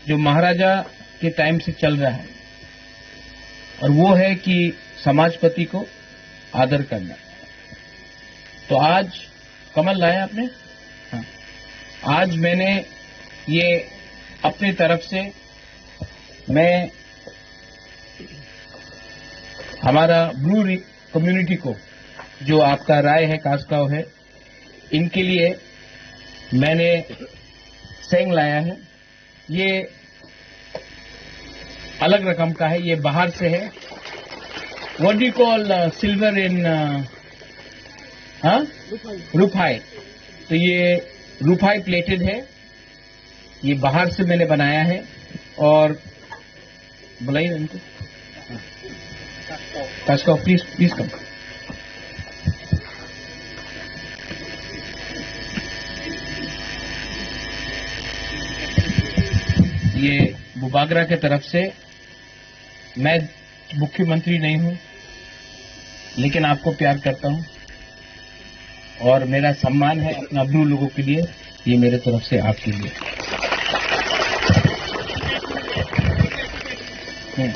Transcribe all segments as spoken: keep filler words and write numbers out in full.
जो महाराजा के टाइम से चल रहा है, और वो है कि समाजपति को आदर करना। तो आज कमल लाया आपने? हाँ। आज मैंने ये अपनी तरफ से, मैं हमारा ब्रू कम्युनिटी को, जो आपका राय है, कास्काव है, इनके लिए मैंने सेंग लाया है। ये अलग रकम का है, ये बाहर से है। What do you call, uh, silver in, uh, हाँ? रुफाई। तो ये रुफाई प्लेटेड है, ये बाहर से मैंने बनाया है। और बुलाइए इनको। कास्काव, प्लीज, प्लीज कम। ये बुबागरा के तरफ से, मैं मुख्यमंत्री नहीं हूं, लेकिन आपको प्यार करता हूं और मेरा सम्मान है अपना ब्रू लोगों के लिए। ये मेरे तरफ से आपके लिए। हम्म।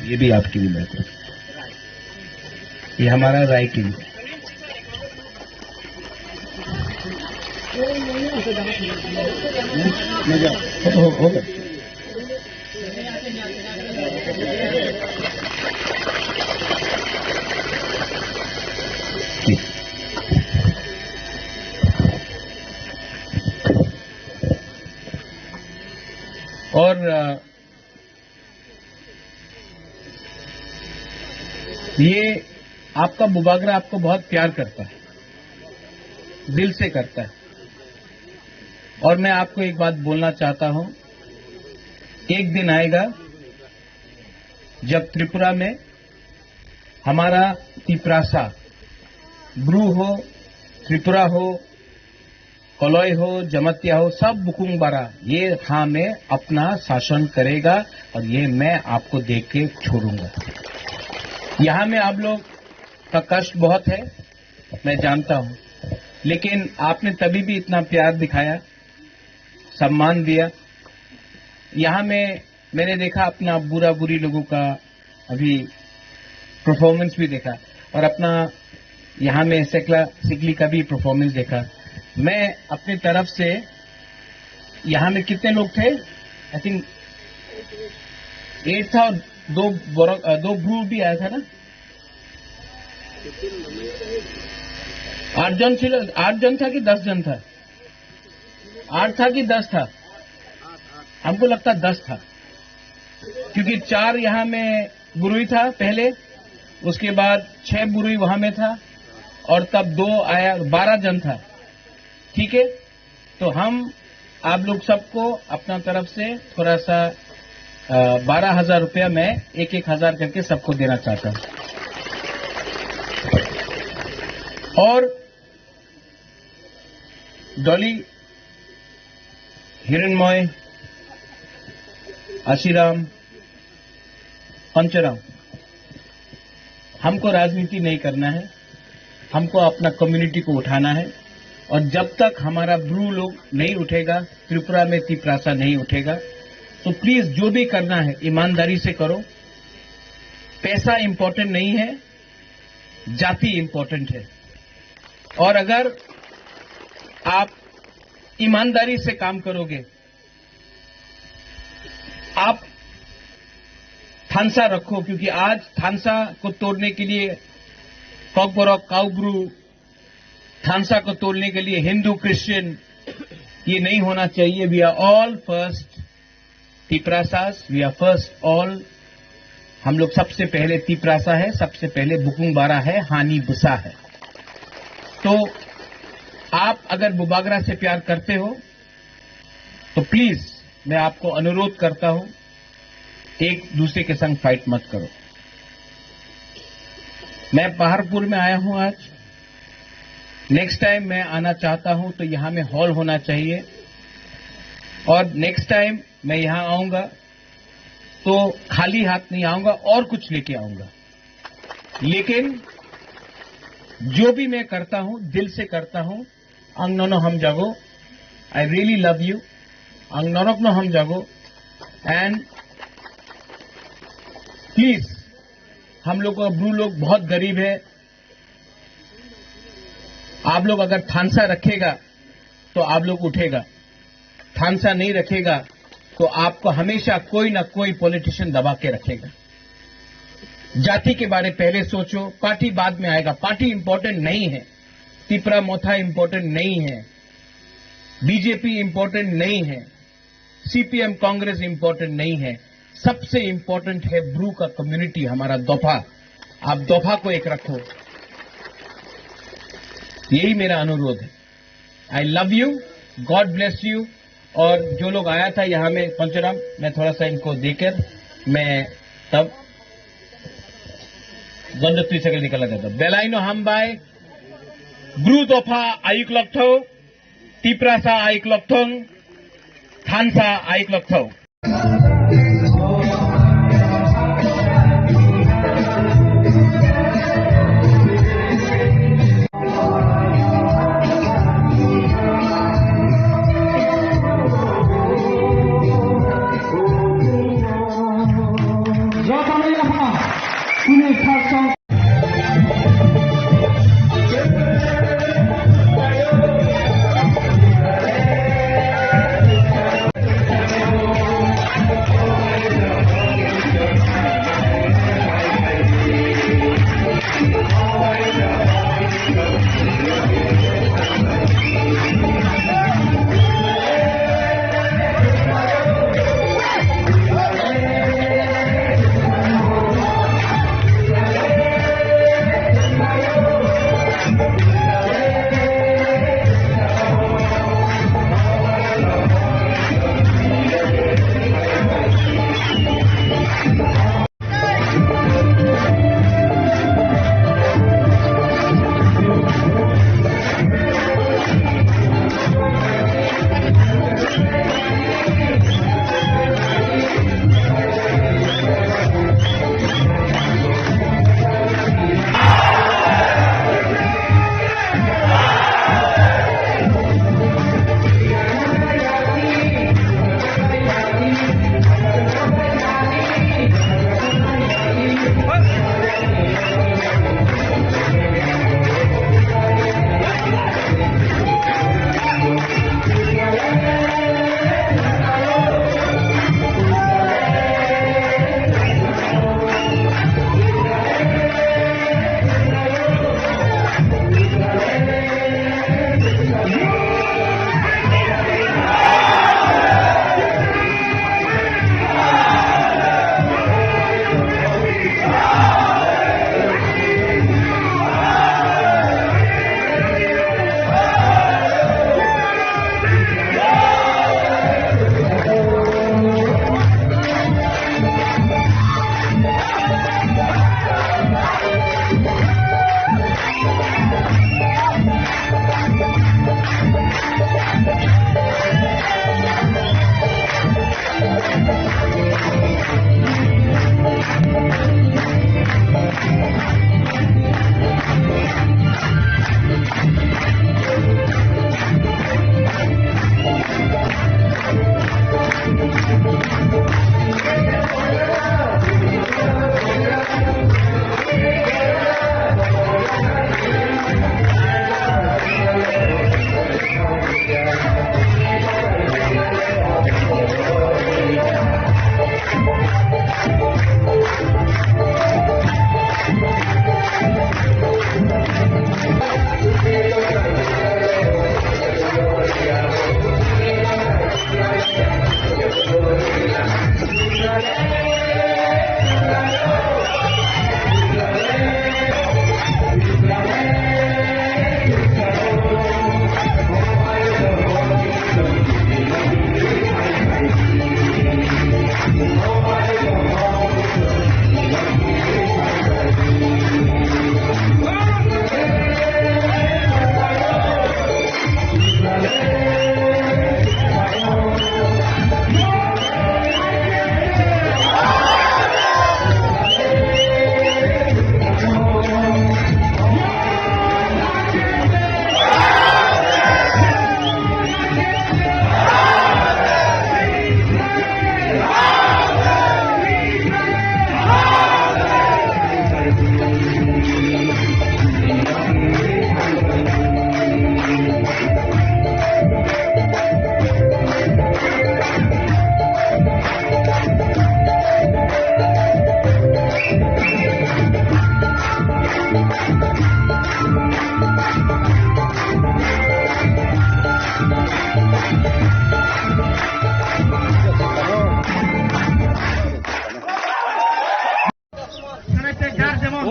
ये भी आपके लिए मेरे तरफ से। ये हमारा राय के लिए। हो, हो, हो गया। और, अ, ये आपका बुबागरा आपको बहुत प्यार करता है, दिल से करता है। और मैं आपको एक बात बोलना चाहता हूं, एक दिन आएगा जब त्रिपुरा में हमारा तिप्रासा, ब्रू हो, त्रिपुरा हो, कलई हो, जमातिया हो, सब बुकुंग बारा ये हां में अपना शासन करेगा और ये मैं आपको दे के छोड़ूंगा। यहां में आप लोग का कष्ट बहुत है, मैं जानता हूं, लेकिन आपने तभी भी इतना प्यार दिखाया, सम्मान दिया। यहां में मैंने देखा अपना बुरा बुरी लोगों का अभी परफॉर्मेंस भी देखा और अपना यहाँ में सेकला सिकली का भी परफॉर्मेंस देखा। मैं अपनी तरफ से, यहाँ में कितने लोग थे? आई थिंक एट था, दो बोरो-, अ, दो ब्रू भी आया था ना? आठ जन ছিল, आठ जन था कि दस जन था? आठ था कि दस था? हमको लगता दस था, क्योंकि चार यहाँ में ब्रुई था पहले, उसके बाद छह ब्रुई वहां में था, और तब दो आया, बारह जन था। ठीक है, तो हम आप लोग सबको अपना तरफ से थोड़ा सा, अ, बारह हजार रुपया मैं एक एक हजार करके सबको देना चाहता हूं। और डॉली, हिरणमय, आशीराम, पंचराम, हमको राजनीति नहीं करना है, हमको अपना कम्युनिटी को उठाना है। और जब तक हमारा ब्रू लोग नहीं उठेगा, त्रिपुरा में तिप्रासा नहीं उठेगा, तो प्लीज जो भी करना है ईमानदारी से करो। पैसा इंपॉर्टेंट नहीं है, जाति इंपॉर्टेंट है। और अगर आप ईमानदारी से काम करोगे, आप थानसा रखो, क्योंकि आज थानसा को तोड़ने के लिए कॉकबरक, काउब्रू, थानसा को तोड़ने के लिए हिंदू, क्रिश्चियन, ये नहीं होना चाहिए। We are all first Tiprasas, we are first all। हम लोग सबसे पहले तिप्रासा है, सबसे पहले बुकुंग बारा है, हानी बुसा है। तो आप अगर बुबागरा से प्यार करते हो, तो प्लीज, मैं आपको अनुरोध करता हूं, एक दूसरे के संग फाइट मत करो। मैं पहाड़पुर में आया हूं आज, नेक्स्ट टाइम मैं आना चाहता हूं तो यहां में हॉल होना चाहिए, और नेक्स्ट टाइम मैं यहां आऊंगा तो खाली हाथ नहीं आऊंगा और कुछ लेके आऊंगा। लेकिन जो भी मैं करता हूं, दिल से करता हूं। Ang nono hamjago. I really love you. Ang norokno hamjago. And please, हम लोग का ब्रू लोग बहुत गरीब है। आप लोग अगर थानसा रखेगा तो आप लोग उठेगा, थानसा नहीं रखेगा तो आपको हमेशा कोई ना कोई पॉलिटिशियन दबा के रखेगा। जाति के बारे पहले सोचो, पार्टी बाद में आएगा। पार्टी इंपॉर्टेंट नहीं है, तिपरा मोथा इंपॉर्टेंट नहीं है, बीजेपी इंपॉर्टेंट नहीं है, सीपीएम कांग्रेस इंपॉर्टेंट नहीं है। सबसे इंपॉर्टेंट है ब्रू का कम्युनिटी, हमारा दोफा। आप दोफा को एक रखो, यही मेरा अनुरोध है। I love you, God bless you। और जो लोग आया था यहाँ में पंचराम, मैं थोड़ा सा इनको देकर मैं तब गंध तुई सकल निकल जाता। Belaino hambai, ब्रू दोफा आयुक लक्थो, तिपरासा आयुक लक्थों, थानसा आयुक लक्थो।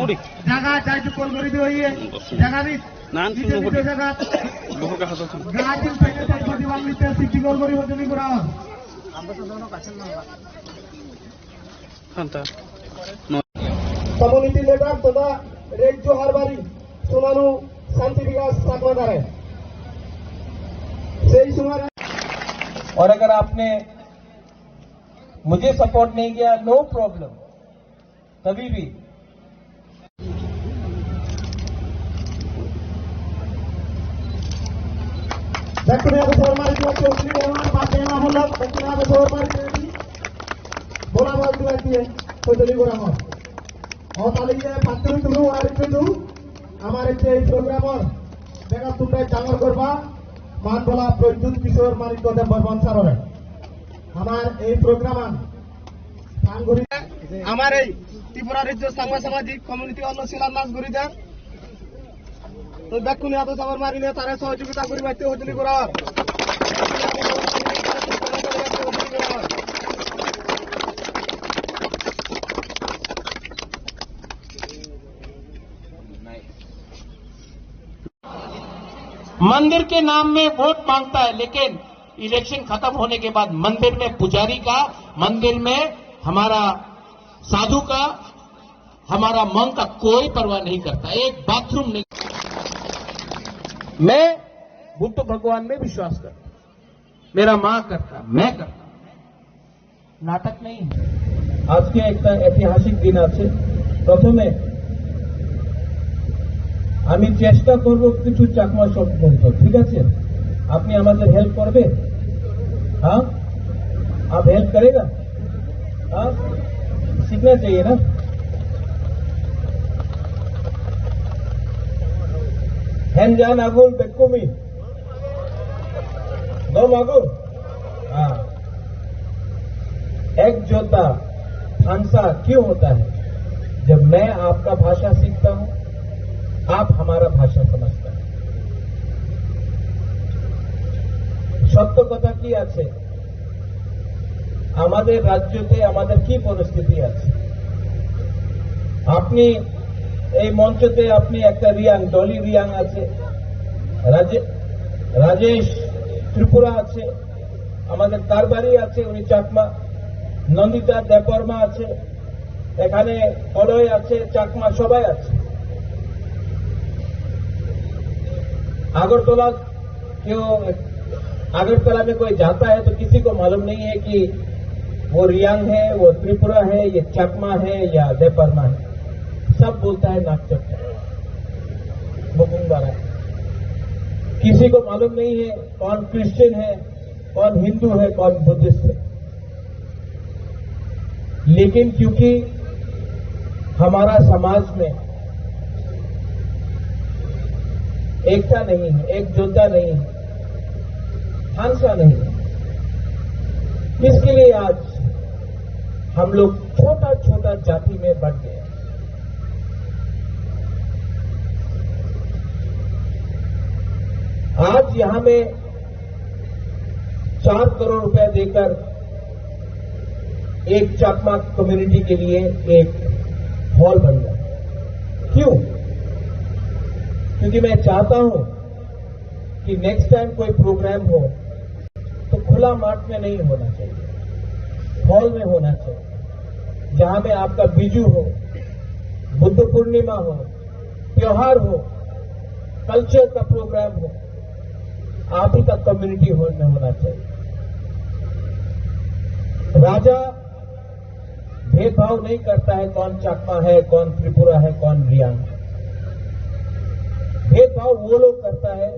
Uri. Jaga jai tu call kori diyo iye. Jaga ni. Nan nite suno nite hodi. Jaga. Buhu ka hato thang. Gajil pete tai poti wang nite siti call kori hodi ni kura. Hanta. Community leader totha Rejjo Harbari Sunanu Santi Bikas Chakma Dare. Sei sumare. और अगर आपने मुझे सपोर्ट नहीं किया, no problem, कभी भी। Dakuni abu sormari dua chokli dewan, patena hulak, dakuni abu sormari dua di, bola bal dua di, kotoli gora mo. O tali ye patru turu ari turu, amare je programmer, bega tumbai dangar gorba, man bola Pradyut Kishore Manik Deb Barman sarore. Amar ei program an, Sangori. Amar ei Tripura Rajya Sangma Samajik Community Onno Silar Nas Gori Jan. To bekkune ato sabar marine tare sohojogita gori baite hojoli gorar. मंदिर के नाम में वोट मांगता है, लेकिन इलेक्शन खत्म होने के बाद मंदिर में पुजारी का, मंदिर में हमारा साधु का, हमारा मंग का कोई परवाह नहीं करता, एक बाथरूम नहीं। मैं बुद्ध भगवान में विश्वास करता हूं, मेरा मां करता, मैं करता। নাটক নেই। আজকে একটা ঐতিহাসিক দিন আছে। প্রথমে আমি চেষ্টা করব কিছু চাকমা শব্দ বলতে, ঠিক আছে? আপনি আমাদের হেল্প করবে? हाँ, आप हेल्प करेगा? हाँ, सीखना चाहिए ना। Henjan agul bekkumi. Dom agul. हाँ। एक जोता फंसा क्यों होता है? जब मैं आपका भाषा सीखता हूं, आप हमारा भाषा समझता है। সত্য কথা কি আছে, আমাদের রাজ্যতে আমাদের কি পরিস্থিতি আছে? আপনি এই মঞ্চতে আপনি একটা রিয়াং, ডলি রিয়াং আছে, রাজে-, রাজেশ ত্রিপুরা আছে, আমাদের কারবারি আছে, উনি চাকমা, নন্দিতা দেববর্মা আছে, এখানে কলই আছে, চাকমা সবাই আছে। আগরতলা, কেউ আগরতলা में कोई जाता है तो किसी को मालूम नहीं है कि वो रियांग है, वो त्रिपुरा है, ये चाकमा है या देबबर्मा है। सब बोलता है नागचट्टा, बुकुंगबारा। किसी को मालूम नहीं है कौन क्रिश्चियन है, कौन हिंदू है, कौन बुद्धिस्ट है। लेकिन क्योंकि हमारा समाज में एकता नहीं है, एकजुटता नहीं है, हंसा नहीं है, इसके लिए आज हम लोग छोटा छोटा जाति में बंट गए। आज यहाँ में चार करोड़ रुपया देकर एक चाकमा कम्युनिटी के लिए एक हॉल बन गया। क्यों? क्योंकि मैं चाहता हूं कि नेक्स्ट टाइम कोई प्रोग्राम हो तो खुला माठ में नहीं होना चाहिए, हॉल में होना चाहिए, जहां में आपका बिजू हो, बुद्ध पूर्णिमा हो, त्योहार हो, कल्चर का प्रोग्राम हो, आप ही का कम्युनिटी हॉल में होना चाहिए। राजा भेदभाव नहीं करता है कौन चाकमा है, कौन त्रिपुरा है, कौन रियांग है। भेदभाव वो लोग करता है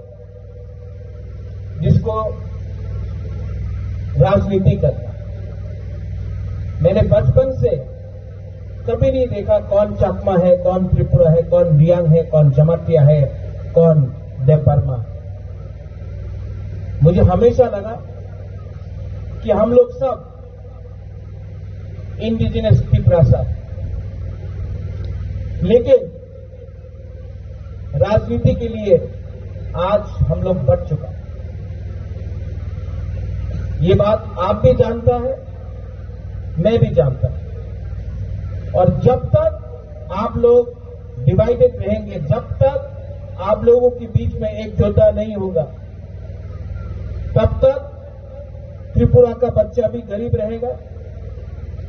जिसको राजनीति करना। मैंने बचपन से कभी नहीं देखा कौन चाकमा है, कौन त्रिपुरा है, कौन रियांग है, कौन जमातिया है, कौन देबबर्मा। मुझे हमेशा लगा कि हम लोग सब इंडिजिनस तिपरासा, लेकिन राजनीति के लिए आज हम लोग बढ़ चुका है। ये बात आप भी जानता है, मैं भी जानता हूं। और जब तक आप लोग डिवाइडेड रहेंगे। जब तक आप लोगों के बीच में एकजुटता नहीं होगा, तब तक त्रिपुरा का बच्चा भी गरीब रहेगा,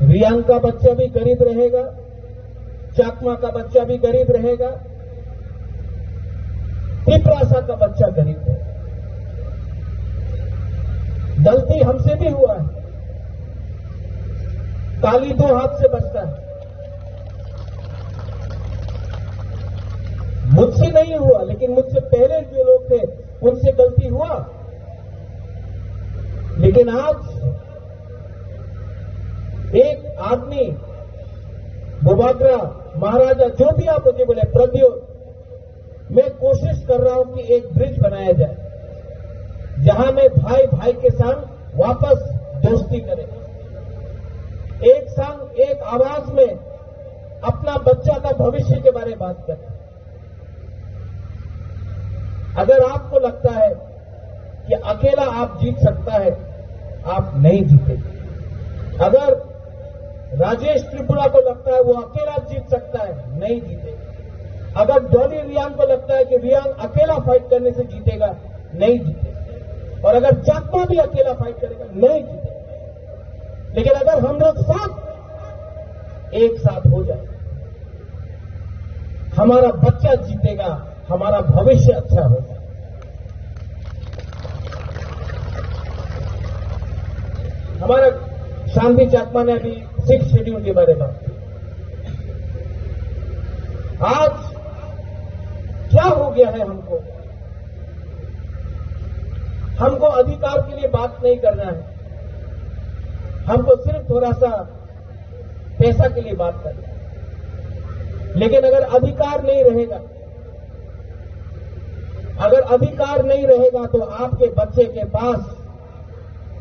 रियांग का बच्चा भी गरीब रहेगा, चाकमा का बच्चा भी गरीब रहेगा, तिपरासा का बच्चा गरीब रहेगा। गलती हमसे भी हुआ है, ताली दो हाथ से बजता है। मुझसे नहीं हुआ, लेकिन मुझसे पहले जो लोग थे, उनसे गलती हुआ। लेकिन आज एक आदमी, बुबाग्रा, महाराजा, जो भी आप मुझे बोले, प्रद्योत, मैं कोशिश कर रहा हूं कि एक ब्रिज बनाया जाए, जहां में भाई भाई के संग वापस दोस्ती करे, एक संग एक आवाज में अपना बच्चा का भविष्य के बारे में बात करे। अगर आपको लगता है कि अकेला आप जीत सकता है, आप नहीं जीते। अगर राजेश त्रिपुरा को लगता है वो अकेला जीत सकता है, नहीं जीते। अगर डॉली रियांग को लगता है कि रियांग अकेला फाइट करने से जीतेगा, नहीं जीते। और अगर चाकमा भी अकेला फाइट करेगा, नहीं जीते। लेकिन अगर हम लोग सब एक साथ हो जाए, हमारा बच्चा जीतेगा, हमारा भविष्य अच्छा होगा। हमारा शांति चाकमा ने अभी सिक्स शेड्यूल के बारे में बात की। आज क्या हो गया है हमको? हमको अधिकार के लिए बात नहीं करना है, हमको सिर्फ थोड़ा सा पैसा के लिए बात करना है। लेकिन अगर अधिकार नहीं रहेगा, अगर अधिकार नहीं रहेगा तो आपके बच्चे के पास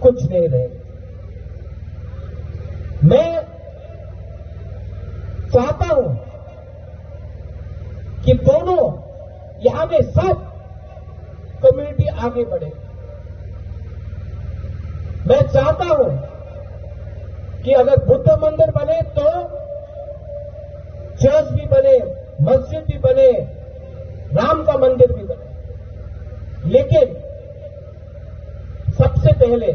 कुछ नहीं रहेगा। मैं चाहता हूं कि दोनों, यहां में सब कम्युनिटी आगे बढ़े। मैं चाहता हूं कि अगर बुद्ध मंदिर बने तो चर्च भी बने, मस्जिद भी बने, राम का मंदिर भी बने, लेकिन सबसे पहले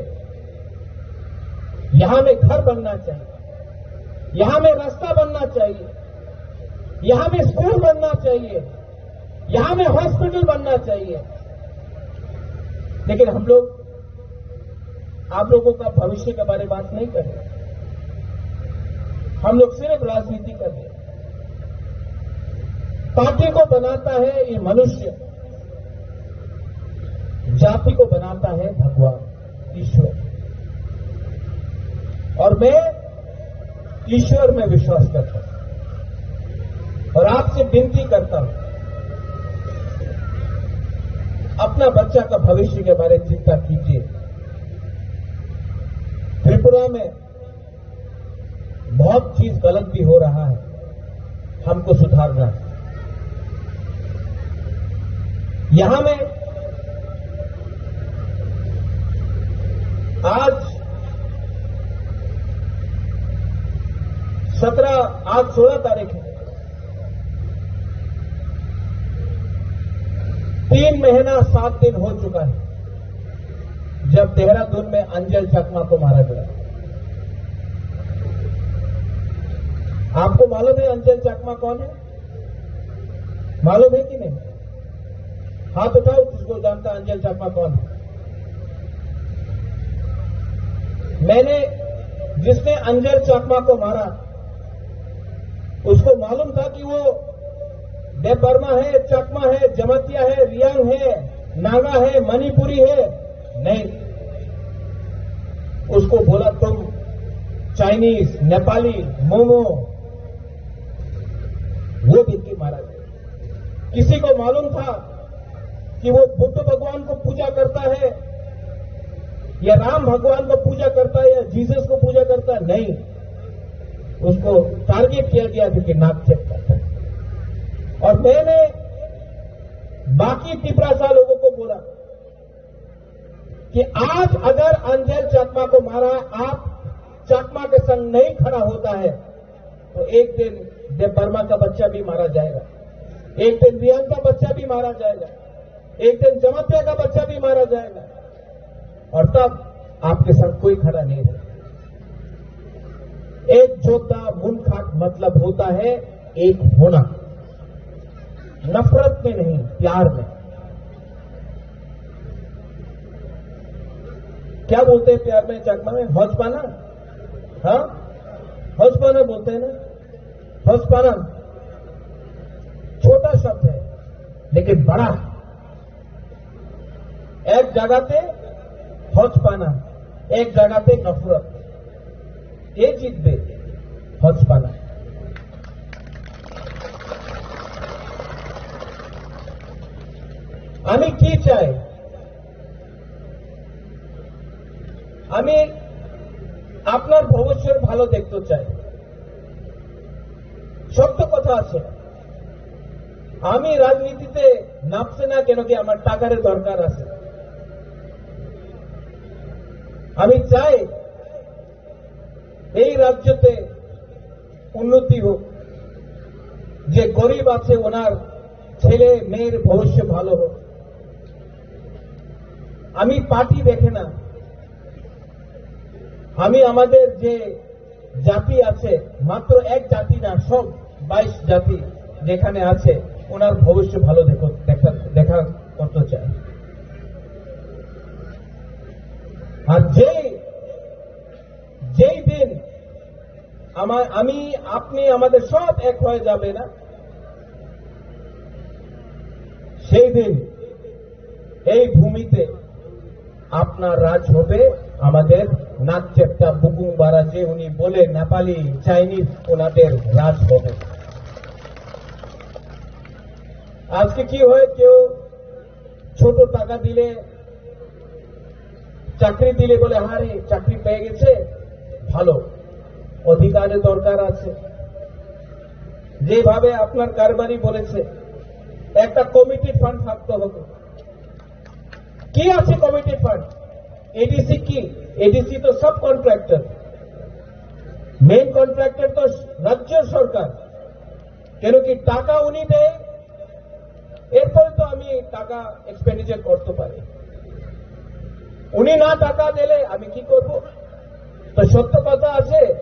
यहां में घर बनना चाहिए, यहां में रास्ता बनना चाहिए, यहां में स्कूल बनना चाहिए, यहां में हॉस्पिटल बनना चाहिए। लेकिन हम लोग आप लोगों का भविष्य के बारे में बात नहीं कर रहे। हम लोग सिर्फ राजनीति कर रहे हैं। पार्टी को बनाता है ये मनुष्य, जाति को बनाता है भगवान, ईश्वर। और मैं ईश्वर में विश्वास करता हूं और आपसे विनती करता हूं, अपना बच्चा का भविष्य के बारे में चिंता कीजिए। त्रिपुरा में बहुत चीज गलत भी हो रहा है, हमको सुधारना है। यहां में आज सत्रह, आज सोलह तारीख है, तीन महीना सात दिन हो चुका है जब देहरादून में अंजल चकमा को मारा गया। आपको मालूम है अंजल चकमा कौन है? मालूम है कि नहीं? हाथ उठाओ जिसको जानता अंजल चकमा कौन है। मैंने, जिसने अंजल चकमा को मारा, उसको मालूम था कि वो देव वर्मा है, चकमा है, जमातिया है, रियांग है, नागा है, मणिपुरी है? नहीं। उसको बोला तुम चाइनीज, नेपाली, मोमो, वो देख के मारा गया। किसी को मालूम था कि वो बुद्ध भगवान को पूजा करता है या राम भगवान को पूजा करता है या जीसस को पूजा करता है? नहीं, उसको टारगेट किया गया क्योंकि नाक चेक करता है। और मैंने बाकी तिपरासा लोगों को बोला कि आज अगर अंजल चकमा को मारा, आप चकमा के संग नहीं खड़ा होता है, तो एक दिन देव वर्मा का बच्चा भी मारा जाएगा। एक दिन रियान का बच्चा भी मारा जाएगा, एक दिन जमातिया का बच्चा भी मारा जाएगा, और तब आपके साथ कोई खड़ा नहीं रहेगा। एक जोधा मुनखाट मतलब होता है एक होना, नफरत में नहीं, प्यार में। क्या बोलते हैं प्यार में चकमा में? हौजपाना। हाँ, हौजपाना बोलते हैं ना। हौजपाना छोटा शब्द है, लेकिन बड़ा है। এক জায়গাতে হজপানা, এক জায়গাতে নফরত। কে জিতবে? হজপানা। আমি কি চাই? আমি আপনার ভবিষ্যৎ ভালো দেখতে চাই। সত্য কথা আছে, আমি রাজনীতিতে নামছে না কেন কি আমার টাকার দরকার আছে। আমি চাই এই রাজ্যতে উন্নতি হোক, যে গরিব আছে ওনার ছেলে মেয়ের ভবিষ্যৎ ভালো হোক। আমি পার্টি দেখে না, আমি আমাদের যে জাতি আছে, মাত্র এক জাতি না, সব বাইশ জাতি যেখানে আছে, ওনার ভবিষ্যৎ ভালো দেখো, দেখা, দেখা করতে চায়। আর যেই, যেই দিন আমার, আমি, আপনি আমাদের সব এক হয়ে যাবে না, সেই দিন এই ভূমিতে আপনার রাজ হবে, আমাদের নাক চেপ্টা বুকুং বারা যে উনি বলে নেপালি, চাইনিজ, ওনাদের রাজ হবে। আজকে কি হয়, কেউ ছোট টাকা দিলে, চাকরি দিলে বলে, "আরে, চাকরি পেয়ে গেছে, ভালো, অধিকারের দরকার আছে।" যেভাবে আপনার কারবারি বলেছে, একটা কমিটিড ফান্ড থাকতে হবে। কি আছে কমিটিড ফান্ড? এডিসি কি? এডিসি তো সাব কন্ট্রাক্টর, মেইন কন্ট্রাক্টর তো রাজ্য সরকার। কেন কি টাকা উনি দেয়, এরপরে তো আমি টাকা এক্সপেন্ডিচার করতে পারি। উনি না টাকা দিলে আমি কি করব? তো সত্য কথা আছে,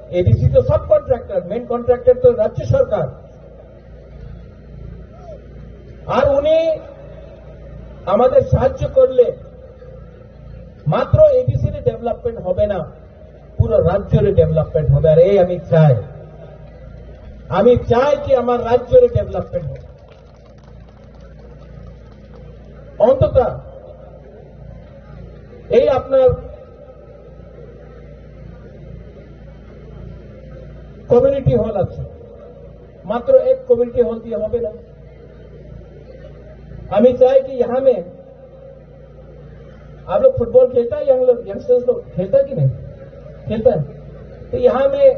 এডিসি তো সাব কন্ট্রাক্টর, মেইন কন্ট্রাক্টর তো রাজ্য সরকার। আর উনি আমাদের সাহায্য করলে মাত্র এডিসির ডেভেলপমেন্ট হবে না, পুরো রাজ্যের ডেভেলপমেন্ট হবে। আর এই আমি চাই, আমি চাই কি আমার রাজ্যের ডেভেলপমেন্ট হোক। অন্তত এই আপনার কমিউনিটি হল আছে, মাত্র এক কমিউনিটি হল দিয়ে হবে না। আমি চাই কি यहाँ में आप लोग फुटबॉल खेलता है, यंग लोग, यंगस्टर्स लोग खेलता है कि नहीं? खेलता है। तो यहाँ में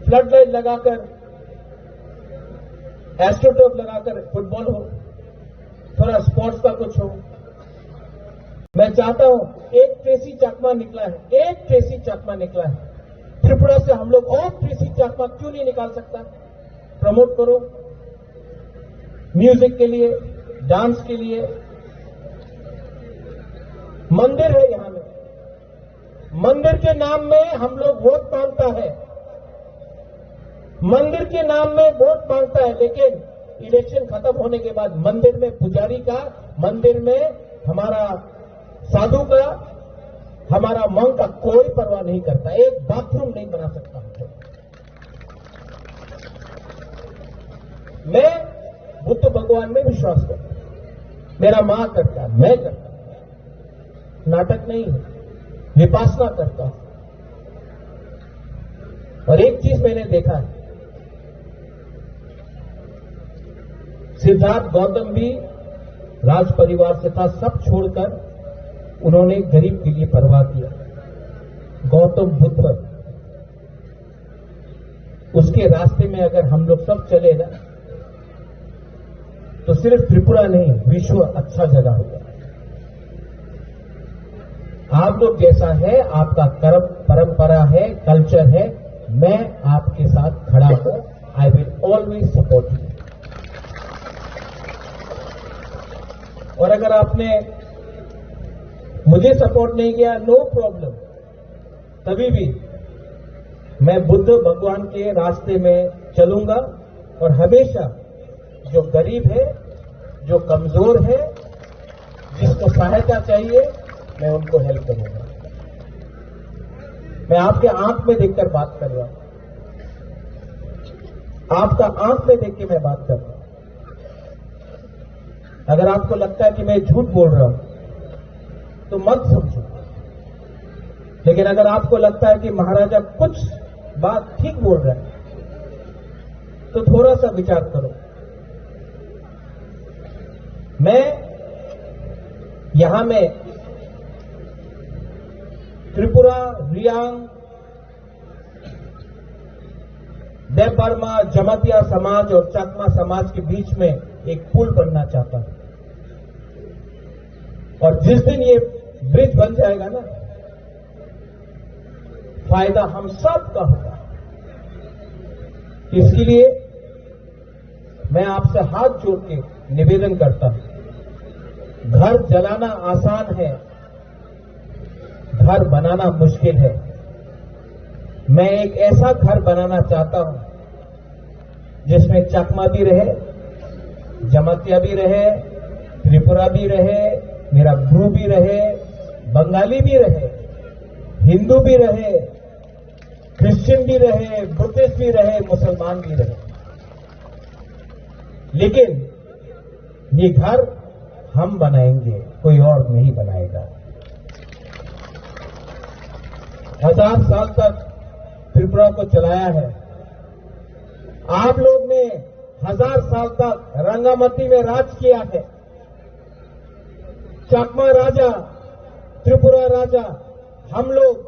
फ्लड लाइट लगाकर, एस्ट्रोटर्फ लगाकर फुटबॉल हो, थोड़ा स्पोर्ट्स का कुछ हो। मैं चाहता हूं, एक ट्रेसी चकमा निकला है, एक ट्रेसी चकमा निकला है। त्रिपुरा से हम लोग और ट्रेसी चकमा क्यों नहीं निकाल सकता? प्रमोट करो, म्यूजिक के लिए, डांस के लिए। मंदिर है यहां में, मंदिर के नाम में हम लोग वोट मांगता है, मंदिर के नाम में वोट मांगता है, लेकिन इलेक्शन खत्म होने के बाद मंदिर में पुजारी का, मंदिर में हमारा साधु का, हमारा मंक का कोई परवाह नहीं करता, एक बाथरूम नहीं बना सकता हम लोग। मैं बुद्ध भगवान में विश्वास करता हूं, मेरा मां करता है, मैं करता हूं। नाटक नहीं है, विपासना करता हूं। और एक चीज मैंने देखा है, सिद्धार्थ गौतम भी राज परिवार से था, सब छोड़कर उन्होंने गरीब के लिए परवाह किया। गौतम बुद्ध उसके रास्ते में अगर हम लोग सब चले ना, तो सिर्फ त्रिपुरा नहीं, विश्व अच्छा जगह होगा। आप लोग जैसा है, आपका कर्म परंपरा है, कल्चर है, मैं आपके साथ खड़ा हूं। I will always support you। आपने मुझे सपोर्ट नहीं किया, नो प्रॉब्लम। तभी भी मैं बुद्ध भगवान के रास्ते में चलूंगा और हमेशा जो गरीब है, जो कमजोर है, जिसको सहायता चाहिए, मैं उनको हेल्प करूंगा। मैं आपके आंख में देखकर बात कर रहा हूं, आपका आंख में देख के मैं बात कर रहा हूं। अगर आपको लगता है कि मैं झूठ बोल रहा हूं, तो मत समझो। लेकिन अगर आपको लगता है कि महाराजा कुछ बात ठीक बोल रहे हैं, तो थोड़ा सा विचार करो। मैं यहां में त्रिपुरा, रियांग, देव वर्मा, जमातिया समाज और चकमा समाज के बीच में एक पुल बनना चाहता हूं। और जिस दिन ये ब्रिज बन जाएगा ना, फायदा हम सब का होगा। इसके लिए मैं आपसे हाथ जोड़ के निवेदन करता हूं, घर जलाना आसान है, घर बनाना मुश्किल है। मैं एक ऐसा घर बनाना चाहता हूं जिसमें चकमा भी रहे, जमातिया भी रहे, त्रिपुरा भी रहे, मेरा ब्रू भी रहे, बंगाली भी रहे, हिंदू भी रहे, क्रिश्चियन भी रहे, बुद्धिस्ट भी रहे, मुसलमान भी रहे, लेकिन ये घर हम बनाएंगे, कोई और नहीं बनाएगा। हजार साल तक त्रिपुरा को चलाया है। आप लोग ने हजार साल तक रंगामती में राज किया है। चकमा राजा, त्रिपुरा राजा, हम लोग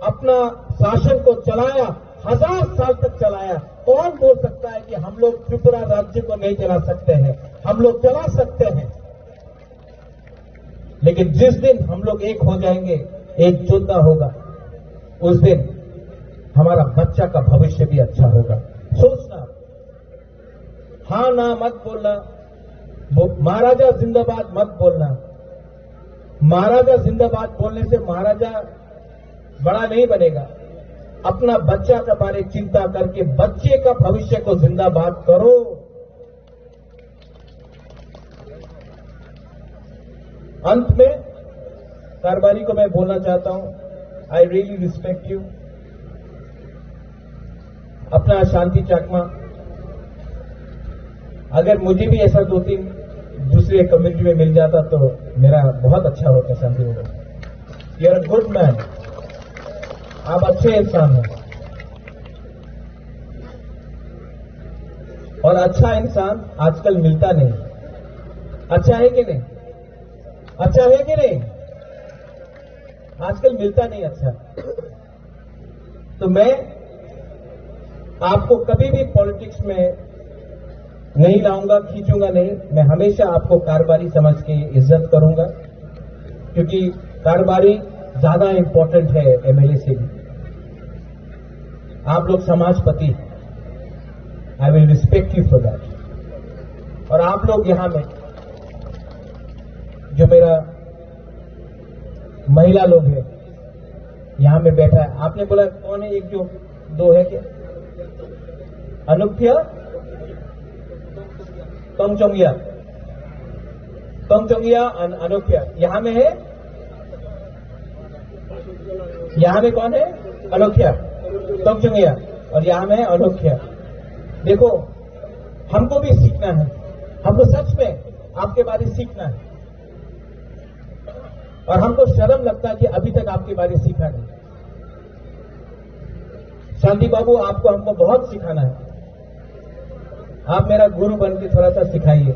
अपना शासन को चलाया, हजार साल तक चलाया। कौन बोल सकता है कि हम लोग त्रिपुरा राज्य को नहीं चला सकते हैं? हम लोग चला सकते हैं, लेकिन जिस दिन हम लोग एक हो जाएंगे, एक जोधा होगा, उस दिन हमारा बच्चा का भविष्य भी अच्छा होगा। सोचना, हाँ ना मत बोलना, वो महाराजा जिंदाबाद मत बोलना। महाराजा जिंदाबाद बोलने से महाराजा बड़ा नहीं बनेगा। अपना बच्चा के बारे चिंता करके बच्चे का भविष्य को जिंदाबाद करो। अंत में कारोबारी को मैं बोलना चाहता हूं, I really respect you। अपना शांति चाकमा, अगर मुझे भी ऐसा दो तीन दूसरे कम्युनिटी में मिल जाता तो मेरा बहुत अच्छा होता। शांति होगा। You are a good man। आप अच्छे इंसान हैं। और अच्छा इंसान आजकल मिलता नहीं। अच्छा है कि नहीं? अच्छा है कि नहीं? आजकल मिलता नहीं अच्छा। तो मैं आपको कभी भी पॉलिटिक्स में नहीं लाऊंगा, खींचूंगा नहीं। मैं हमेशा आपको कारोबारी समझ के इज्जत करूंगा, क्योंकि कारोबारी ज्यादा इंपॉर्टेंट है एमएलए से भी। आप लोग समाजपति, I will respect you for that। और आप लोग यहाँ में जो मेरा महिला लोग हैं, यहाँ में बैठा है, आपने बोला कौन है, एक जो दो है क्या? अनुप्रिया, तोंगचोंगिया, तोंगचोंगिया and अनुप्रिया यहाँ में है। यहाँ में कौन है? अलोख्या, तोंगचोंगिया, और यहाँ में है अलोख्या। देखो, हमको भी सीखना है, हमको सच में आपके बारे सीखना है, और हमको शर्म लगता है कि अभी तक आपके बारे सीखा नहीं। शांति बाबू, आपको हमको बहुत सिखाना है। आप मेरा गुरु बन के थोड़ा सा सिखाइए।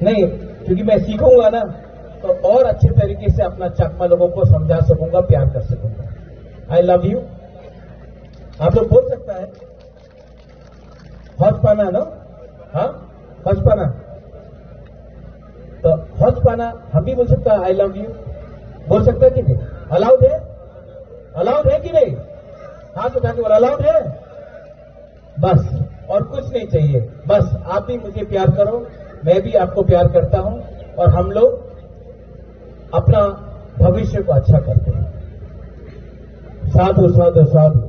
नहीं, क्योंकि मैं सीखूंगा ना, तो और अच्छे तरीके से अपना चकमा लोगों को समझा सकूंगा, प्यार कर सकूंगा। I love you। आप लोग बोल सकता है। हौचपाना, नो? हाँ, हौचपाना। तो हौचपाना हम भी बोल सकता है, I love you। बोल सकता है कि नहीं? अलाउड है? अलाउड है कि नहीं? हाथ उठा के बोला, अलाउड है? बस। और कुछ नहीं चाहिए, बस आप भी मुझे प्यार करो, मैं भी आपको प्यार करता हूँ और हम लोग अपना भविष्य को अच्छा करते हैं। साधु, साधु, साधु।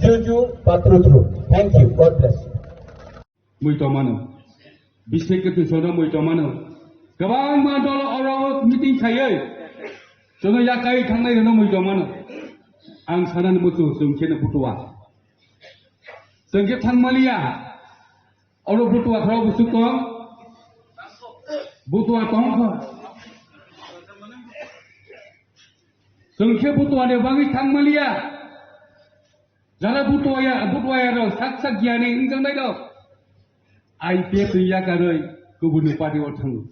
Juju Patrutru. Thank you. God bless. Mui tongmano. Bisek ke tusono mui tongmano. Kwbangma dol oro meeting khaiwi. Jono yakai thangnai reno mui tongmano. Ang sanani muchung chwng kheno butua. Chwng khe thangmaliya. Oro butua khoro busuk tong. Butua tong kho. Chwng khe butua ni bagwi thangmaliya. Jara butuaya, butuaya rok sak sak giyani wngjaknai rok. I P F ni yakarwi kubuni party o thango.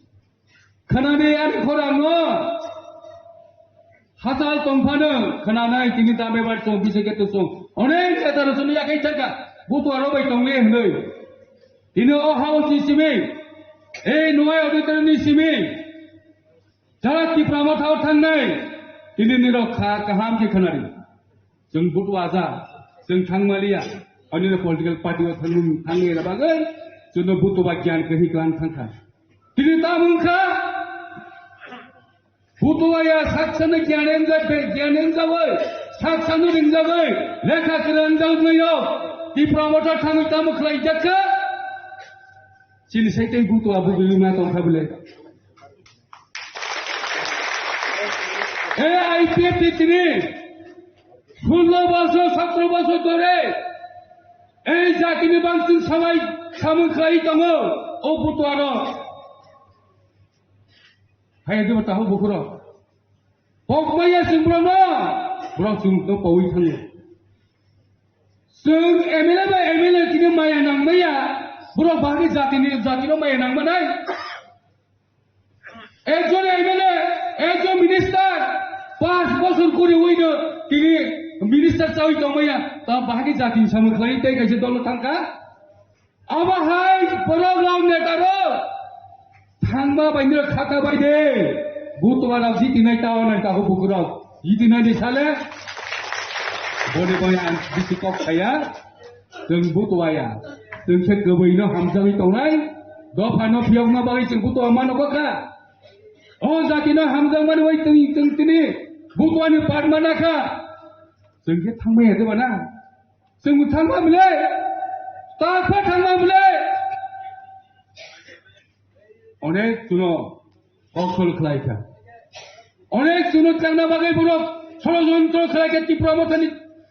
Khwnani ani khorang no. Hachal tongphano khwnanai tini dame bai song bise khe to song. Onek neta rok song yakai thangka. Butua rok bai tongle hwnwi. Tini o house ni simi. Ei nuai auditorium ni simi. Jara Tipra Motha o thangnai. Tini nirok kha kaham khe khwnadi. Chwng butua ja, chwng thangmaliya, onino political party o thangmung thangmani bagwi, chwngno butua gyan kwrwi kwlang thangkha. Tini tamo wngkha, butua ya saksano gyan engjak, gyan engjagwi, saksano ringjagwi, lekha kwrwi engjagwi no, Tipra Motha thangwi tamo khlai jakha? Chini sai tei butua bugwi ma tongkha bwle. Ei I P F ni tini sullo bosor, sotro bosor dhore ei jatini bangchwng samai samung khlai tongo o butuarok. Hai deba tahu bukurok. Pokmaya chwng borokno, borok chwngno pawi thango. Chwng M L A bai M L A tini maya nangmaya, borok bahai jatini, jatino maya nangmanai. Ekjon M L A, ekjon minister, panch bosor kuri uino tini minister chawi tongmaya, ta bahai jatini samung khlai tei kaisa dolo thangkha. Abo hai borok rok neta rok thangma bai no khata bai de. Butua rok jiti nai tao nai taho bukurok. Jiti nai ni sale. Boni bai ang bisi kok saya. Chwng butua ya. Chwng se kwbwi no hamjagwi tongnai. Dopha no phiyokna bagwi chwng butua mano bwkha. O jati no hamjakmani bai chwng, chwng tini butua ni patma nakha. Chwng khe thangmaya de bana. Chwng thangma bwle, takpha thangma bwle. Onek chuno koksol khlai kha. Onek chuno changna bagwi borok sorojontro khlai kha Tipra Mothani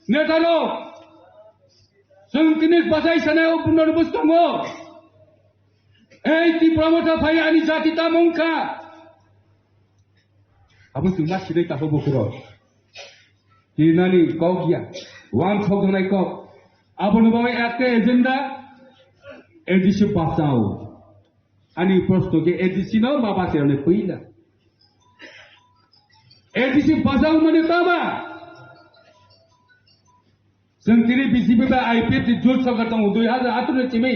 neta rok. Chwng tini bachai sanai o bundo ni bwskango. Ei Tipra Motha phai ani jati tamo wngkha. Abo chwng ma sinai takhuk bukhuk rok. Tinani kok ya, wansok tongnai kok. Aboni bagwi ekta agenda, A D C bachao. Ani proshno khe A D C no ma bachai rwni pwila. A D C bachao mani tama. Chwng tini B J P bai I P F ni jut sarkar tongo, dui hazar atharo ni simi.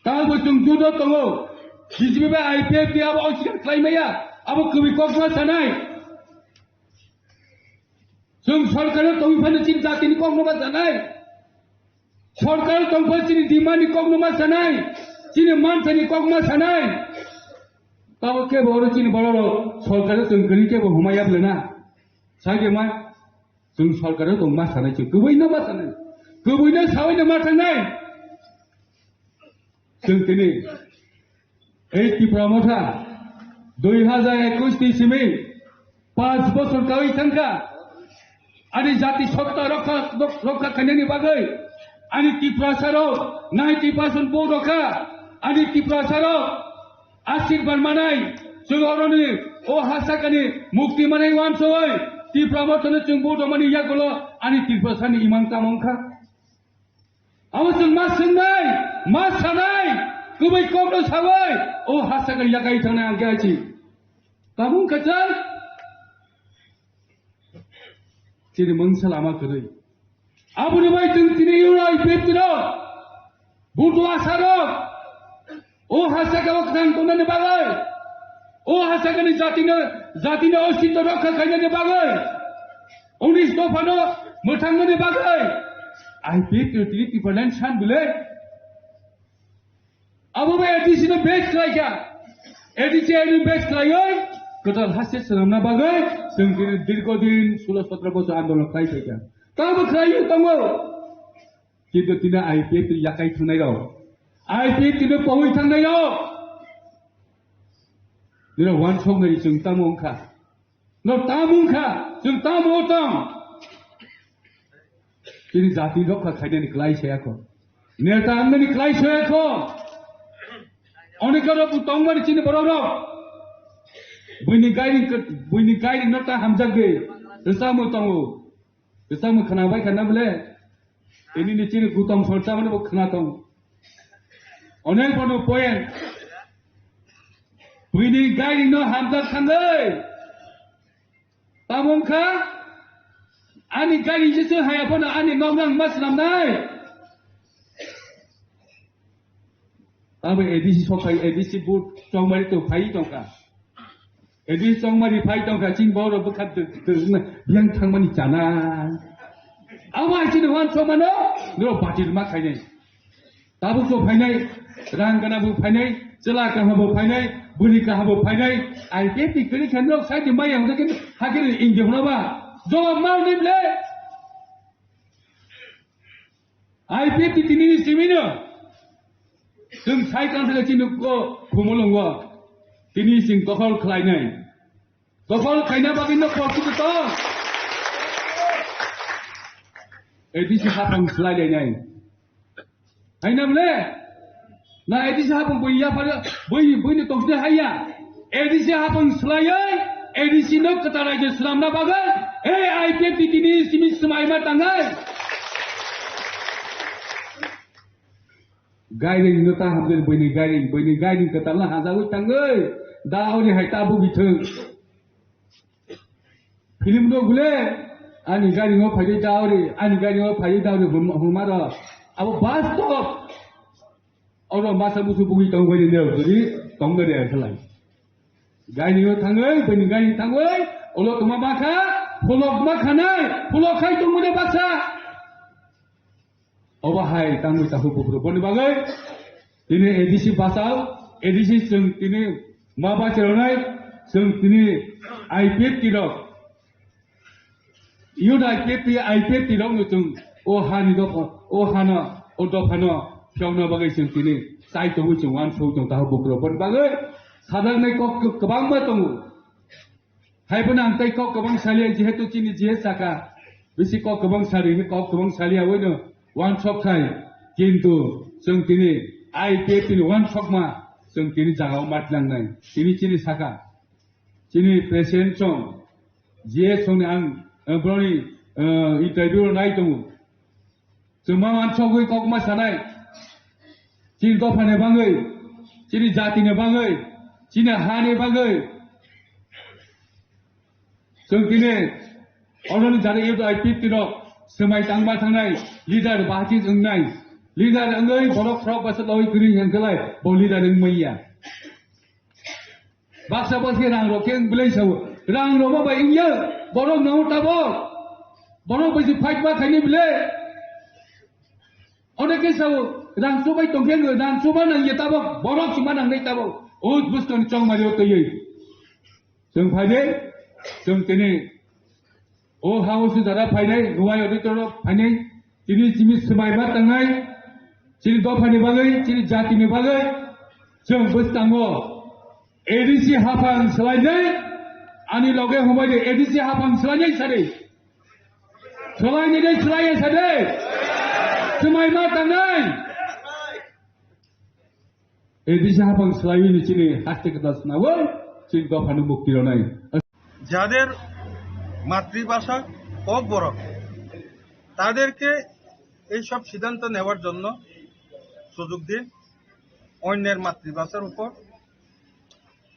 Tamo bo chwng jut o tongo. B J P bai I P F ni abo osikar khlai maya. Abo kwbwi kokma sanai. Chwng sarkar o tongwi phano chini jatini kokno ma sanai. Sarkar o tong phano chini demand ni kokno ma sanai. Chini manthani kokma sanai. Tamo kebo oro chini borok rok sarkar o tong kwrwi kebo humaya bwle na. Sai de ma. Chwng sarkar o tong ma sanai, chwng kwbwi no ma sanai. Kwbwi no sawi no ma thangnai. Chwng tini ei Tipra Motha dui hazar ekush ni simi panch bochor kawi thangkha. Ani jati sotta rokha, rokha khainani bagwi ani Tiprasa rok ninety percent vote rokha. Ani Tiprasa rok Ashirbad manai, chwng oroni o hasakani mukti manai wansoi, Tipra Mothano chwng vote rwmani yagulo ani Tiprasani imang tamo wngkha. Abo chwng ma swngnai, ma sanai, kwbwi kokno sawi, o hasakani yakai thangnai ang khe aichi. Tamo wngkha chwng? Chini mungsa lama kwrwi. Aboni bai chwng tini U I P F T rok, butu asarok, o hasakao kwthang tongnani bagwi, o hasakani jatino, jatino ostitto rokha khainani bagwi, unis dophano mwthangnani bagwi, I P F T tini Tipraland san bile. Abo bai A D C no base khlaikha. A D C no base khlaioi kwtal haste swnamna bagwi chwng tini dirgho din sulo sotro bochor andolon khlai phaikha. Tamo khlaiwi tongo. Kintu tini I P F T yakai thangnairok, I P F T no pawi thangnairok, nino wansoknai chwng tamo wngkha. No tamo wngkha, chwng tamo tong. Chini jati rok kha khainani klai saya kho. Neta wngnani klai saya kho. Onek rok bo tongmani chini borok rok. Buini gairing, buini gairing no ta hamjak de. Rwchapmung tongo. Rwchapmung khwna bai kha na bole. Ini ni chini gutom sor chamani bo khwna tong. Onek bono poem. Buini gairing no hamjak thangwi. Tamo wngkha, ani gari jesu haya phano ani nok nang ma swnamnai. Tamo A D C sok phai, A D C vote chongmari to phai tongkha. A D C chongmari phai tongkha, chini borok bwkha dwk dwk wngna biyang thangmani chana. Abo hai chini wansokmano, noro batil ma khainai. Tabuk bo phainai, rang gana bo phainai, chwla kaham bo phainai, bwrwi kaham bo phainai, I P F T kwrwi khe nok sai di mai ang jakin hakhe inge hwnaba. Jawab ma ni ble. I P F T tini ni simino. Chwng sai kan thangwi chini ko khumulungo. Tini sing dokhol khlainai. Dokhol khaina bagwi no kok tu to. A D C hapang slai lainai. Haina mle? Na A D C hapang bui ya phar, bui, bui ni tongsi haya. A D C hapang slai ai, A D C no kwtal raijak swnamna bagwi, A I P F T tini simi swmai ma tangai. Gairing no ta hamjak buini gairing, buini gairing kwtal no hajagwi tangwi, da oni hai ta bugwi thung. Film rok bole, ani gari o phaiwi daori, ani gari o phaiwi daori hum-, humaro. Abo bastop. Oro masa musu bugwi tong bai ne jodi tong de re khlai. Gari o thangwi, bini gari thangwi, olo tuma bakha, pholok ma khanai, pholok khai tong mune baksa. Obo hai tangwi tahu buphuru. Boni bagwi tini A D C bachao, A D C chwng tini ma bacharonai, chwng tini I P F T rok, youth I P F T, I P F T rokno chwng o hani dopha, o hano, o dophano phiyokna bagwi chwng tini chai tongwi chwng uansuk tong tahu buphuru. Boni bagwi sajaknai kok kwbangma tongo. Hai phano ang tei kok kwbang salia, jehetu chini G S saka, bisi kok kwbang sali, kok kwbang salia, oino wansok khai, kintu chwng tini I P F T ni wansokma, chwng tini jagao matlangnai, tini chini saka, chini president song, G S song ni ang, eh, boroni, eh, interview nai tongo. Chwng ma wansogwi kokma sanai. Chini dophani bagwi, chini jatini bagwi, chini hani bagwi. Chwng tini oroni jani youth I P F T rok swmai tangma thangnai leader bahchi wngnai. Leader wngwi borok khorok basa loi kwrwi hwnkhe lai bo leader wngmaya. Baksa baksa rang rok khe belai sao. Rang rok ma bai wngya. Borok no tabok. Borok bai se fight ma khaini bile. Onek khe sao. Rang chubai tong khe rang chuba nang ya tabok. Borok chuma nang nai tabok. O busto ni chong mari o twi. Chwng phai de. Chwng tini. O ha o sujara phainai, nuwai auditor rok phainai, chini chini swmai ma tangnai, chini dophani bagwi, chini jatini bagwi, chwng bwskango A D C haphang swlainai, ani loge humbai de A D C haphang swlainai sadi. Swlainai de swlaiya sadi. Swmai ma tangnai. A D C haphang swlaiwi ni chini haste kwtal swnawoi chini dophano mukti rwnai. যাদের মাতৃভাষা ককবরক, তাদেরকে এইসব সিদ্ধান্ত নেওয়ার জন্য সুযোগ দিন। অন্যের মাতৃভাষার উপর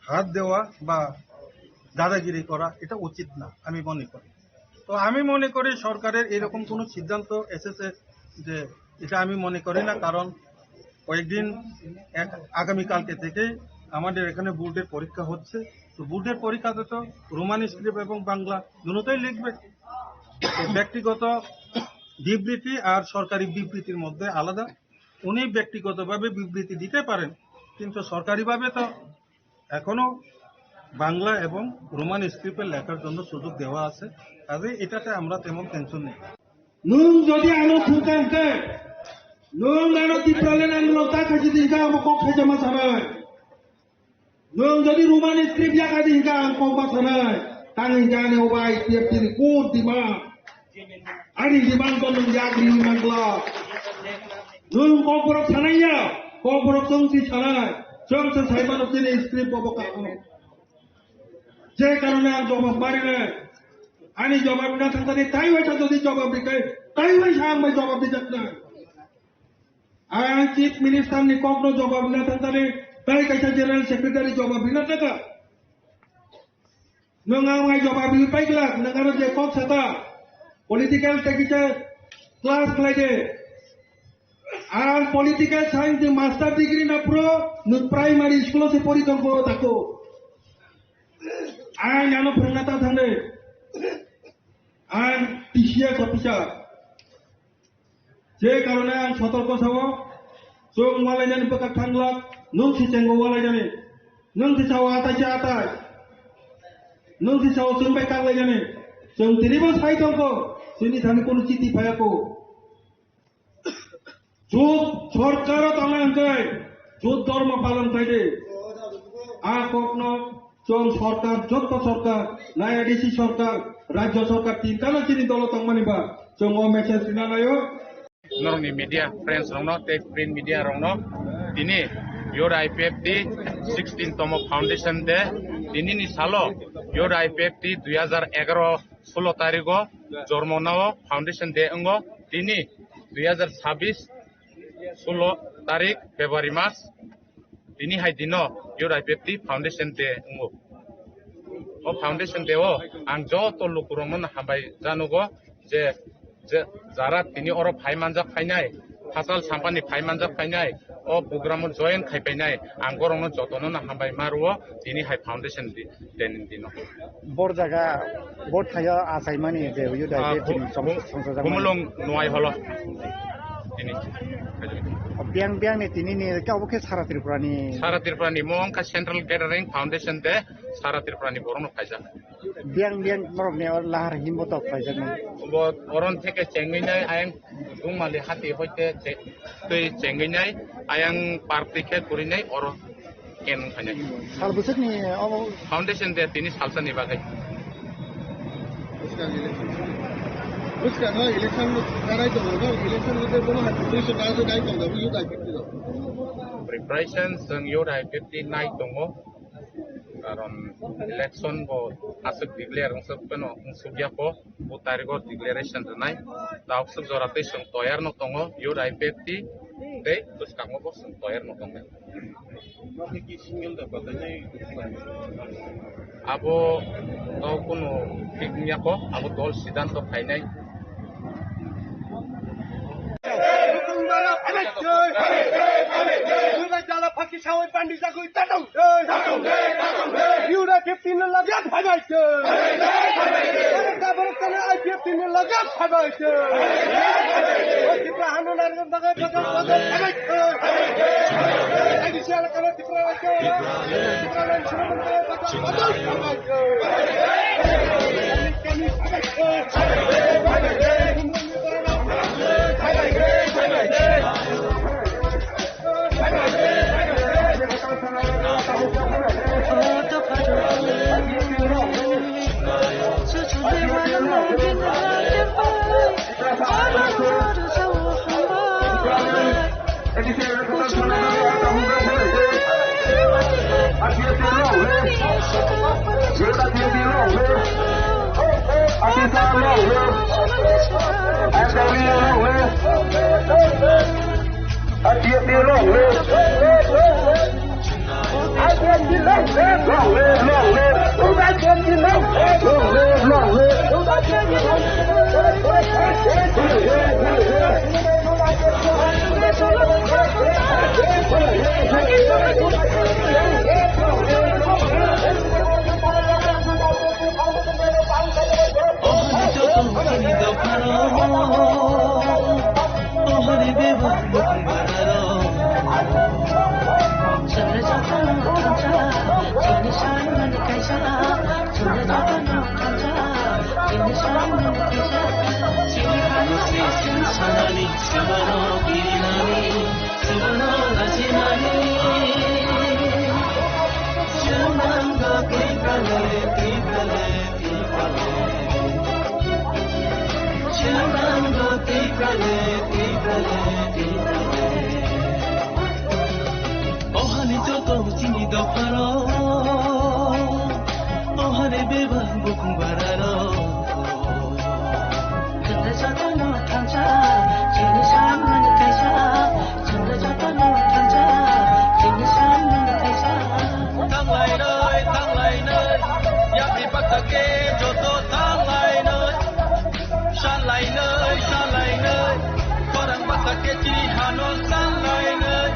হাত দেওয়া বা দাদাগিরি করা, এটা উচিত না, আমি মনে করি। তো আমি মনে করি সরকারের এরকম কোনো সিদ্ধান্ত এসেছে যে, এটা আমি মনে করি না, কারণ কয়েকদিন, এক, আগামীকালকে থেকে আমাদের এখানে বোর্ডের পরীক্ষা হচ্ছে। তো বোর্ডের পরীক্ষাতে তো রোমান স্ক্রিপ্ট এবং বাংলা দুটোই লিখবে। তো ব্যক্তিগত বিবৃতি আর সরকারি বিবৃতির মধ্যে আলাদা। উনি ব্যক্তিগতভাবে বিবৃতি দিতে পারেন, কিন্তু সরকারিভাবে তো এখনো বাংলা এবং রোমান স্ক্রিপ্টে লেখার জন্য সুযোগ দেওয়া আছে, কাজে এটাতে আমরা তেমন টেনশন নেই। Nwng jodi ano thwngkha hwnkhe, nwng ano Tipraland ang lota khachi di hwnkhe amo kok khaijama sanai. Nwng jodi Roman script yaka di hwnkhe ang kok ma sanai. Tang hwnkhe ani obo I P F T ni core demand. Ani demand to nwng yak riwi mangla. Nwng kokborok sanai ya, kokborok chwng si sanai. Chwng se sai mano chini script bobo kaham. Je karone ang jobab marinai. Ani jobab na thangtani tai waisa jodi jobab rikai, tai waisa ang bai jobab dijaknai. Ang Chief Minister ni kokno jobab rina thangtani, tai kaisa General Secretary jobab rina thangkha. Nwng ang hai jobab riwi paiglak, nwng ano je kok saka, political tei kisa class khlai de. Ang political science ni master degree na pro, nwng primary school o se pori tongkho tako. Ang ano phwrwngna ta thangde. Ang T C S officer. Je karone ang sotorko sao, chwng walainani bwkha thanglak, nwng si chengo walainani, nwng si sao atai se atai, nwng si sao chwng bai kanglainani, chwng tinibo sai tongkho, chini thani kunu chiti phayakho. Jut sorkaro tongna hwnkhe, jut dhormo palon khaidi. A kokno Chwng sorkar, jotto sorkar, na A D C sorkar, rajyo sorkar, tinta no chini dolo tongmani ba, chwng o message rina naio. Norokni media friends rokno tei print media rokno tini Youth I P F T sixteen tomo foundation day, tinini salo Youth I P F T dui hazar egaro sulo tarigo jormo nao foundation day wngo, tini dui hazar sabis sulo tarik February mas. Tini hai dino Youth I P F T Foundation Day wngo. O Foundation Day o ang joto lukurokno hambai janugo je, je jara tini oro phai manjak phainai, Phasal Sampani phai manjak phainai, o program o join khai phainai, ang borokno jotono hambai ma rwo tini hai Foundation Day, Day ni dino. Bor jaga bor thaio achaimani je Youth Ah, I P F T ni bu-, bu-, songsa-, songsajakmani. Bumulong Nuai Holo. Tini. Biyang, biyang ni tini ni khe obo khe Sara Tripura ni. Sara Tripura ni mo wngkha Central Gathering Foundation Day, Sara Tripura ni borokno khaijak. Biyang, biyang borok ni lahar himbo tok khaijak nang. Bo oron theke chengwi nai ayang Dungmali hati hoite che-, twi chengwi nai ayang party khe kwrwi nai oro. Ken wngkha ne. Sal bwswkni obo. Foundation Day tini salsa ni bagwi. Bwskango election no karai tongo, no election no tei bono hai duiso kaisa kai tongo, youth I P F T rok. Preparation chwng youth I P F T nai tongo. Karon election bo aswk declare wngsa phano wngsukya kho. Bu tarigo declaration rwnai. Taokswk jora tei chwng toyar no tongo, youth I P F T tei bwskango bo chwng toyar no tongo. Abo tao kunu thik wngya kho, abo dol siddhanto khainai. Jala phaki sawi pandi jagwi tatong. Youth I P F T ni lage phaibai tei. Borok ta borok tani I P F T ni lage phaibai tei. O Tripura hano narwkna bagwi badal badal phaibai tei. A D C elakano Tripura rajyo, Tripura rajyo badal badal phaibai tei. Ohani joto chini dopharo, ohani bebak bukung bararo. Joto joto no thansa, chini samani kaisa. Joto joto no thansa, chini samani kaisa. Thanglai noi, thanglai noi, yapri pakta ke joto thanglai noi. Sanlainai, sanlainai, khorang bwsa khe chini hano sanlainai.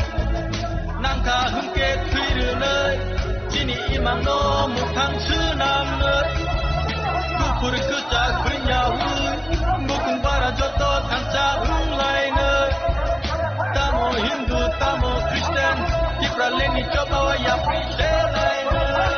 Nangkha hwnkhe thwi rwnai, chini imangno muthang swnamnai. Kuphur kwchak hwnyaui, bukung bara joto thansa wnglainai. Tamo Hindu, tamo Christian, Tipra leni choba o yapri selainai.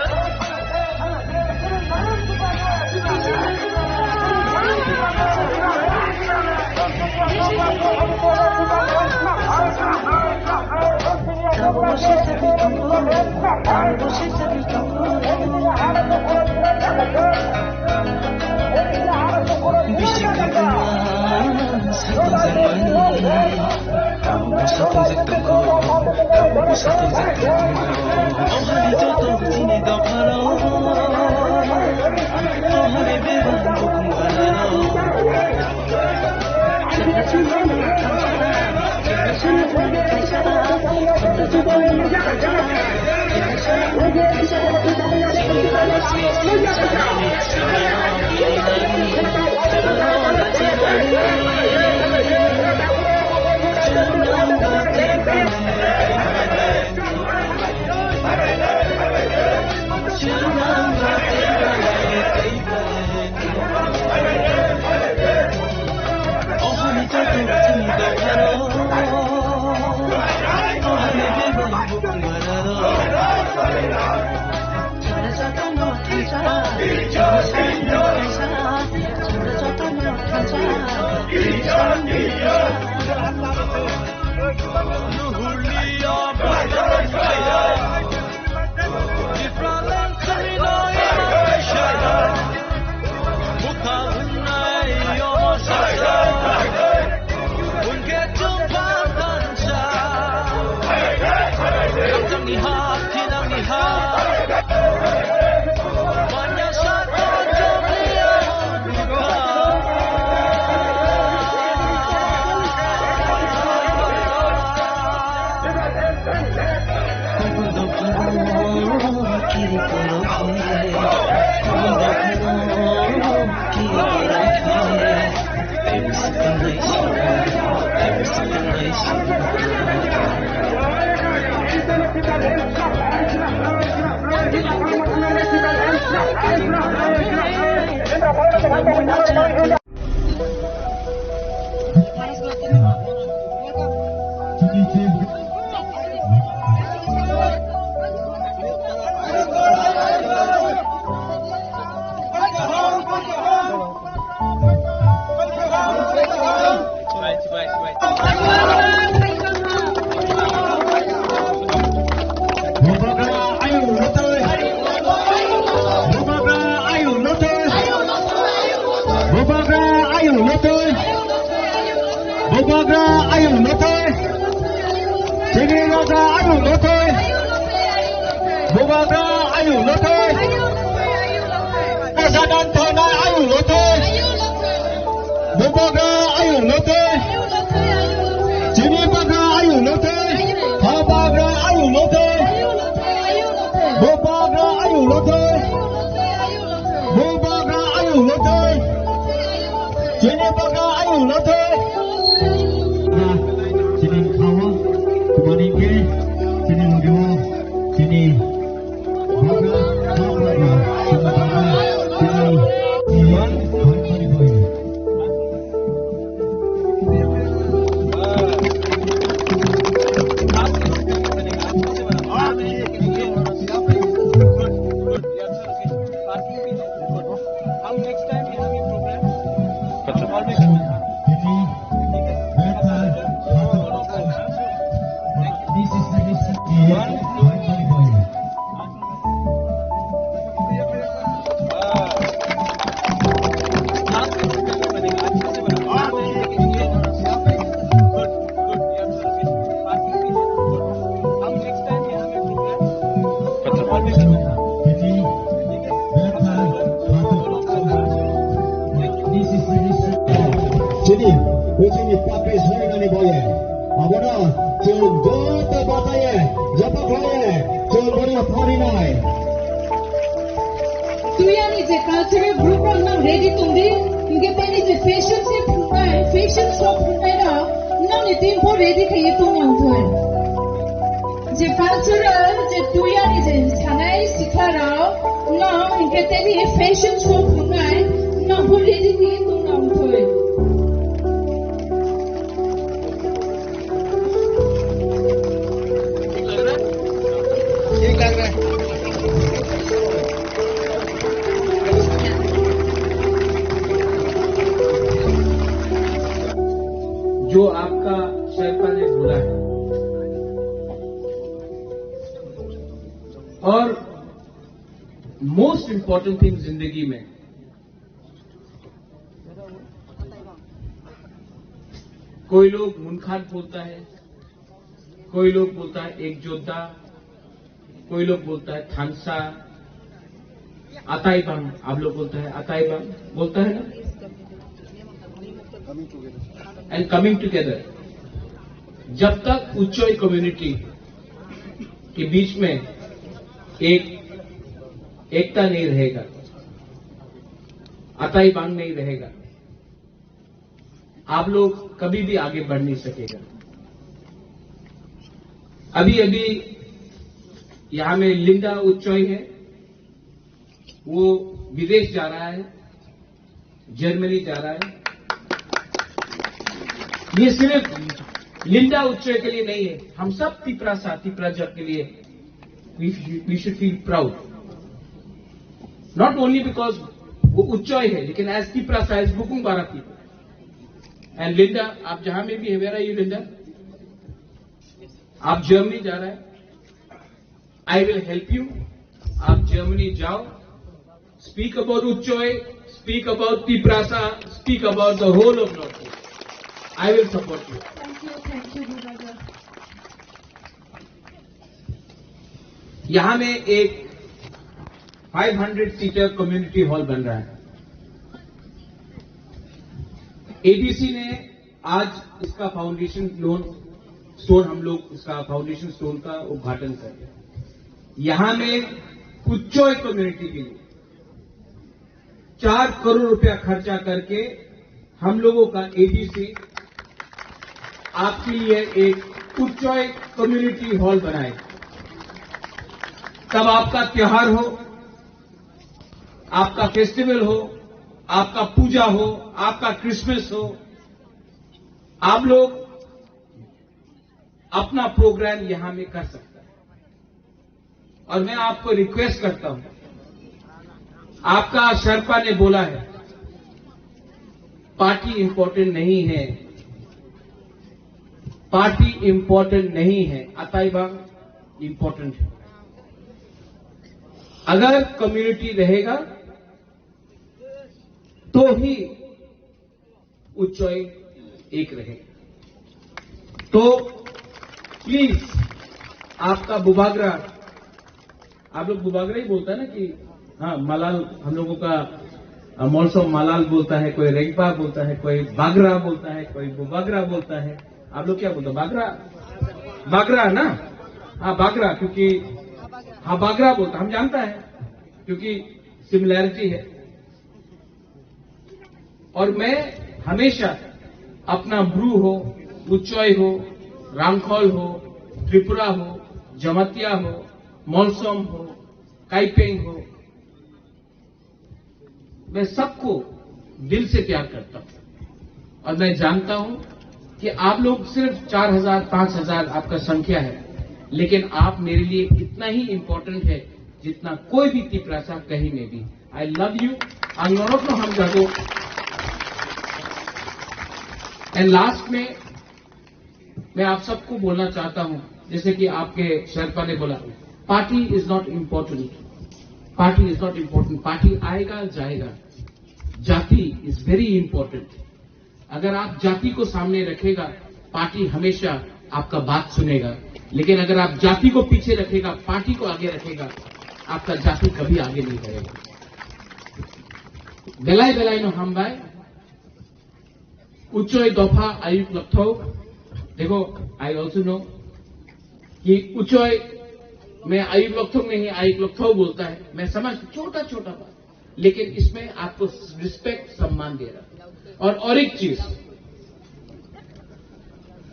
Bubagra ayung lotoi. Bubagra ayung lotoi. Bubagra ayung lotoi. Bubagra ayung lotoi. Chini raja ayung lotoi. Bubagra ayung lotoi. Raja dan thana ayung lotoi. Bubagra ayung lotoi. Chini bagra ayung lotoi. Ha bagra ayung lotoi. Bubagra ayung lotoi. Bubagra ayung lotoi. Chini bagra ayung lotoi. Chini khawa, tumani ke, chini mudiwo, chini bagra, bagra, chini bagra, chini iwan, bhai, bhai, bhai. Chini, uchini papi soinani boye. Abono chwng joto bataye, joto khlaye, chwng bono pharinai. Tuyani je cultural group rok nang ready tongdi, hingke tani je fashion se phungnai, fashion show phungnai rok nangni team pho ready khaye tong nang thoi. Je cultural, je tuyani je sanai sikha rok, no, hingke tani fashion show phungnai, no, pho ready khaye tong nang thoi. जो आपका शेरपा ने बोला है। और most important thing जिंदगी में, कोई लोग मुनखान बोलता है, कोई लोग बोलता है एक जोद्धा, कोई लोग बोलता है थानसा, अताई बांग, आप लोग बोलता है अताई बांग, बोलता है ना? एंड कमिंग टुगेदर, जब तक उच्चोय कम्युनिटी के बीच में एक एकता नहीं रहेगा, अताई बांग नहीं रहेगा, आप लोग कभी भी आगे बढ़ नहीं सकेगा। अभी अभी यहाँ में लिंडा उच्चोय है, वो विदेश जा रहा है, जर्मनी जा रहा है। ये सिर्फ लिंडा उच्चोय के लिए नहीं है, हम सब तिपरा सा तिपरा जग के लिए we should feel proud, not only because वो उच्चोय है, लेकिन as तिपरा सा is बुकुंग बारा पीपल। एंड लिंडा, आप जहां में भी है, वेर आर यू लिंडा? आप जर्मनी जा रहे हैं, आई विल हेल्प यू। आप जर्मनी जाओ, speak about उच्चोय, speak about Tiprasa, speak about the whole of North East। I will support you। Thank you, thank you, brother। यहाँ में एक five hundred seater community hall बन रहा है। एडीसी ने आज इसका फाउंडेशन लोन स्टोन, हम लोग इसका फाउंडेशन स्टोन का उद्घाटन कर रहे हैं। यहाँ में उच्चोय कम्युनिटी के लिए चार करोड़ रुपया खर्चा करके हम लोगों का एडीसी आपके लिए एक उच्चोय कम्युनिटी हॉल बनाए। तब आपका त्योहार हो, आपका फेस्टिवल हो, आपका पूजा हो, आपका क्रिसमस हो, आप लोग अपना प्रोग्राम यहाँ में कर सकता है। और मैं आपको रिक्वेस्ट करता हूं, आपका शेरपा ने बोला है, पार्टी इंपॉर्टेंट नहीं है, पार्टी इंपॉर्टेंट नहीं है, अताई बांग इंपॉर्टेंट है। अगर कम्युनिटी रहेगा तो ही उच्चोय एक रहे। तो प्लीज, आपका बुबागरा, आप लोग बुबागरा ही बोलता है ना कि, हाँ, मलाल, हम लोगों का, अ, मॉलसो मलाल बोलता है, कोई रेंगपा बोलता है, कोई बागरा बोलता है, कोई बुबागरा बोलता है। आप लोग क्या बोलते हो? बागरा? बागरा ना? हाँ, बागरा, क्योंकि, हाँ, बागरा बोलता, हम जानता है, क्योंकि सिमिलैरिटी है। और मैं हमेशा अपना ब्रू हो, उच्चोय हो, रांगखोल हो, त्रिपुरा हो, जमातिया हो, मलसम हो, काइपेंग हो, मैं सबको दिल से प्यार करता हूँ। और मैं जानता हूँ कि आप लोग सिर्फ चार हज़ार, पाँच हज़ार आपका संख्या है, लेकिन आप मेरे लिए इतना ही इंपॉर्टेंट है जितना कोई भी तिपरासा कहीं में भी। I love you। Ang norokno hamjago। And last में मैं आप सबको बोलना चाहता हूं, जैसे कि आपके शेरपा ने बोला, party is not important, party is not important, party आएगा जाएगा, जाति इज वेरी इंपॉर्टेंट। अगर आप जाति को सामने रखेगा, पार्टी हमेशा आपका बात सुनेगा, लेकिन अगर आप जाति को पीछे रखेगा, पार्टी को आगे रखेगा, आपका जाति कभी आगे नहीं बढ़ेगा। Belai belai no hambai. उच्चोय दोफा आयुक लक्थो। देखो, I also know कि उच्चोय में आयुक लक्थो नहीं, आयुक लक्थो बोलता है। मैं समझ, छोटा छोटा बात, लेकिन इसमें आपको रिस्पेक्ट, सम्मान दे रहा है। और, और एक चीज,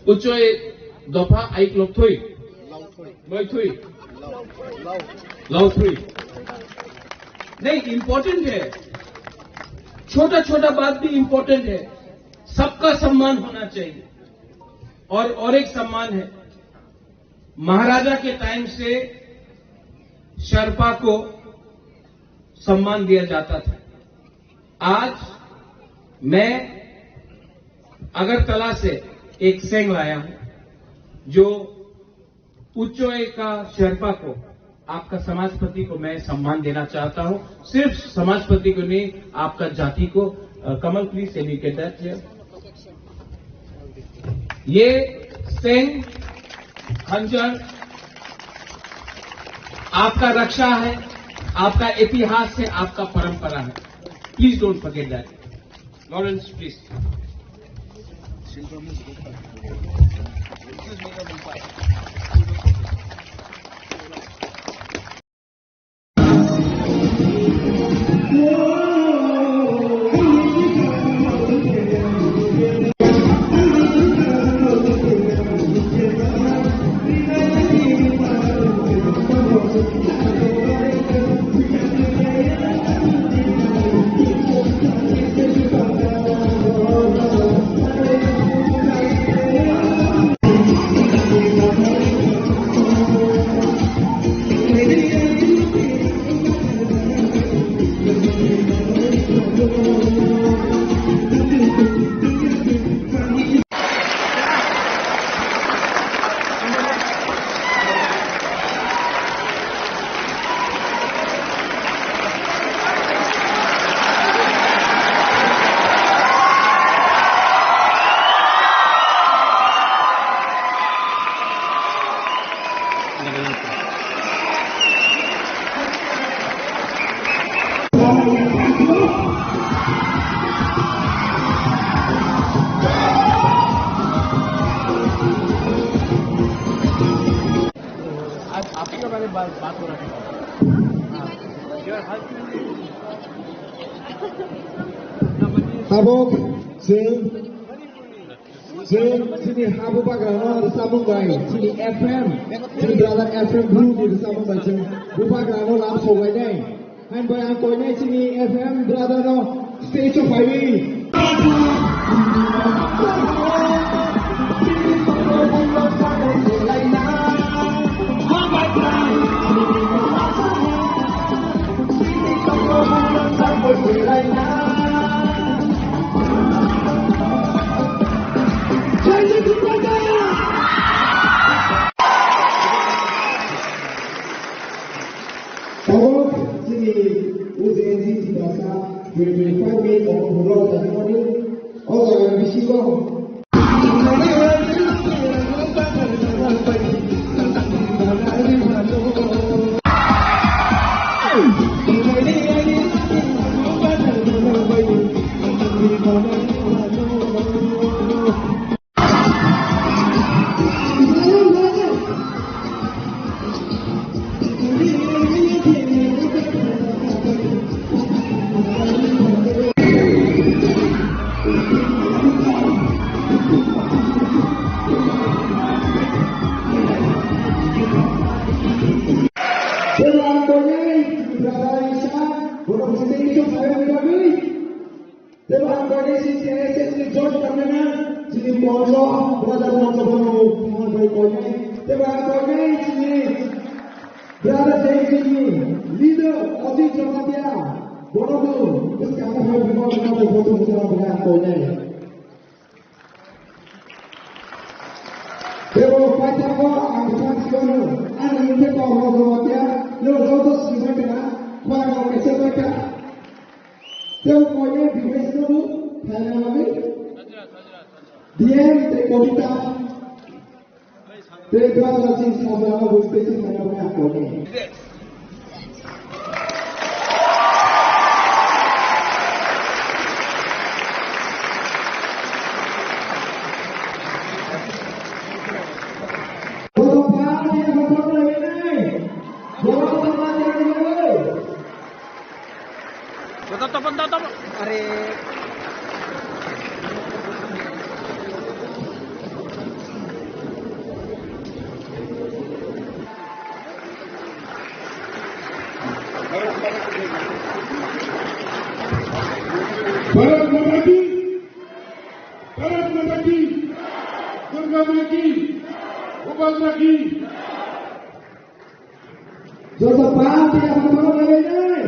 उच्चोय दोफा आयुक लक्थोई, लक्थोई, लक्थोई। नहीं, इंपॉर्टेंट है, छोटा छोटा बात भी इंपॉर्टेंट है। सबका सम्मान होना चाहिए। और, और एक सम्मान है, महाराजा के टाइम से शर्पा को सम्मान दिया जाता था। आज मैं अगरतला से एक सेंग लाया हूं, जो उच्चोय का शर्पा को, आपका समाजपति को मैं सम्मान देना चाहता हूं। सिर्फ समाजपति को नहीं, आपका जाति को। अ, कमल, please, can you get that here? ये सेंग खंजर आपका रक्षा है, आपका इतिहास है, आपका परंपरा है। Please don't forget that. Lawrence, please. आज आप ही के बारे में बात, बात हो रहा है। Tabuk chwng, chwng chini ha bubagrano rwchapmung bai chini F M, chini brother F M group ni rwchapmung bai chwng bubagrano lam sobainai. Hain bai ang koinai chini F M brother no stage o phaiwi. Tabuk chini U J N G Tiprasa twenty-five May o phungrok tangmani o jaga bisingo. Tebo ang koinai chini T S S ni joint convener, chini Poncho, brother Poncho bono mohon bai koinai. Tebo ang koinai chini brother J J ni leader Ajit Jamatia, bono bo bwskang hai bimol bimol bo photo bwskango ang koinai. Tebo paithago ang bwskango ang nini khe Poncho Jamatia, no joto sini bai kana, khwlai rok kaisa bai ka. Tei koinai device no bo khaina bagwi D M tei Kobita tei brother chini sajla no bo tei chini khaina bagwi ang koinai. Bubagra ki! Bubagra ki! Joto party yang berkorok lagi ni.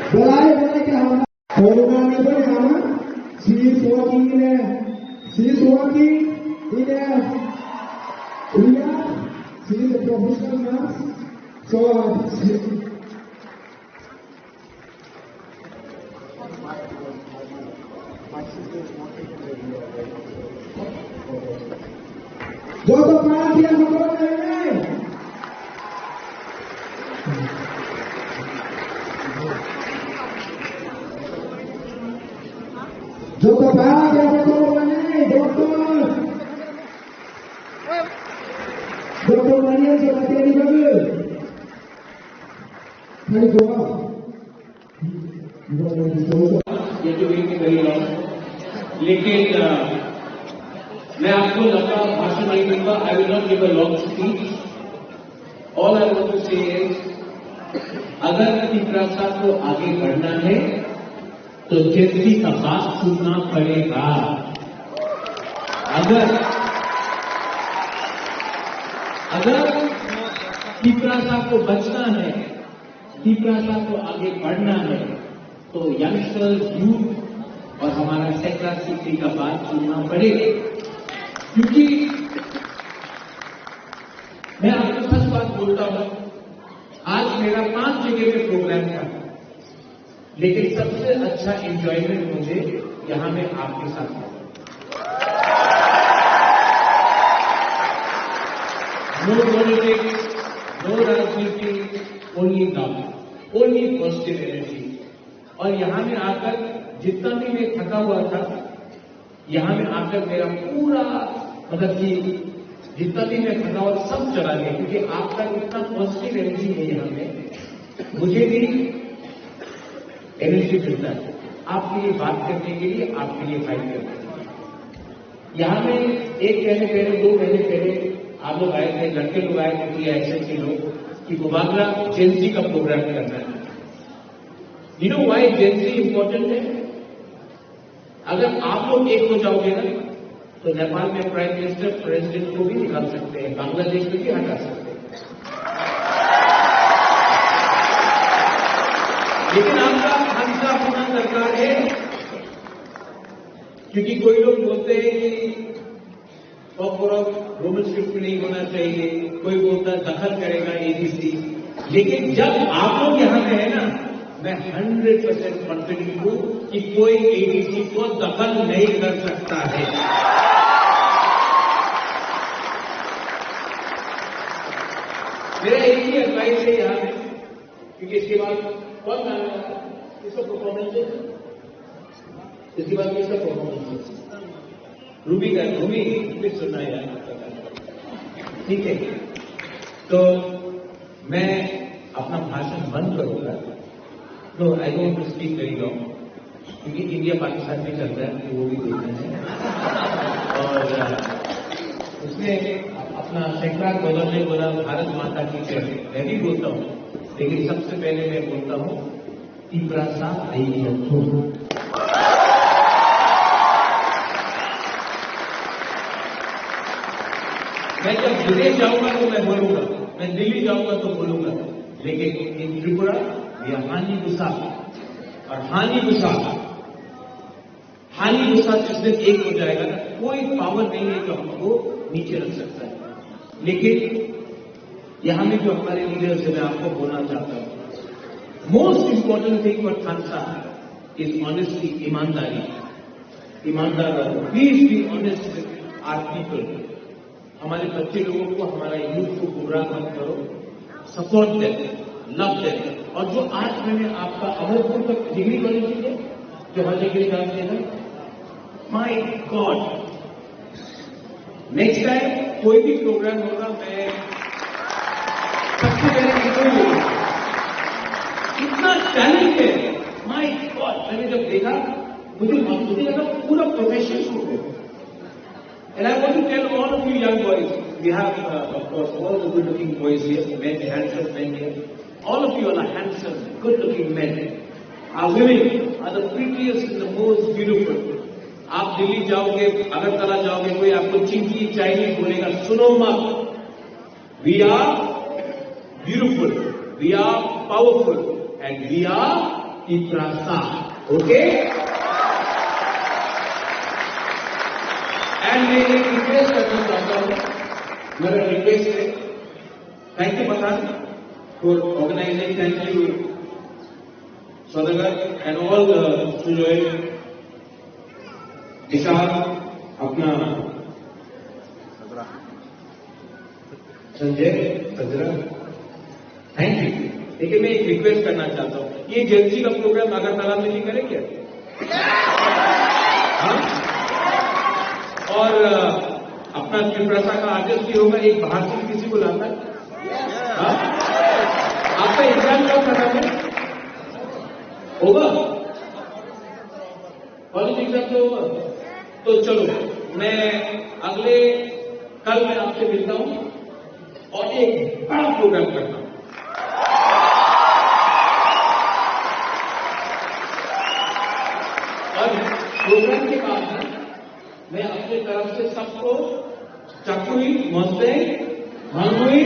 Belai belai ke hama. Corona ni pun hama. She is working in a, she is working in a, yeah, she is a professional nurse. So, she, Joto party yang berkorok lagi ni. Joto party yang berkorok lagi ni. Doktor. Doktor Manian Sabatya ni bagus. Hari doa. ये तो एक कही रहा हूँ। लेकिन, अ, मैं आपको लंबा भाषण नहीं दूंगा। I will not give a long speech. All I want to say is, अगर तिपरासा को आगे बढ़ना है, तो जेंजी का बात सुनना पड़ेगा। अगर, अगर तिपरासा को बचना है, तिपरासा को आगे बढ़ना है, तो यंगस्टर्स, यूथ और हमारा सेक्रा सिटी का बात सुनना पड़ेगा। क्योंकि मैं आपको सच बात बोलता हूँ, आज मेरा पांच जगह पे प्रोग्राम था, लेकिन सबसे अच्छा एंजॉयमेंट मुझे यहाँ में आपके साथ हुआ। No politics, no राजनीति, only love, only positive energy। और यहाँ में आकर जितना भी मैं थका हुआ था, यहाँ में आकर मेरा पूरा, मतलब कि जितना भी मैं थका हुआ सब चला गया, क्योंकि आपका इतना पॉजिटिव एनर्जी है यहाँ में, मुझे भी एनर्जी मिलता है आपके लिए बात करने के लिए, आपके लिए फाइट करने के लिए। यहाँ में एक महीने पहले, दो महीने पहले आप लोग आए थे, लड़के लोग आए थे, टीआईएसएफ के लोग, कि बुबागरा जेंजी का प्रोग्राम करना है। You know why Gen Z important है? अगर आप लोग एक हो जाओगे ना, तो नेपाल में प्राइम मिनिस्टर, प्रेसिडेंट को भी निकाल सकते हैं, बांग्लादेश में भी हटा सकते हैं। लेकिन आपका हंसा होना दरकार है, क्योंकि कोई लोग बोलते हैं कि कॉकबॉक्स रोमन स्क्रिप्ट में नहीं होना चाहिए, कोई बोलता है दखल करेगा एडीसी। लेकिन जब आप लोग यहाँ पे है ना, मैं हंड्रेड परसेंट कॉन्फिडेंट हूँ कि कोई एडीसी को दखल नहीं कर सकता है। मेरा एक ही एडवाइस है यहाँ पे, क्योंकि इसके बाद कौन गाना गाता है? इसका परफॉर्मेंस है। इसके बाद किसका परफॉर्मेंस है? रूबी का, रूबी, रूबी सुनना है यार। ठीक है, तो मैं अपना भाषण बंद करूंगा। No, I don't want to speak very long, क्योंकि इंडिया पाकिस्तान भी चल रहा है, तो वो भी देखना है। और, अ, उसमें अपना सैकड़ा गजल नहीं बोला, भारत माता की जय, मैं भी बोलता हूँ, लेकिन सबसे पहले मैं बोलता हूँ, तिपरासा आइडिया थ्रू। मैं जब विदेश जाऊंगा तो मैं बोलूंगा, मैं दिल्ली जाऊंगा तो बोलूंगा, लेकिन इन त्रिपुरा ये हानि गुसा और हानि गुसा, हानि गुसा जिस दिन एक हो जाएगा ना, कोई पावर नहीं है जो हमको नीचे रख सकता है। लेकिन यहाँ में जो हमारे लीडर्स हैं, मैं आपको बोलना चाहता हूँ, most important thing for Khan साहब is honesty, ईमानदारी, ईमानदार रहो। Please be honest with our people। हमारे बच्चे लोगों को, हमारा यूथ को गुमराह मत करो, support them, love them। और जो आज मैंने आपका अमरपुर तक डिग्री कॉलेज है, जो हर जगह जानते हैं, माय गॉड, नेक्स्ट टाइम कोई भी प्रोग्राम होगा, मैं सबसे पहले इनको ही बोलूंगा। इतना टैलेंट है, माय गॉड, मैंने जब देखा, मुझे, मुझे लगा पूरा प्रोफेशन छूट गया। And I want to tell all of you young boys, we have, uh, of course, all the good-looking boys here, men, handsome men here. All of you are handsome, good-looking men. Our women are the prettiest and the most beautiful. आप दिल्ली जाओगे, अगरतला जाओगे, कोई आपको चिंकी चाइनीज बोलेगा, सुनो मत। We are beautiful, we are powerful, and we are Tiprasa. Okay? And मैं एक रिक्वेस्ट करना चाहता हूँ, मेरा रिक्वेस्ट है, thank you Pathan for organizing, thank you Saudagar and all the Sujoy, Vishal, अपना संजय, संजय, thank you। लेकिन मैं एक रिक्वेस्ट करना चाहता हूँ, ये जेंजी का प्रोग्राम अगरतला में नहीं करें क्या? हाँ? और अ, अपना त्रिप्रासा का आर्टिस्ट भी होगा, एक बाहर से भी किसी को लाना है? हाँ? आपका एग्जाम कब खत्म है? होगा? कॉलेज एग्जाम तो होगा। तो चलो, मैं अगले, कल मैं आपसे मिलता हूँ और एक बड़ा प्रोग्राम करता हूँ। और प्रोग्राम के बाद ना, मैं अपने तरफ से सबको Chakuri, Moseng, Mangui,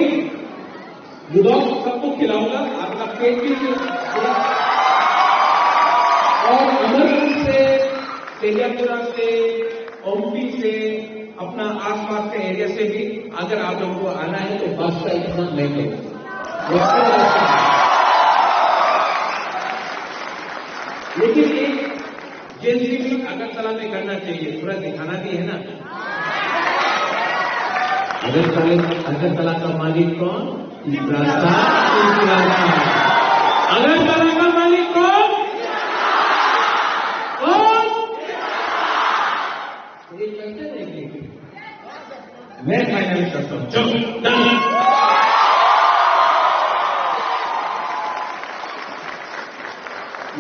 Budok, सबको खिलाऊंगा, आपका पेट भी पूरा। और अमरपुर से, तेलियापुरा से, ओमपी से, अपना आसपास के एरिया से भी अगर आप लोगों को आना है तो बस का इंतजाम मैं करूँगा। लेकिन एक जेंजी भी अगरतला में करना चाहिए, थोड़ा दिखाना भी है ना। अगरतला, अगरतला का मालिक कौन? Tiprasa, Tiprasa। अगरतला का मालिक कौन? कौन? ये करते नहीं। मैं फाइनल करता हूँ। चलो, done।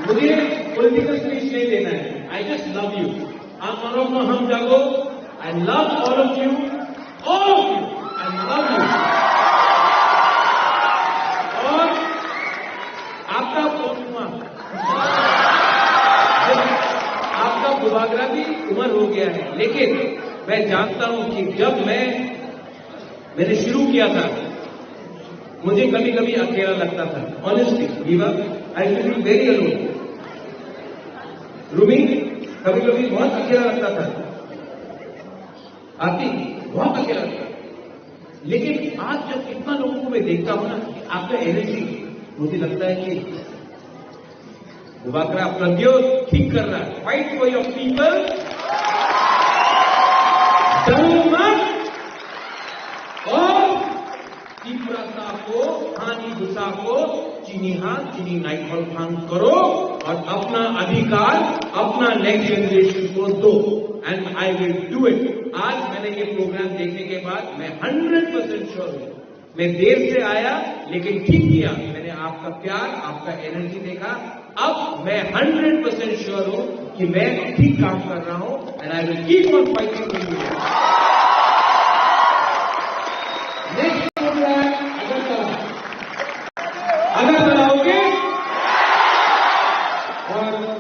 मुझे पॉलिटिकल स्पीच नहीं देना है। I just love you। आप दोनों को हम जागो। I love all of you। All of you। I love you। और आपका बहुत हुआ। आपका बुबागरा भी उम्र हो गया है, लेकिन मैं जानता हूं कि जब मैं, मैंने शुरू किया था, मुझे कभी-कभी अकेला लगता था। Honestly, Viva, I used to feel very alone। Rumi, कभी-कभी बहुत अकेला लगता था। आती, बहुत अकेला लगता था। लेकिन आज जब इतना लोगों को मैं देखता हूं ना, कि आपका एनर्जी, मुझे लगता है कि बुबागरा प्रद्योत ठीक कर रहा है। Fight for your people। डरो मत। और Tiprasa ko, hani busa ko, chini ha, chini naikhol phang karo, aur apna adhikar, apna next generation ko do. And I will do it। आज मैंने ये प्रोग्राम देखने के बाद मैं हंड्रेड परसेंट श्योर हूँ। मैं देर से आया, लेकिन ठीक किया। मैंने आपका प्यार, आपका एनर्जी देखा। अब मैं हंड्रेड परसेंट श्योर हूँ कि मैं ठीक काम कर रहा हूँ। And I will keep on fighting for you। Next programme Agartala, Agartala, okay. और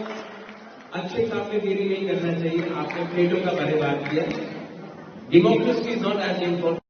अच्छे काम में देरी नहीं करना चाहिए। आपने प्लेटों का बारे बात किया। Democracy is not as important।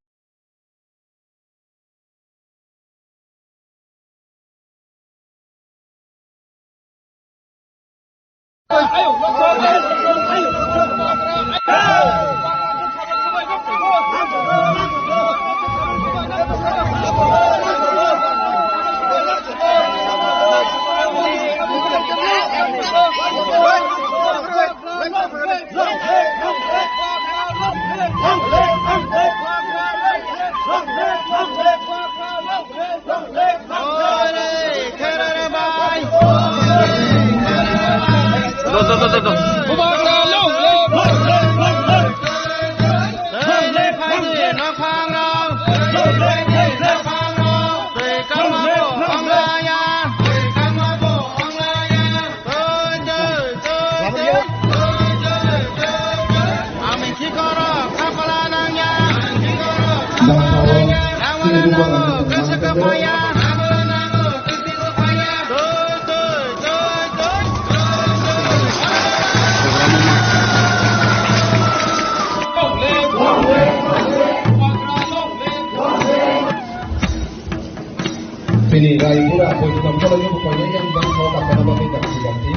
Raipura Boikhom Koloi ni bukhai nai yang bang kho bakana bagwi dakti dakti.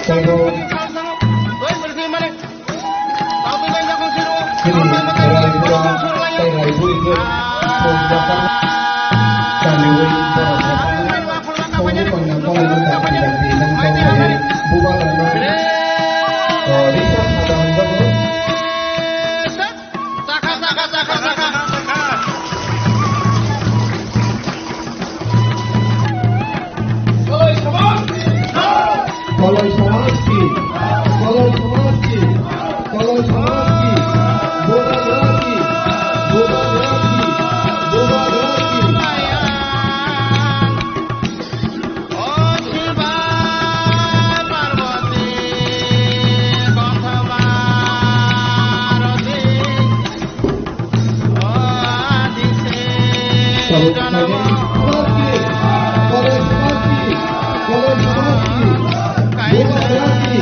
Taibo chini Raipura tei Raipuri khe Boikhom Kamiwi borok Songni Kanya Koloi ni dakti dakti nang kho kaiwi bubagrano, eh, risa sada hwnjago. Koloi Samaj ki, Koloi Samaj ki, Koloi Samaj ki, Bubagra ki,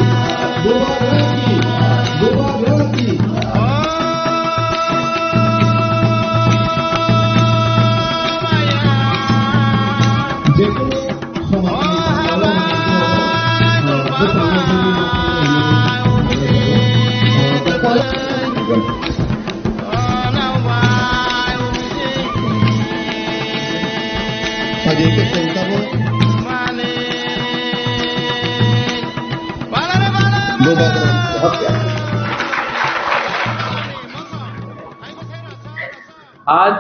Bubagra ki, Bubagra ki. आज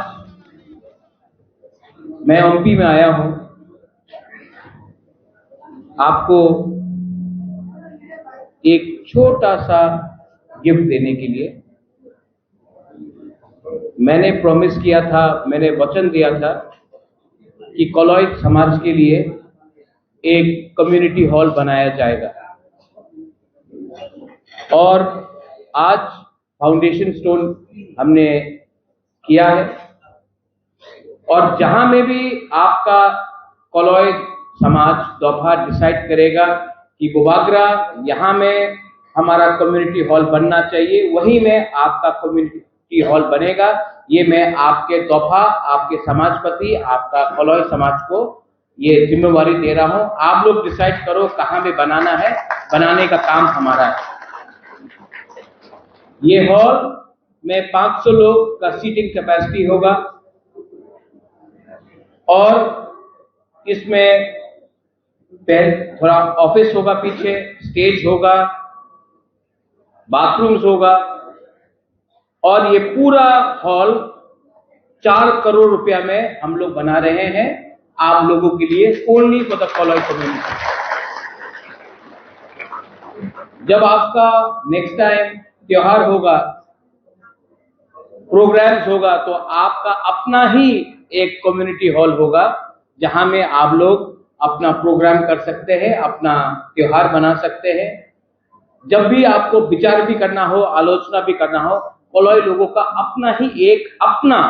मैं एमपी में आया हूं आपको एक छोटा सा गिफ्ट देने के लिए। मैंने प्रॉमिस किया था, मैंने वचन दिया था कि कलौय समाज के लिए एक कम्युनिटी हॉल बनाया जाएगा। और आज फाउंडेशन स्टोन हमने किया है। और जहां में भी आपका कलौय समाज दोफा डिसाइड करेगा कि बुबाग्रा, यहाँ में हमारा कम्युनिटी हॉल बनना चाहिए, वहीं में आपका कम्युनिटी हॉल बनेगा। ये मैं आपके दोफा, आपके समाजपति, आपका कलौय समाज को ये जिम्मेवारी दे रहा हूं। आप लोग डिसाइड करो कहां में बनाना है, बनाने का काम हमारा है। ये हॉल में पाँच सौ लोग का सीटिंग कैपेसिटी होगा और इसमें पहले थोड़ा ऑफिस होगा, पीछे स्टेज होगा, बाथरूम्स होगा और ये पूरा हॉल चार करोड़ रुपया में हम लोग बना रहे हैं आप लोगों के लिए, only for the Koloi community। जब आपका नेक्स्ट टाइम त्योहार होगा, प्रोग्राम्स होगा, तो आपका अपना ही एक कम्युनिटी हॉल होगा, जहां में आप लोग अपना प्रोग्राम कर सकते हैं, अपना त्योहार मना सकते हैं। जब भी आपको विचार भी करना हो, आलोचना भी करना हो, कलौय लोगों का अपना ही एक अपना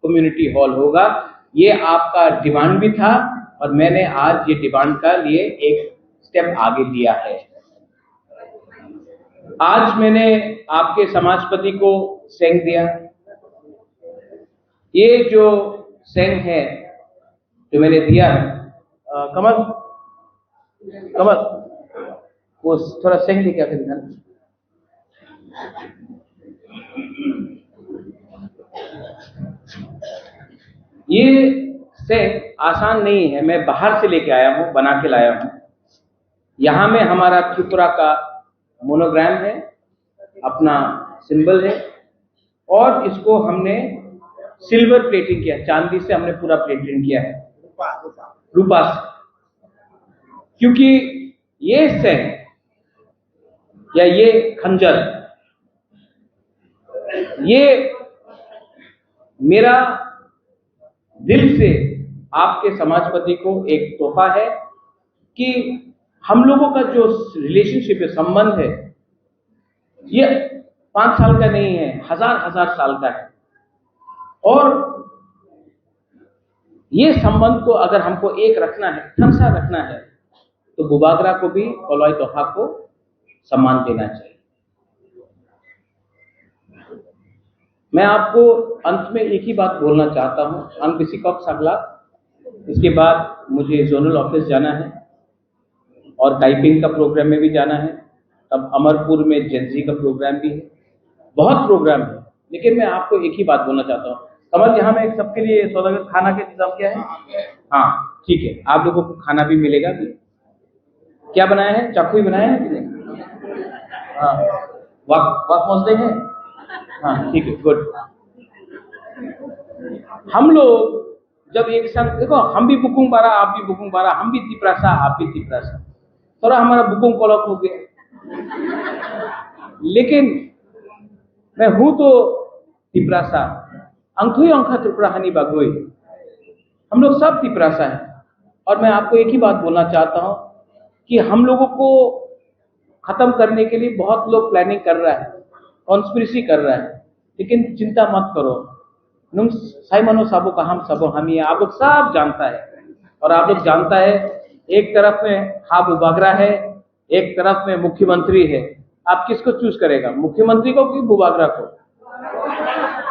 कम्युनिटी हॉल होगा। ये आपका डिमांड भी था और मैंने आज ये डिमांड का लिए एक स्टेप आगे लिया है। आज मैंने आपके समाजपति को सेंग दिया। ये जो सेंग है, जो मैंने दिया है, अ, कमल, कमल, वो थोड़ा सेंग लेके आके दिखा ना। ये सेंग आसान नहीं है, मैं बाहर से लेके आया हूँ, बना के लाया हूँ। यहाँ में हमारा त्रिपुरा का मोनोग्राम है, अपना सिंबल है, और इसको हमने सिल्वर प्लेटिंग किया, चांदी से हमने पूरा प्लेटिंग किया है, रूपा से, क्योंकि ये सेंग या ये खंजर, ये मेरा दिल से आपके समाजपति को एक तोहफा है कि हम लोगों का जो रिलेशनशिप है, संबंध है, ये पांच साल का नहीं है, हजार हजार साल का है। और ये संबंध को अगर हमको एक रखना है, थंसा रखना है, तो बुबागरा को भी कलौय दोफा को सम्मान देना चाहिए। मैं आपको अंत में एक ही बात बोलना चाहता हूँ, ang bisi kok sagla, इसके बाद मुझे जोनल ऑफिस जाना है और टाइपिंग का प्रोग्राम में भी जाना है, तब अमरपुर में जेंजी का प्रोग्राम भी है, बहुत प्रोग्राम है। लेकिन मैं आपको एक ही बात बोलना चाहता हूँ कमल, यहाँ में एक सबके लिए सौदागर खाना का इंतजाम किया है। हाँ, ठीक है, आप लोगों को खाना भी मिलेगा। क्या बनाया है? चाकू ही बनाया है कि नहीं? हाँ, वाक वाक मौजूद है। हाँ, ठीक है, गुड। हम लोग जब एक संग, देखो, हम भी बुकुंग बारा, आप भी बुकुंग बारा, हम भी तिपरासा, आप भी तिपरासा, थोड़ा हमारा बुकुंग कलक हो गया, लेकिन मैं हूं तो Tiprasa, ang thui ang kha Tripura hani bagwi। हम लोग सब तिपरासा है। और मैं आपको एक ही बात बोलना चाहता हूं कि हम लोगों को खत्म करने के लिए बहुत लोग प्लानिंग कर रहा है, कॉन्स्पिरेसी कर रहा है, लेकिन चिंता मत करो। Nung sai mano sabo kaham sabo hami, आप लोग सब जानता है। और आप लोग जानता है, एक तरफ में हा बुबागरा है, एक तरफ में मुख्यमंत्री है। आप किसको चूज करेगा, मुख्यमंत्री को कि बुबागरा को?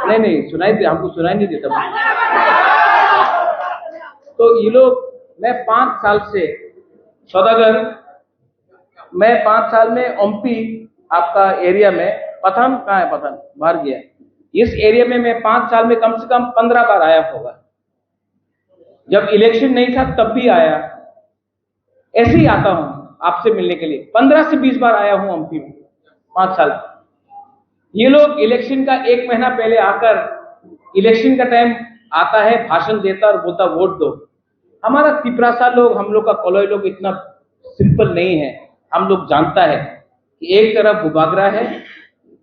नहीं, नहीं, सुनाई दे, हमको सुनाई नहीं देता। तो ये लोग, मैं पांच साल से सौदागर, मैं पांच साल में ओम्पी आपका एरिया में, पठान कहाँ है, पठान बाहर गया, इस एरिया में मैं पांच साल में कम से कम पंद्रह बार आया होगा। जब इलेक्शन नहीं था तब भी आया, ऐसे ही आता हूं आपसे मिलने के लिए, पंद्रह से बीस बार आया हूं ओम्पी में, पांच साल। ये लोग इलेक्शन का एक महीना पहले आकर, इलेक्शन का टाइम आता है, भाषण देता और बोलता वोट दो। हमारा तिपरासा लोग, हम लोग का कलई लोग इतना सिंपल नहीं है। हम लोग जानता है कि एक तरफ बुबागरा है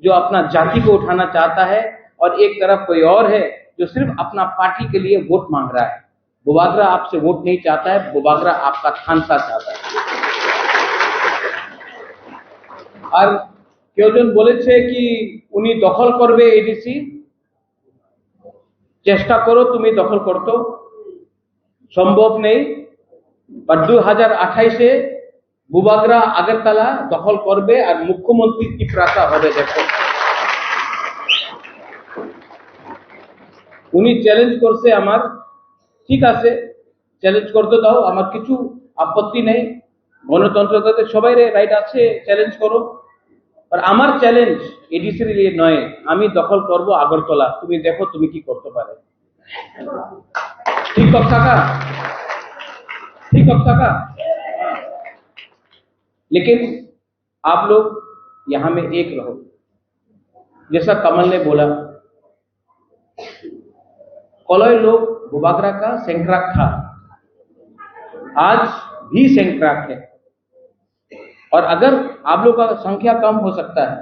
जो अपना जाति को उठाना चाहता है, और एक तरफ कोई और है जो सिर्फ अपना पार्टी के लिए वोट मांग रहा है। बुबागरा आपसे वोट नहीं चाहता है, बुबागरा आपका थानसा चाहता है। আর কেউ জন বলেছে কি উনি দখল করবে এডিসি, চেষ্টা করো তুমি দখল করতো, সম্ভব নেই। বাট দুই হাজার আঠাইশে বুবাগরা আগরতলা দখল করবে আর মুখ্যমন্ত্রী তিপ্রাসা হবে। দেখো, উনি চ্যালেঞ্জ করছে আমার, ঠিক আছে, চ্যালেঞ্জ করতে দাও, আমার কিছু আপত্তি নেই। গণতন্ত্র তাতে সবাই রাইট আছে, চ্যালেঞ্জ করো। আর আমার চ্যালেঞ্জ এডিসির लिए নয়, আমি দখল করব আগরতলা। তুমি দেখো তুমি কি করতে পারে। ঠিক কথা কা? ঠিক কথা কা? लेकिन आप लोग यहाँ में एक रहो। जैसा कमल ने बोला, कलई लोग बुबागरा का सेंक्राक था, आज भी सेंक्राक है। और अगर आप लोग का संख्या कम हो सकता है,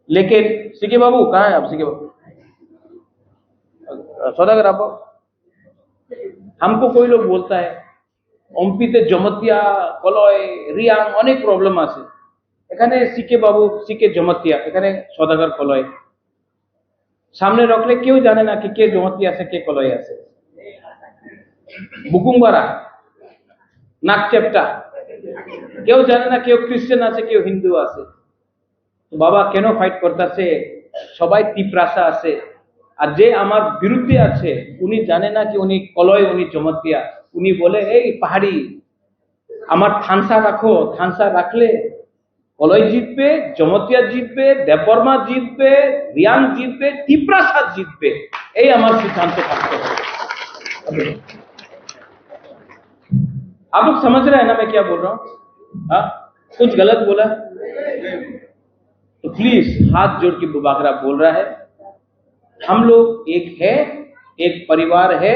लेकिन सीके बाबू, कहाँ है आप सीके बाबू? सौदागर आप, हमको कोई लोग बोलता है, ओम्पीते जमतिया, कलई, रियांग, अनेक प्रॉब्लम আছে। এখানে সিকে বাবু, সিকে জমাতিয়া, এখানে সদাগর কলই। সামনে রাখলে কেউ জানে না কি কে জমাতিয়া আছে, কে কলই আছে। বুকুংবারা, নাকচেপটা, কেউ জানে না কেউ খ্রিস্টান আছে, কেউ হিন্দু আছে। তো বাবা কেন ফাইট করতেছে? সবাই তিপ্রাসা আছে। আর যে আমার বিরুদ্ধে আছে, উনি জানে না কি উনি কলই, উনি জমাতিয়া। উনি বলে, "এই পাহাড়ি, আমার থানসা রাখো, থানসা রাখলে কলই জিতবে, জমতিয়া জিতবে, দেববর্মা জিতবে, রিয়াং জিতবে, তিপ্রাসা জিতবে।" এই আমার সিদ্ধান্ত থাকতে হবে। आप लोग समझ रहे हैं ना मैं क्या बोल रहा हूँ? हाँ, कुछ गलत बोला? तो प्लीज, हाथ जोड़ के बुबागरा बोल रहा है, हम लोग एक है, एक परिवार है।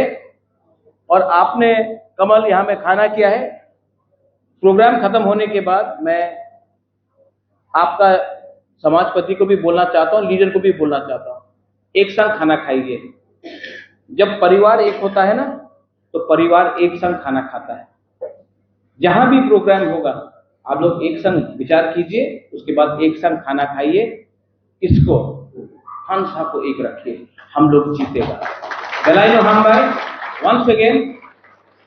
और आपने, कमल, यहाँ में खाना किया है, प्रोग्राम खत्म होने के बाद मैं आपका समाजपति को भी बोलना चाहता हूँ, लीडर को भी बोलना चाहता हूँ, एक साथ खाना खाइए। जब परिवार एक होता है ना, तो परिवार एक संग खाना खाता है। जहां भी प्रोग्राम होगा, आप लोग एक संग विचार कीजिए, उसके बाद एक संग खाना खाइए। इसको, हंसा को एक रखिए, हम लोग जीतेगा। Belai no hambai, once again,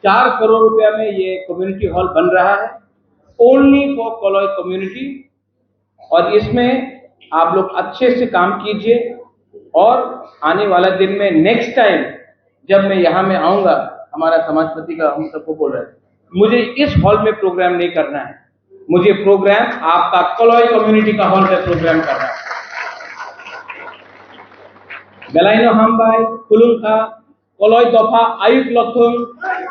चार करोड़ रुपया में ये कम्युनिटी हॉल बन रहा है, only for कलई कम्युनिटी। और इसमें आप लोग अच्छे से काम कीजिए। और आने वाला दिन में नेक्स्ट टाइम जब मैं यहाँ में आऊंगा, हमारा समाजपति का हम सबको बोल रहे हैं, मुझे इस हॉल में प्रोग्राम नहीं करना है, मुझे प्रोग्राम आपका कलॉय कम्युनिटी का हॉल में प्रोग्राम करना है। Belaino hambai, kulungkha, Koloi dopha ayuk lokthung,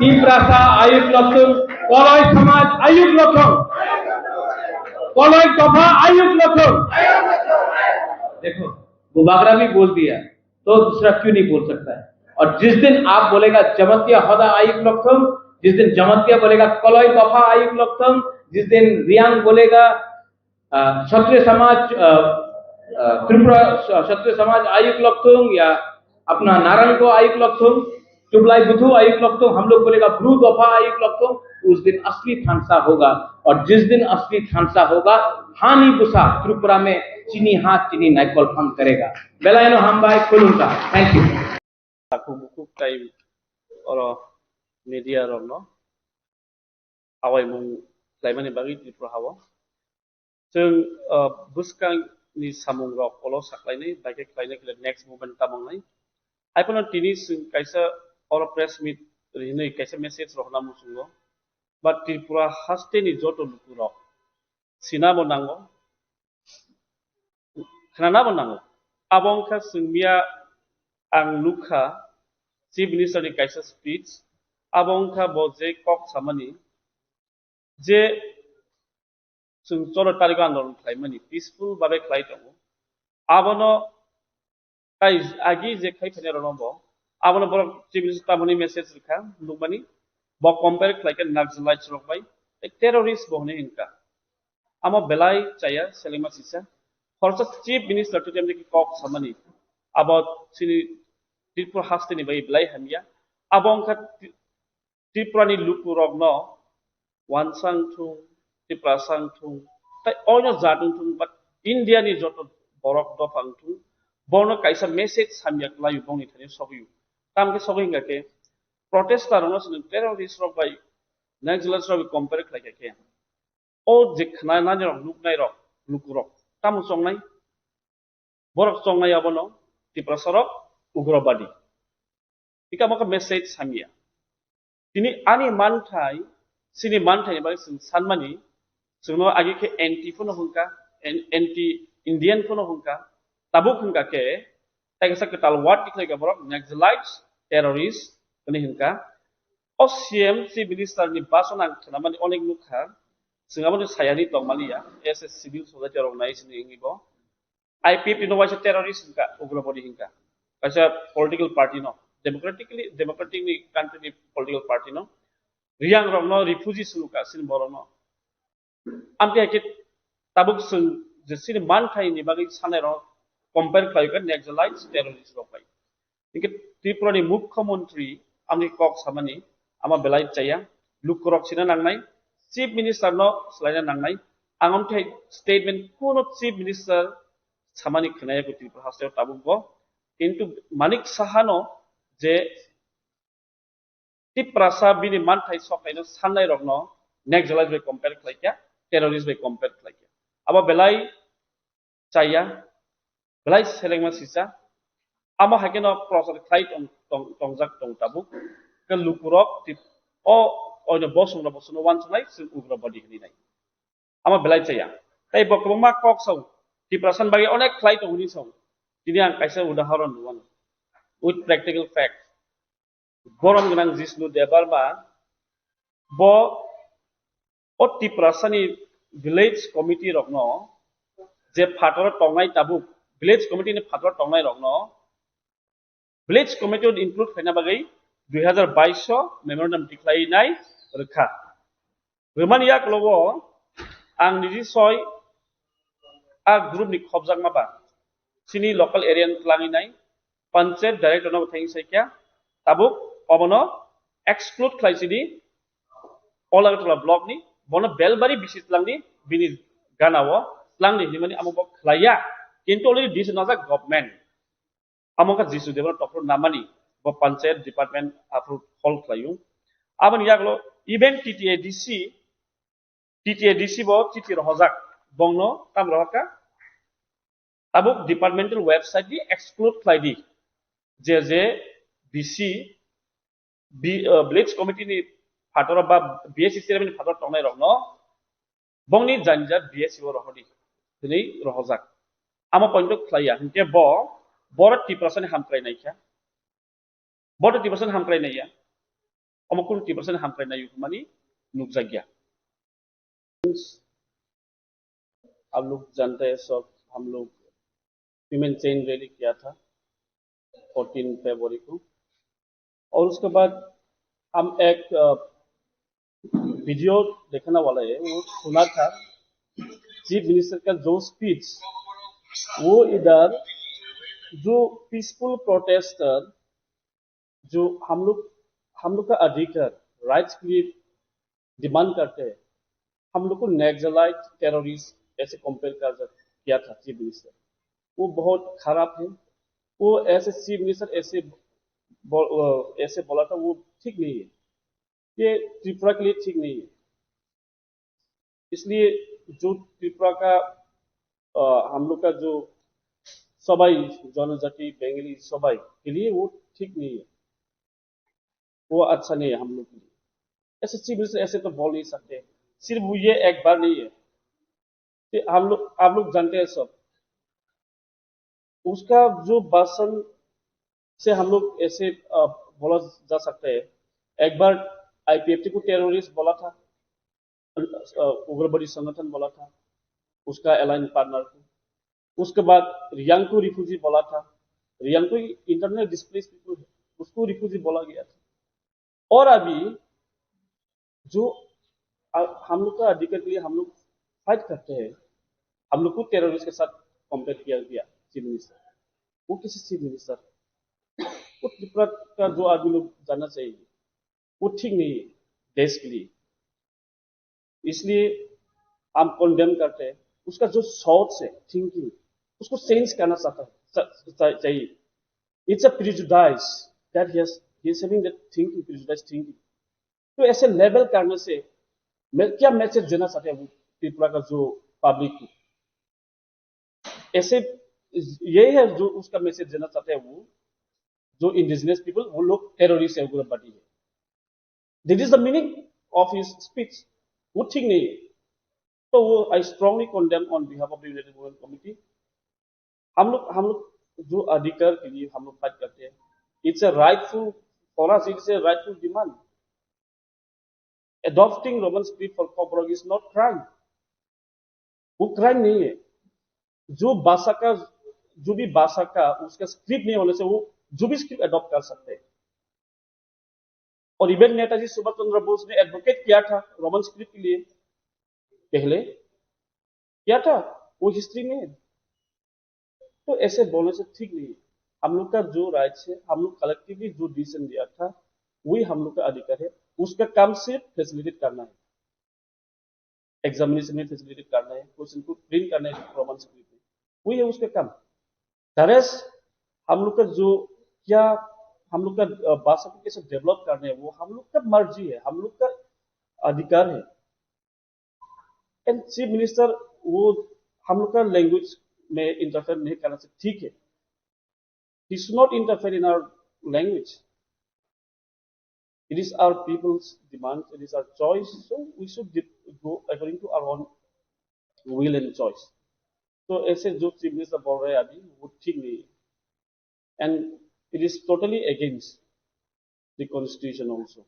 Tiprasa ayuk lokthung, Koloi samaj ayuk lokthung, Koloi dopha ayuk lokthung. देखो, बुबागरा भी बोल दिया, तो दूसरा क्यों नहीं बोल सकता है? और जिस दिन आप बोलेगा जमतिया होदा आयुक लक्षण, जिस दिन जमतिया बोलेगा कलई दफा आयुक लक्षण, जिस दिन रियांग बोलेगा, अ, क्षत्रिय समाज, अ, अ, त्रिपुरा स-, क्षत्रिय समाज आयुक लक्षण या अपना नारायण को आयुक लक्षण, चुबलाई बुथु आयुक लक्षण, हम लोग बोलेगा ब्रू दफा आयुक लक्षण, उस दिन असली थानसा होगा। और जिस दिन असली थानसा होगा, हानि बुसा त्रिपुरा में चीनी हाथ चीनी नाइकल फन करेगा। Belaino hambai, kulungkha. Thank you. Takhuk bukhuk tai oro media rokno awaimung khlaimani bagwi Tripura hao. Chwng, uh, bwskangni samungrok ulo saklainai, bai khe khlainai khe next movement tamo wngnai. Haiphano tini chwng kaisa oro press meet rinwi kaisa message rohorna muchungo. Ba Tripura hasteni joto lukurok sinabo nango, khnanabo nango. Abo wngkha chwng miya ang nukha Chief Minister ni kaisa speech, abo wngkha bo je kok samani je chwng cholo tariko andolon khlaimani peaceful babe khlai tongo. Abono tai agi je khai thani rokno bo, abono borok Chief Minister tamoni message rwkha nukmani, bo compare khlaikha Naxalites rok bai, tei terrorist bo hwnwi hinkha. Amo belai chaya selengma sisa. Khoroksa Chief Minister twi temni kok samani. Abo chini Tripura hasteni bai belai hamya. Abo wngkha Tri-, Tripurani lukurokno Wansa wngthung, Tiprasa wngthung, tai oino jat wngthung, but Indiani joto borok dopha wngthung, borokno kaisa message samya kwlaio bongni thani sogwio. Tamkhe sogwi hingkha khe protester rokno chwng terrorist rok bai Naxalites rok bai compare khlaikha khe. O je khnanani rok, nuknai rok, lukurok, tamo chongnai? Borok chongnai abono Tiprasa rok ugrobadi. Ika mokha message samya. Tini ani manthai, chini manthai ni bagwi chwng sanmani, chwngno agi khe anti phano hwnka, an-, anti Indian phano hwnka, tabuk hwnka khe, tai kaisa kwtal word tikhlai ka borok, Naxalites, terrorist, hwnwi hwnka. O C M, Chief Minister ni bason ang khnamani onek nukha, chwng aboni sayani tongmani ya, as a civil society rok nai sini wngwi bo. I P F T no waisa terrorist hwnka, ugrobadi hwnka. Kaisa political party no, democratically, democratic ni country ni political party no, Riyang rok no refugee hwnka, sini borok no. Amtwi hai khe tabuk chwng je chini manthai ni bagwi sanai rok compare khlai kha Naxalites terrorist rok bai. Hinkhe Tripura ni Mukhyamantri amni kok samani ama belai chaya, lukurok sina nangnai, Chief Minister no swlaina nangnai. Ang amtwi hai statement kuno Chief Minister samani khwnaya kho Tripura hasteo tabuk bo. Kintu Manik Saha no je Tiprasa bini manthai soknaino sannai rokno Naxalite bai compare khlai kha, terrorist bai compare khlai kha. Abo belai chaya, belai selengma sisa. Amo hai kheno prochar khlai tong, tong, tongjak tong tabuk. Ke lukurok tip, o oino bosong rok bosongno wansuknai, chwng ugrobadi hwnwi nai. Amo belai chaya. Tai bo kwbangma kok sao, Tiprasa ni bagwi onek khlai tong hwnwi sao. Tini ang kaisa udahoron rwano. With practical fact. Borom gwnang Jishnu Debbarma, bo o Tiprasa ni village committee rokno je phataro tongnai tabuk, village committee ni phataro tongnai rokno village committee o include khaina bagwi dui hazar bais o memorandum tikhlai nai rwkha. Rwmani yaklogo ang niji soi a group ni khobjakma ba chini local area ni twlangwi nai panchayat director no thang sai kya tabuk obono exclude khlai sidi Agartala block ni bono Belbari bisi twlangni bini gana o twlangni hinmani amo bo khlaiya, kintu already decision najak government. Amo kha Jishnu Debbarma tophru namani bo panchayat department aphru hol khlaio. Aboni yagulo even T T A D C, T T A D C bo chithi rohojak bongno tam rohorkha Tabuk departmental website di exclude khlai di, je je B C, B, uh, village committee ni phataro ba B S C chairman ni phataro tongnai rokno bongni janja B S C o rohodi, tini rohojak. Ama point o khlaiya, hinkhe bo, boro Tiprasa ni hamkrai naikha. Boro Tiprasa ni hamkrai naiya. Omo kunu Tiprasa ni hamkrai naiyo hwnmani nukjakya. आप लोग जानते हैं सब, हम लोग female chain rally किया था फोर्टीन फरवरी को। और उसके बाद हम एक वीडियो देखने वाला है, वो सुना था चीफ मिनिस्टर का जो स्पीच, वो इधर जो पीसफुल प्रोटेस्टर, जो हम लोग हम लोग का अधिकार, राइट्स के लिए डिमांड करते हैं, हम लोग को नक्सलाइट टेररिस्ट ऐसे कंपेयर कर किया था चीफ मिनिस्टर। वो बहुत खराब है। वो ऐसे चीफ मिनिस्टर ऐसे बो- ऐसे बोला था, वो ठीक नहीं है। ये त्रिपुरा के लिए ठीक नहीं है। इसलिए जो त्रिपुरा का, अ, हम लोग का जो सबाई जनजाति बंगाली सबाई के लिए वो ठीक नहीं है, वो अच्छा नहीं है हम लोग के लिए। ऐसे चीफ मिनिस्टर ऐसे तो बोल नहीं सकते। सिर्फ वो ये एक बार नहीं है कि हम लोग, आप लोग जानते हैं सब, उसका जो भाषण से हम लोग ऐसे, अ, बोला जा सकता है। एक बार आईपीएफटी को टेररिस्ट बोला था, अ, उग्रवादी संगठन बोला था, उसका अलाइन पार्टनर को। उसके बाद रियांग को रिफ्यूजी बोला था। रियांग को इंटरनल डिस्प्लेस पीपल है, उसको रिफ्यूजी बोला गया था। और अभी जो, अ, हम लोग का अधिकार के लिए हम लोग फाइट करते हैं, हम लोग को टेररिस्ट के साथ कंपेयर किया गया चीफ मिनिस्टर। वो किसी चीफ मिनिस्टर, वो त्रिपुरा का जो आदमी लोग जानना चाहिए, वो ठीक नहीं है देश के लिए। इसलिए हम कंडेम करते हैं। उसका जो सोच है, थिंकिंग, उसको चेंज करना चाहता है, चा-, चा-, चाहिए। It's a prejudice that he has, he is having that thinking, prejudice thinking। तो ऐसे लेबल करने से मैं क्या मैसेज देना चाहते हैं वो त्रिपुरा का जो पब्लिक को? ऐसे, यही है जो उसका मैसेज देना चाहते हैं वो, जो इंडिजिनस पीपल, वो लोग टेररिस्ट है, उग्रवादी है। That is the meaning of his speech। वो ठीक नहीं है। तो वो, I strongly condemn on behalf of the United Women Committee। हम लोग हम लोग जो अधिकार के लिए हम लोग फाइट करते हैं, it's a rightful, for us it's a rightful demand। Adopting Roman script for Kokborok is not crime। वो क्राइम नहीं है। जो भाषा का, जो भी भाषा का उसका स्क्रिप्ट नहीं होने से वो जो भी स्क्रिप्ट अडॉप्ट कर सकते हैं। और इवन नेताजी सुभाष चंद्र बोस ने एडवोकेट किया था रोमन स्क्रिप्ट के लिए पहले, किया था, वो हिस्ट्री में है। तो ऐसे बोलने से ठीक नहीं है। हम लोग का जो राइट्स है, हम लोग कलेक्टिवली जो डिसीजन लिया था, वही हम लोग का अधिकार है। उसका काम सिर्फ फैसिलिटेट करना है, एग्जामिनेशन में फैसिलिटेट करना है, क्वेश्चन को प्रिंट करना है रोमन स्क्रिप्ट में, वही है उसका काम। दरेस हम लोग का जो क्या, हम लोग का, अ, भाषा को कैसे डेवलप करना है, वो हम लोग का मर्जी है, हम लोग का अधिकार है। एंड चीफ मिनिस्टर वो हम लोग का लैंग्वेज में इंटरफेयर नहीं करना चाहिए, ठीक है। He should not interfere in our language। It is our people's demand, it is our choice, so we should de- go according to our own will and choice। तो ऐसे जो चीफ मिनिस्टर बोल रहे हैं अभी, वो ठीक नहीं है। And it is totally against the constitution also।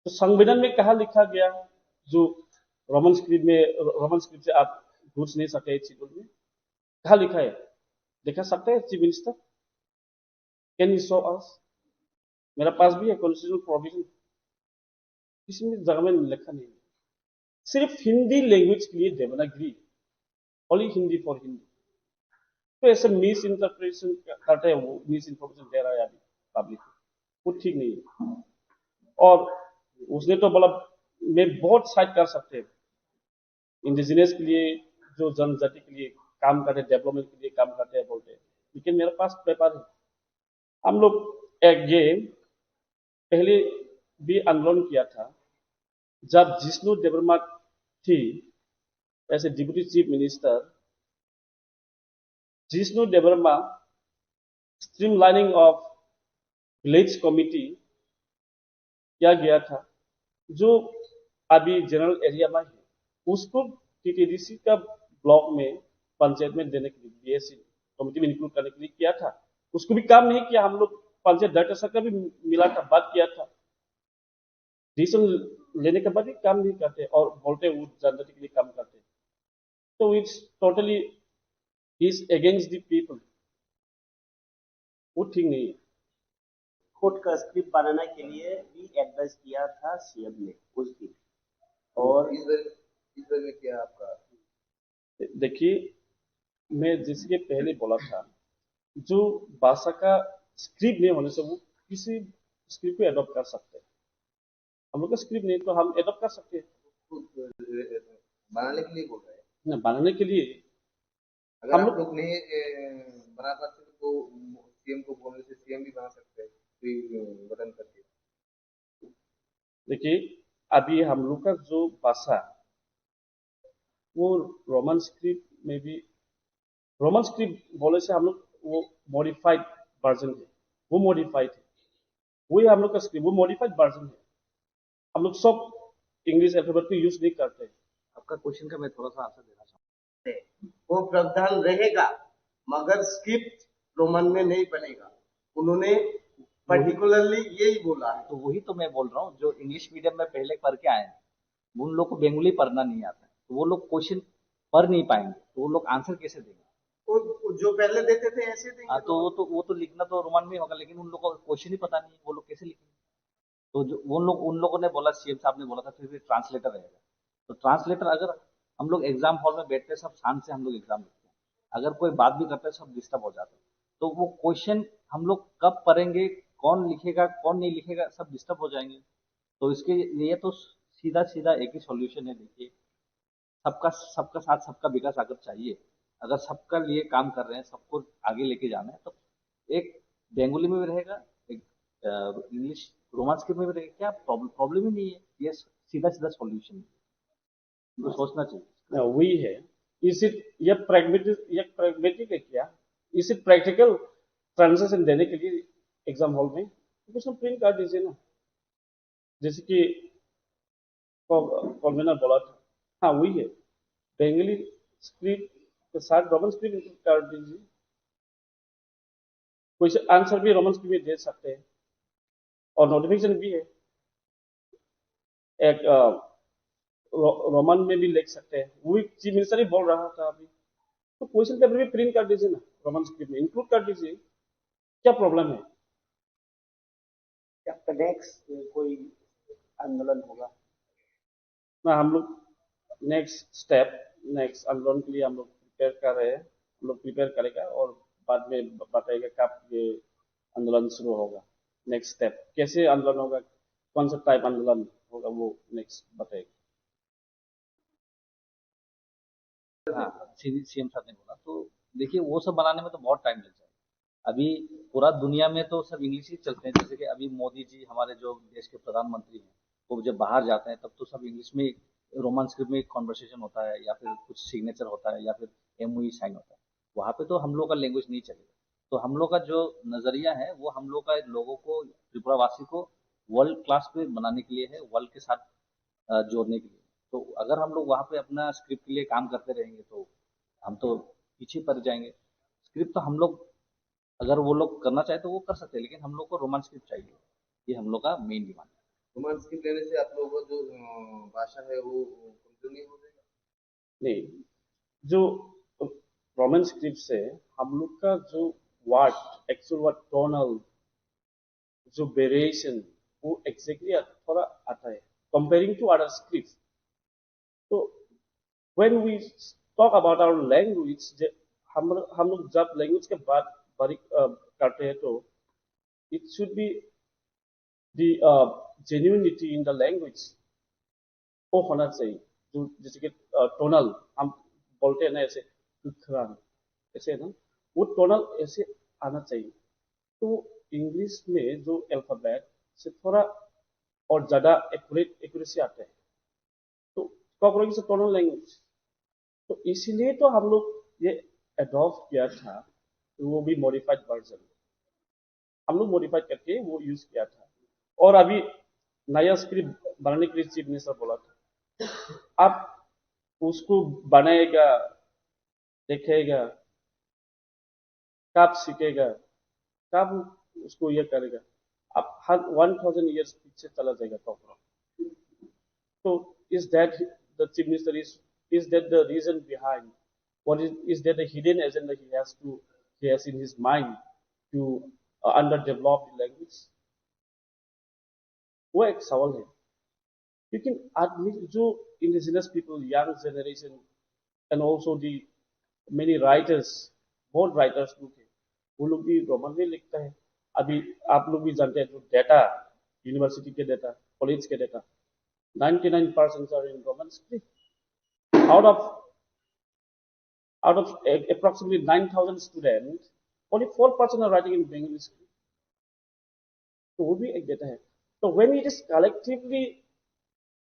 तो संविधान में कहाँ लिखा गया जो रोमन स्क्रिप्ट में, रोमन स्क्रिप्ट से आप घुस नहीं सकते शेड्यूल में? कहाँ लिखा है? दिखा सकते हैं chief minister? Can you show us? मेरा पास भी है कॉन्स्टिट्यूशनल प्रोविजन, किसी भी जगह में लिखा नहीं है। सिर्फ हिंदी लैंग्वेज के लिए देवनागरी, ओनली हिंदी फॉर हिंदी। तो ऐसे मिस इंटरप्रिटेशन करते हैं, वो मिस इन्फॉर्मेशन दे रहा है अभी पब्लिक को, वो ठीक नहीं है। और उसने तो बोला, मैं बहुत साइड कर सकते हैं, इंडिजिनस के लिए, जो जनजाति के लिए काम करते हैं, डेवलपमेंट के लिए काम करते हैं बोलते हैं, लेकिन मेरे पास पेपर है। हम लोग एक ये पहले भी आंदोलन किया था, जब जिष्णु देबबर्मा थी ऐसे deputy chief minister, Jishnu Debbarma, streamlining of village committee किया गया था, जो अभी जनरल एरिया में है, उसको टीटीडीसी का ब्लॉक में, पंचायत में देने के लिए, बीएसी कमेटी में इंक्लूड करने के लिए किया था। उसको भी काम नहीं किया। हम लोग पंचायत डायरेक्टर सर का भी मिला था, बात किया था। डिसीजन लेने के बाद भी काम नहीं करते और बोलते वो जनता के लिए काम करते। तो it's totally is against the people. वो ठीक नहीं है। खुद का स्क्रिप्ट बनाने के लिए भी एडवाइस किया था सीएम ने उस दिन। और इस बार इस बार में क्या आपका देखिए, मैं जैसे कि पहले बोला था, जो भाषा का स्क्रिप्ट नहीं होने से वो किसी स्क्रिप्ट को एडॉप्ट कर सकते हैं। हम लोग का स्क्रिप्ट नहीं तो हम एडॉप्ट कर सकते हैं। खुद बनाने के लिए बोल रहे हैं ना, बनाने के लिए अगर हम आप लोग लोग नहीं ए, बना पाते तो सीएम को बोलने से सीएम भी बना सकते हैं कोई गठन करके। देखिए, अभी हम लोग का जो भाषा, वो रोमन स्क्रिप्ट में भी, रोमन स्क्रिप्ट बोले से हम लोग वो मॉडिफाइड वर्जन है, वो मॉडिफाइड है, वही हम लोग का स्क्रिप्ट, वो मॉडिफाइड वर्जन है। हम लोग सब इंग्लिश अल्फाबेट को यूज नहीं करते। आपका क्वेश्चन का मैं थोड़ा सा आंसर देना चाहूंगा। वो प्रावधान रहेगा, मगर स्क्रिप्ट रोमन में नहीं बनेगा। उन्होंने पर्टिकुलरली यही बोला है। तो वही तो मैं बोल रहा हूँ, जो इंग्लिश मीडियम में पहले पढ़ के आए हैं, उन लोग को बंगाली पढ़ना नहीं आता है, तो वो लोग क्वेश्चन पढ़ नहीं पाएंगे, तो वो लोग आंसर कैसे देंगे? वो जो पहले देते थे ऐसे देंगे हाँ, तो वो तो वो तो लिखना तो रोमन में ही होगा, लेकिन उन लोग को क्वेश्चन ही पता नहीं है, वो लोग कैसे लिखेंगे? तो जो उन लोग उन लोगों ने बोला, सीएम साहब ने बोला था फिर भी ट्रांसलेटर रहेगा। तो ट्रांसलेटर अगर हम लोग एग्जाम हॉल में बैठते हैं, सब शांत से हम लोग एग्जाम लिखते हैं, अगर कोई बात भी करते हैं, सब डिस्टर्ब हो जाते हैं। तो वो क्वेश्चन हम लोग कब पढ़ेंगे, कौन लिखेगा, कौन नहीं लिखेगा, सब डिस्टर्ब हो जाएंगे। तो इसके लिए तो सीधा सीधा एक ही सॉल्यूशन है। देखिए, सबका सबका साथ सबका विकास अगर चाहिए, अगर सबका लिए काम कर रहे हैं, सबको आगे लेके जाना है, तो एक बंगाली में भी रहेगा, एक इंग्लिश रोमन स्क्रिप्ट में भी रहेगा। क्या प्रॉब्लम? प्रॉब्लम ही नहीं है। ये सीधा सीधा सॉल्यूशन है, तो सोचना चाहिए। ना, वही है। इज इट ये प्रैग्मेटिक ये प्रैग्मेटिक है क्या? इज इट प्रैक्टिकल ट्रांसलेशन देने के लिए एग्जाम हॉल में? तो कुछ प्रिंट कर दीजिए ना, जैसे कि कॉन्वेनर बोला था। हाँ, वही है, बंगाली स्क्रिप्ट के साथ रोमन स्क्रिप्ट इंक्लूड कर दीजिए। क्वेश्चन आंसर भी रोमन स्क्रिप्ट में दे सकते हैं और नोटिफिकेशन भी है, एक अ, रो, रोमन में भी लिख सकते हैं। वही चीफ मिनिस्टर ही बोल रहा था अभी। तो क्वेश्चन पेपर भी प्रिंट कर दीजिए ना, रोमन स्क्रिप्ट में इंक्लूड कर दीजिए, क्या प्रॉब्लम है? क्या नेक्स्ट कोई आंदोलन होगा? ना, हम लोग नेक्स्ट स्टेप, नेक्स्ट आंदोलन के लिए हम लोग प्रिपेयर कर रहे हैं। हम लोग प्रिपेयर करेगा और बाद में ब- बताएगा कब ये आंदोलन शुरू होगा, नेक्स्ट स्टेप कैसे आंदोलन होगा, कौन सा टाइप आंदोलन होगा, वो नेक्स्ट बताएगा। हाँ, सीएम साहब ने बोला, तो देखिए, वो सब बनाने में तो बहुत टाइम लग जाएगा। अभी पूरा दुनिया में तो सब इंग्लिश ही चलते हैं। जैसे कि अभी मोदी जी, हमारे जो देश के प्रधानमंत्री हैं, वो जब बाहर जाते हैं, तब तो सब इंग्लिश में, रोमन स्क्रिप्ट में कॉन्वर्सेशन होता है, या फिर कुछ सिग्नेचर होता है, या फिर एमओयू साइन होता है। वहाँ पे तो हम लोग का लैंग्वेज नहीं चलेगा। तो हम लोग का जो नजरिया है, वो हम लोग का लोगों को, त्रिपुरावासी को वर्ल्ड क्लास पे बनाने के लिए है, वर्ल्ड के साथ अ, जोड़ने के लिए। तो अगर हम लोग वहाँ पे अपना स्क्रिप्ट के लिए काम करते रहेंगे, तो हम तो पीछे पड़ जाएंगे। स्क्रिप्ट तो हम लोग, अगर वो लोग करना चाहे तो वो कर सकते हैं, लेकिन हम लोग को रोमन स्क्रिप्ट चाहिए। ये हम लोग का मेन डिमांड है। रोमन स्क्रिप्ट लेने से आप लोगों का जो अ, भाषा है वो कमजोर नहीं हो जाएगा? नहीं, जो रोमन स्क्रिप्ट से हम लोग का जो वर्ड, एक्चुअल वर्ड, टोनल, जो वेरिएशन, वो एग्जैक्टली थोड़ा आता है कंपेयरिंग टू अदर स्क्रिप्ट। तो when we talk about our language, हम हम लोग जब लैंग्वेज के बात बारीक अ, करते हैं, तो it should be the genuinity in the language। वो होना चाहिए। जो जैसे कि टोनल हम बोलते हैं ना, ऐसे, ऐसे है ना, वो टोनल ऐसे आना चाहिए। तो इंग्लिश में जो अल्फाबेट से थोड़ा और ज्यादा एक्यूरेट एक्यूरेसी आता है। तो कॉकरोच इज टोनल लैंग्वेज। तो इसीलिए तो हम लोग ये adopt किया था, वो भी modified version। हम लोग modified करके वो यूज़ किया था। और अभी नया स्क्रिप्ट बनाने के लिए चीफ मिनिस्टर बोला था। आप उसको बनाएगा, देखेगा, कब सीखेगा, कब उसको ये करेगा? आप हर वन थाउजेंड ईयर्स पीछे चला जाएगा तो। So is that the chief minister is, is that the reason behind? What is, is that a hidden agenda he has to, he has in his mind to uh, underdeveloped language? वो एक सवाल है। लेकिन आदमी जो indigenous people, young generation and also the many writers, बहुत राइटर्स लोग हैं, वो लोग भी रोमन में लिखता है। अभी आप लोग भी जानते हैं जो डेटा, यूनिवर्सिटी के डेटा, कॉलेज के data, ninety nine percent are in Roman script। Out of, out of a- approximately nine thousand students, only four percent are writing in Bengali script। तो वो भी एक डेटा है। तो when it is collectively,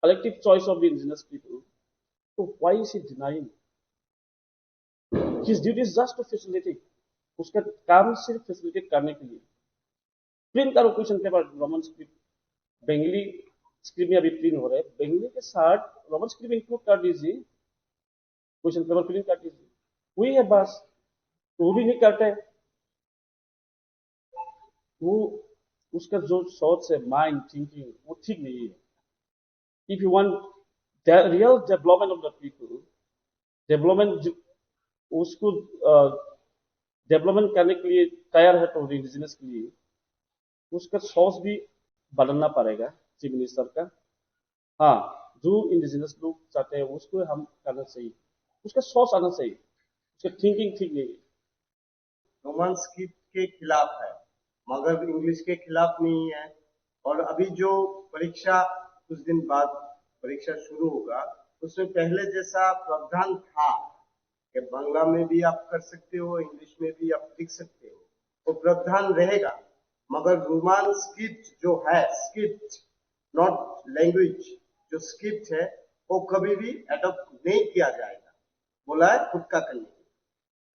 collective choice of the indigenous people, तो why is he denying? His duty is just to facilitate। उसका काम सिर्फ फैसिलिटेट करने के लिए। प्रिंट करो question paper Roman script, Bengali script में अभी प्रिंट हो रहे हैं, बंगाली के साथ रोमन स्क्रिप्ट इंक्लूड कर दीजिए, क्वेश्चन पेपर प्रिंट कर दीजिए, वही है बस। तो वो भी नहीं करते हैं। वो, उसका जो सोच है, माइंड थिंकिंग, वो ठीक नहीं है। If you want the real development of the people, development, उसको डेवलपमेंट करने के लिए तैयार है तो इंडिजिनस के लिए उसका सोच भी बदलना पड़ेगा चीफ मिनिस्टर का। हाँ, जो इंडिजिनस लोग चाहते हैं उसको हम करना चाहिए, उसका सोच आना चाहिए, उसका थिंकिंग ठीक नहीं है। रोमन स्क्रिप्ट के खिलाफ है, मगर इंग्लिश के खिलाफ नहीं है। और अभी जो परीक्षा, कुछ दिन बाद परीक्षा शुरू होगा, उसमें पहले जैसा प्रावधान था कि बांग्ला में भी आप कर सकते हो, इंग्लिश में भी आप लिख सकते हो, वो प्रावधान रहेगा। मगर रोमन स्क्रिप्ट जो है, स्क्रिप्ट, नॉट लैंग्वेज, जो स्क्रिप्ट है, वो कभी भी अडॉप्ट नहीं किया जाएगा, बोला है खुद का कन्या।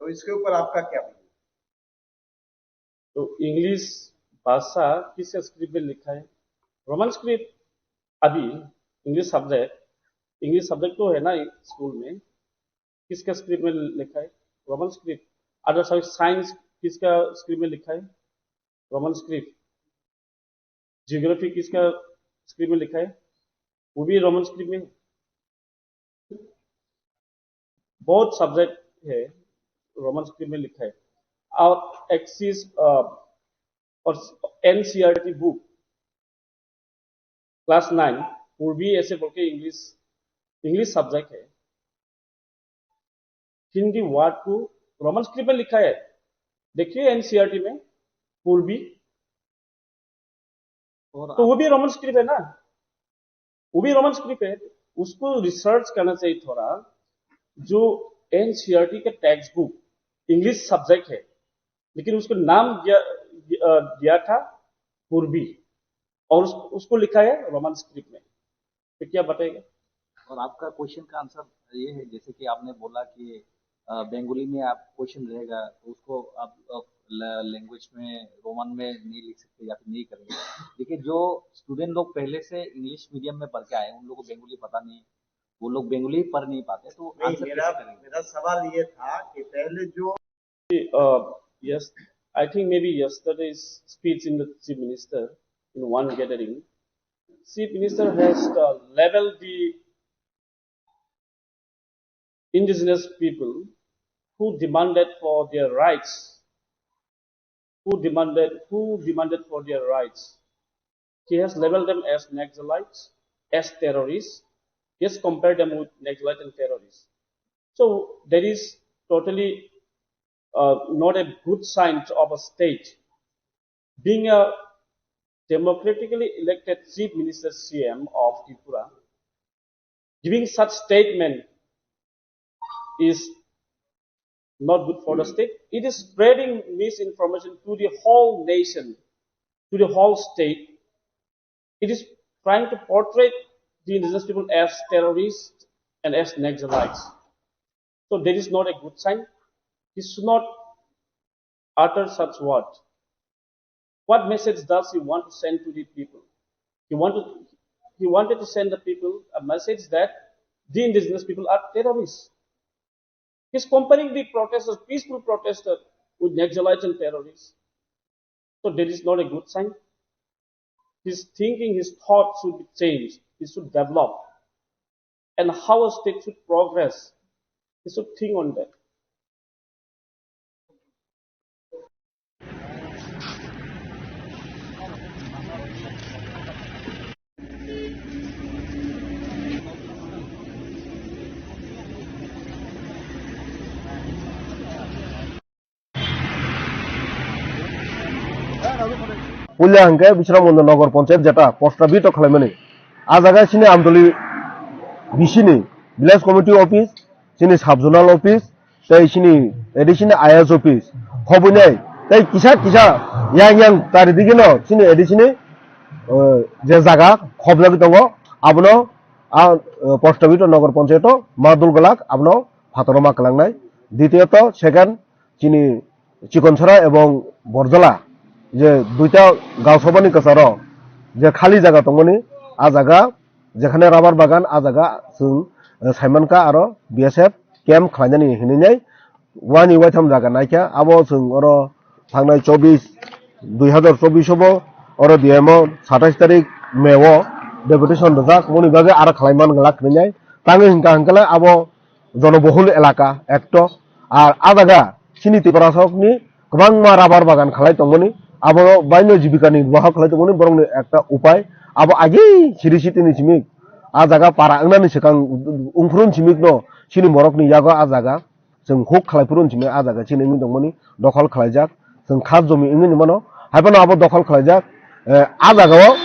तो इसके ऊपर आपका क्या मानना? तो इंग्लिश भाषा किस स्क्रिप्ट में लिखा है? Roman script. अभी इंग्लिश सब्जेक्ट, इंग्लिश सब्जेक्ट तो है ना स्कूल में, किसका स्क्रिप्ट में लिखा है? Roman script. Other subject, science किसका स्क्रिप्ट में लिखा है? Roman script. जियोग्राफी किसका स्क्रिप्ट में लिखा है? वो भी रोमन स्क्रिप्ट में है। बहुत सब्जेक्ट है रोमन स्क्रिप्ट में लिखा है। और एक्सिस और एनसीईआरटी बुक क्लास नाइन, पूर्वी ऐसे बोल के इंग्लिश, इंग्लिश सब्जेक्ट है। हिंदी वर्ड को रोमन स्क्रिप्ट में लिखा है। देखिए एनसीईआरटी में पूर्वी, और तो वो भी रोमन स्क्रिप्ट है ना, वो भी रोमन स्क्रिप्ट है। उसको रिसर्च करना चाहिए थोड़ा। जो एनसीईआरटी का टेक्स्ट बुक इंग्लिश सब्जेक्ट है, लेकिन उसको नाम दिया, दिया था पूर्वी और उस, उसको लिखा है रोमन स्क्रिप्ट में, तो क्या बताएगा? और आपका क्वेश्चन का आंसर ये है, जैसे कि आपने बोला कि अ, बंगाली में आप क्वेश्चन रहेगा तो उसको आप लैंग्वेज में रोमन में नहीं लिख सकते या फिर नहीं करेंगे। देखिए, जो स्टूडेंट लोग पहले से इंग्लिश मीडियम में पढ़ के आए हैं, उन लोगों को बंगाली पता नहीं, वो लोग बंगाली पढ़ नहीं पाते, तो नहीं, आंसर मेरा कैसे करेंगे? मेरा सवाल ये था कि पहले जो Uh, yes, I think maybe yesterday's speech in the chief minister in one gathering, chief minister has uh, leveled the indigenous people who demanded for their rights, who demanded who demanded for their rights. He has labeled them as Naxalites, as terrorists. He has compared them with Naxalites and terrorists. So that is totally uh, not a good sign of a state. Being a democratically elected chief minister C M of Tripura, giving such statement is not good for the state. It is spreading misinformation to the whole nation, to the whole state. It is trying to portray the indigenous people as terrorists and as Naxalites. So that is not a good sign. He should not utter such word. What message does he want to send to the people? He wanted, he wanted to send the people a message that the indigenous people are terrorists. He's comparing the protesters, peaceful protesters, with Naxalites and terrorists. So that is not a good sign. His thinking, his thought should be changed. He should develop. And how a state should progress, he should think on that. Puila hwnkhe Bisramganj Nagar Panchayat jeta posta bito khwlaimani. A jaga chini Amtoli bisini village committee office, chini sub zonal office, tei chini A D C ni I A S office khobwinai tei kisa kisa yang yang chari digino chini A D C ni, eh, je jaga khobjagwi tongo, abono a, eh, posta bito Nagar Panchayat o ma dul glak, abono phataro ma kwlangnai. Ditiyoto second chini Chikonsara ebong Borjala je duita Gaosabani kwcharo je khali jaga tongmani, a jaga jekhane rubber bagan, a jaga chwng, eh, saimankha aro B S F camp khlainani hinwi nai wani waitham jaga naikha. Abo chwng oro thangnai chobbish, dui hazar chobbish o bo oro D M o satais tarik May o deputation rwjak, moni bagwi aro khlaiman glak hinwi nai. Tangwi hwnkha hwnkhe abo jonobohul elaka ekto. Ar a jaga chini Tiprasokni kwbangma rubber bagan khalai tongmani, abo baino jibikani wahak khalai tongmani, borokni ekta upai. Abo agi siri sitini simi a jaga para wngnani swkang ungphuru simi no chini borokni yago a jaga chwng huk khalai phuru simi a jaga chini wngwi tongmani dokhol khlaijak, chwng khas jomi wngwi mano, hai phano abo dokhol khlaijak. Eh, a jaga o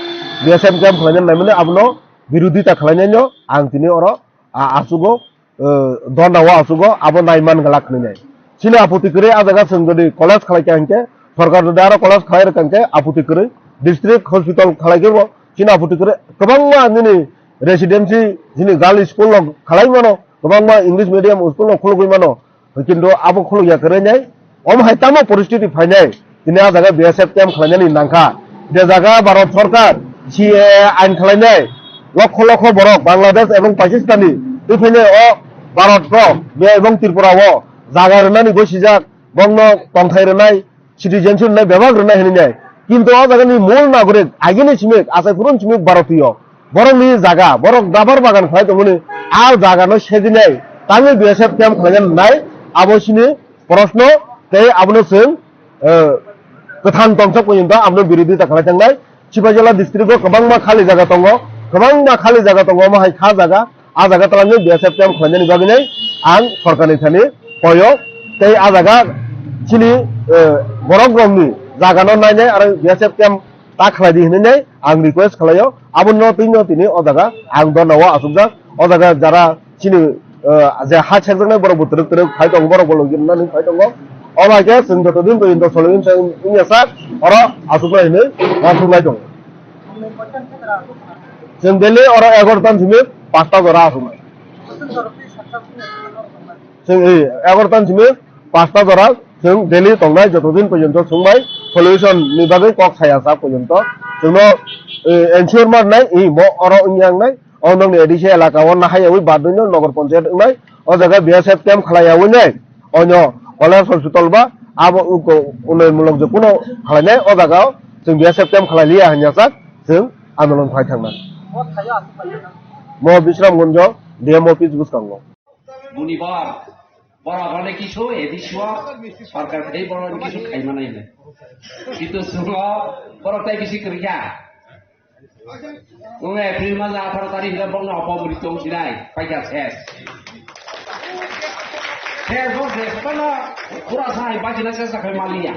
B S F camp khlainani naimani abono birodita khlainaino ang tini oro a, achugo, eh, dona o achugo, abo naiman glak hinwi nai. Chini aputi kwrwi a jaga chwng jodi college khlai kha hinkhe, sorkar jodi aro college khlai rwkha hinkhe aputi kwrwi, district hospital khlai khe bo chini aputi kwrwi kwbangma nini residency chini girl school rok khlai mano, kwbangma English medium school rok khulugwi mano. Kintu abo khulukya kwrwi nai. Omo hai tamo poristiti phainai. Tini a jaga B S F camp khlainani nangkha. Je jaga Bharat Sarkar C A A ain khlainai. Lokho lokho borok Bangladesh ebong Pakistani twi phainai o Bharat o, be ebong Tripura o jaga rwnani gosijak, bongno tongthai rwnai, citizenship rwnai, bebak rwnai hinwi nai. Kintu o jagani mul nagorik, agini simik, achai phurun simik Bharatiyo. Borokni jaga, borok dabar bagan khlai tongmani, a jagano sejinai, tangwi B S F camp khlainani nai, abo sini proshno, tei abono chwng, eh, kwthang tongsa porjonto abono birodita khlai thangnai. Sipajala district o kwbangma khali jaga tongo, kwbangma khali jaga tongo, omo hai kha jaga, a jaga twlangwi B S F camp khlainani bagwinai ang sorkarni thani koyo, tei a jaga chini, eh, borok rokni jagano nainai aro B S F camp ta khlai di hinwi nai ang request khlaio. Abono twi no tini o jaga ang dona o achukjak. O jaga jara chini, eh, je ha sekjaknai borok bo twrwk twrwk phai tongo, borok bo logi rwnani phai tongo. O bai khe chwng joto din porjonto solo din wngya sak oro achuknai hinwi uansuk lai tongo. Chwng daily oro egarotan simi pasta jora achuknai. Chwng, eh, egarotan simi pasta jora chwng daily tongnai joto din porjonto chwng bai solution ni bagwi kok saya sa porjonto chwngno, eh, ensure ma rwnai, eh, bo oro wngya wngnai. O nokni A D C elaka o nahai yawi badwi no Nagar Panchayat wngnai. O jaga B S F camp khlai yawi nai. Onyo college hospital ba abo uko unnayon mulok je kuno khlainai o jaga o chwng B S F camp khlai liya hanya sak chwng andolon phai thangna. Mo Bisramganj D M office bwskango. Bunibar borok rani kisu A D C o sarkar khai borok rani kisu khai manai le. Kitu sungo borok tai bisi kwrwikha. Wng April mas atharo tarikh le bokno opomrito wngsinai, paikha ses. Ses bok ses, bokno pura sai bachina chesta khai maliya.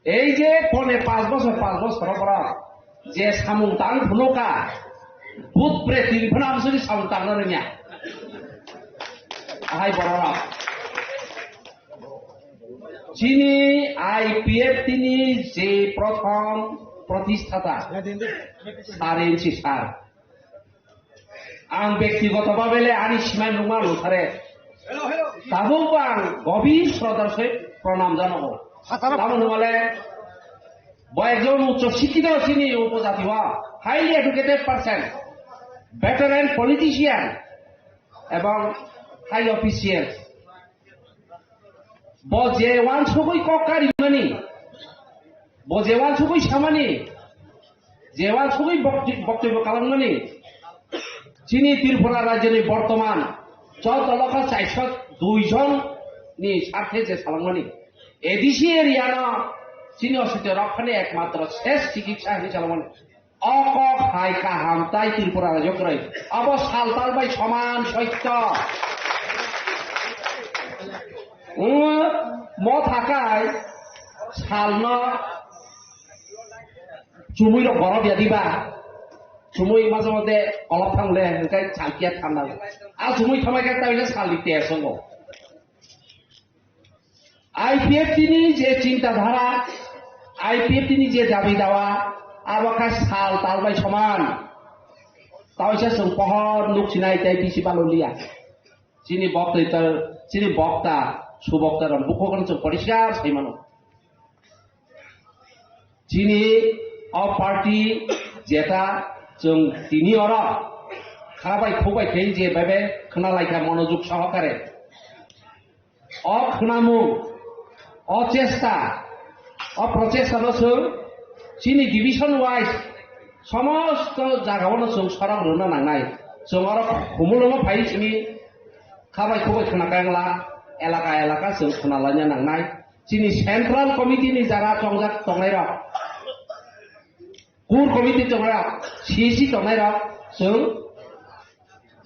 Ei je pone pas bosor, pas bosor borok je samung tang phunukha, bhut preti phano amsuni samung tangna rwngya. Ahai borok. Chini I P F T ni je prothom protisthata, Sir N C sir. Ang bektigoto bhabe le ani simai nungma lutare. Tabuk bo ang gobir srodar se pranam janago. Tamo hwnmale bo ekjon uccho sikkito chini upojati o, highly educated person, veteran politician, ebong high official. Bo je wansugwi kok karimani, bo je wansugwi samani, je wansugwi bokti-, boktobyo kalamani, chini Tripura rajyoni bortoman choudo lokho chairso dui jon ni sarthe je salangmani, A D C area no chini osityo rok phani ekmatro ses chikitsa hinwi salangmani. O kok hai kaham tai Tripura rajyo kwrwi. Abo sal tal bai soman soitto. Wng, motha kai salno chumui rok borok ya diba? Chumui maje mode kolok thang le, hwnkhe sal kiya thang nang. A chumui thamai khe tai sal ni te songo. I P F T ni je chinta dhara, I P F T ni je dabi dawa, abo kha sal tal bai soman. Taisa chwng pohor nuk sinai tei bisi baloliya. Chini bokta, chini bokta, subokta rok bukhuk no chwng poriskar sai mano. Chini o party jeta chwng tini oro kha bai khuk bai khe je bebe khna lai kha monojog sohokare. O khnamung, o chesta, o prochesta no chwng chini division wise somosto jaga o no chwng sorok rwna nangnai. Chwng oro khumulwngo phai simi kha bai khuk bai khna kayangla elaka elaka chwng khna laina nangnai. Chini central committee ni jaga chongjak tongnai rok. Core committee tongnai rok, C C tongnai rok, chwng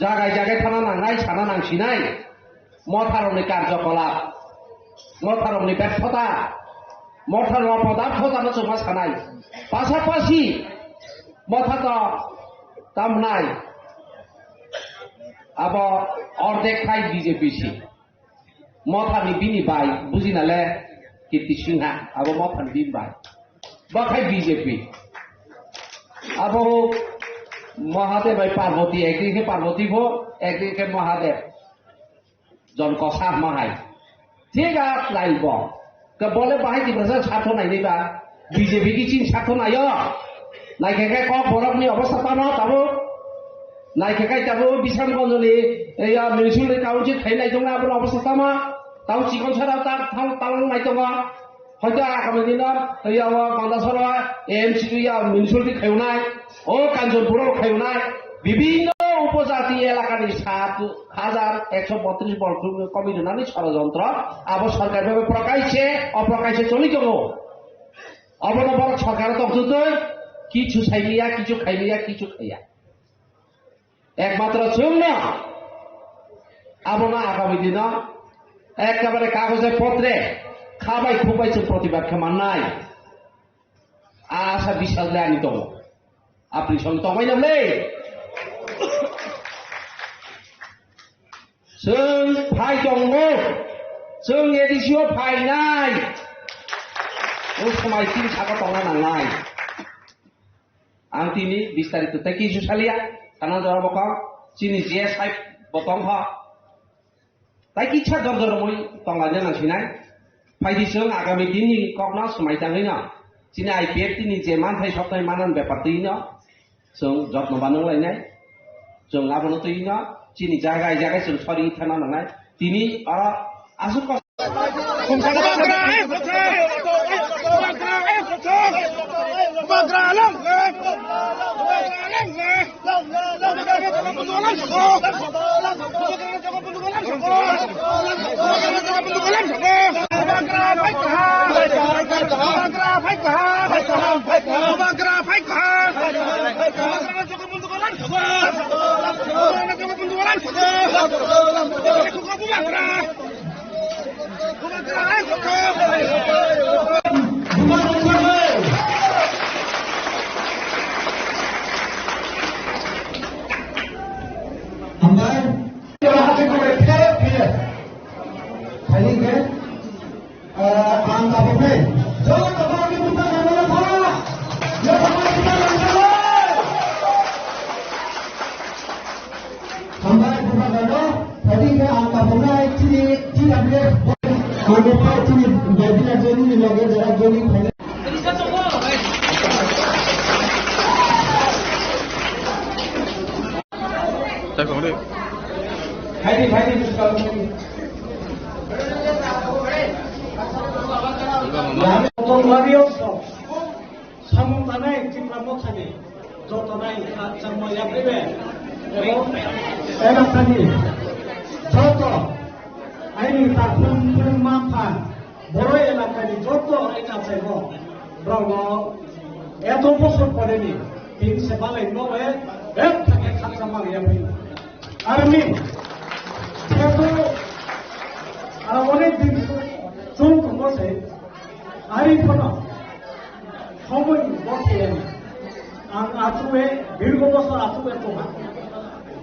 jagai jagai thana nangnai, sana nangsinai, motha rokni karjokolap, motha rokni betthota, motha rok podarthota no chwngma sanai, pasapasi motha to tamnai, abo ordek khai B J P si. Mothani bini bai, bujina le Kirti Singha, abo Mothani bini bai. Bo khai B J P. Abo Mahadev bai Parvati, ekdin khe Parvati bo, ekdin khe Mahadev. Jon kosa ma hai. Thik a lai bo. Ka bole bahai Tiprasa sartho nainai ba. B J P ki chini sakho nayo. Naikhe khe kok borokni obostha tamo tabuk. Naikhe khe tabuk Bisramganjni, eh, ya, municipal council khai nai tongna abono obostha tamo. Tamo chikon sara ta, ta, talang nai tongo. Hoito agami dino, eh, ya, o Gandasoro, A M C ya, municipality khayunai. O Kanchanpuro khayunai. Bibhinno upojati elakani sat hajar ekso botris borok komi rwnani sorojontro abo sorkar bai prokaishe oprokaishe choli tongo. Obono borok sorkar tongtwtwi kichu saimaya, kichu khaimaya, kichu khaiya. Ekmatro chwngno abono agami dino ekkebare kagoje potre kha bai khuk bai chwng protibad khe mannai. A asa biswas le ani tongo. Apni song tongmai na le. Chwng phai tongo. Chwng A D C o phainai. O somai tin saka tongna nangnai. Ang tini bistarito tei kisu salia. Kana jora bokong. Chini J S I botong ho. Tai kisa dor dor mui tonglaina nangsinai. Phaidi chwng agami dinni kokno swmai tangwi no. Chini I P F T ni je manthai soknai manan bepar twi no. Chwng jotno banung lainai. Chwng abono twi no. Chini jaga jaga chwng sori thana nangnai. Tini oro aswk kok Hambai, jola hati kore phe phe. Thani ke, ah, ang ta phe. Jola ta phe phe. Haidi, haidi, buskang. Yang tongmani ongso. Samung tanai Tipra Mothani joto nai kha changma yapri be. Ebo eba thani joto aini ta phung phung ma pha boro elakani joto aini achai bo. Brao no eto bosor pore ni tin se balai no e ek thani kha changma yapri. Army. Sebo, ah, onek din chung tongmo se. Ari phono. Somoi bo khe. Ang achue, dirgo bosor achue tongha.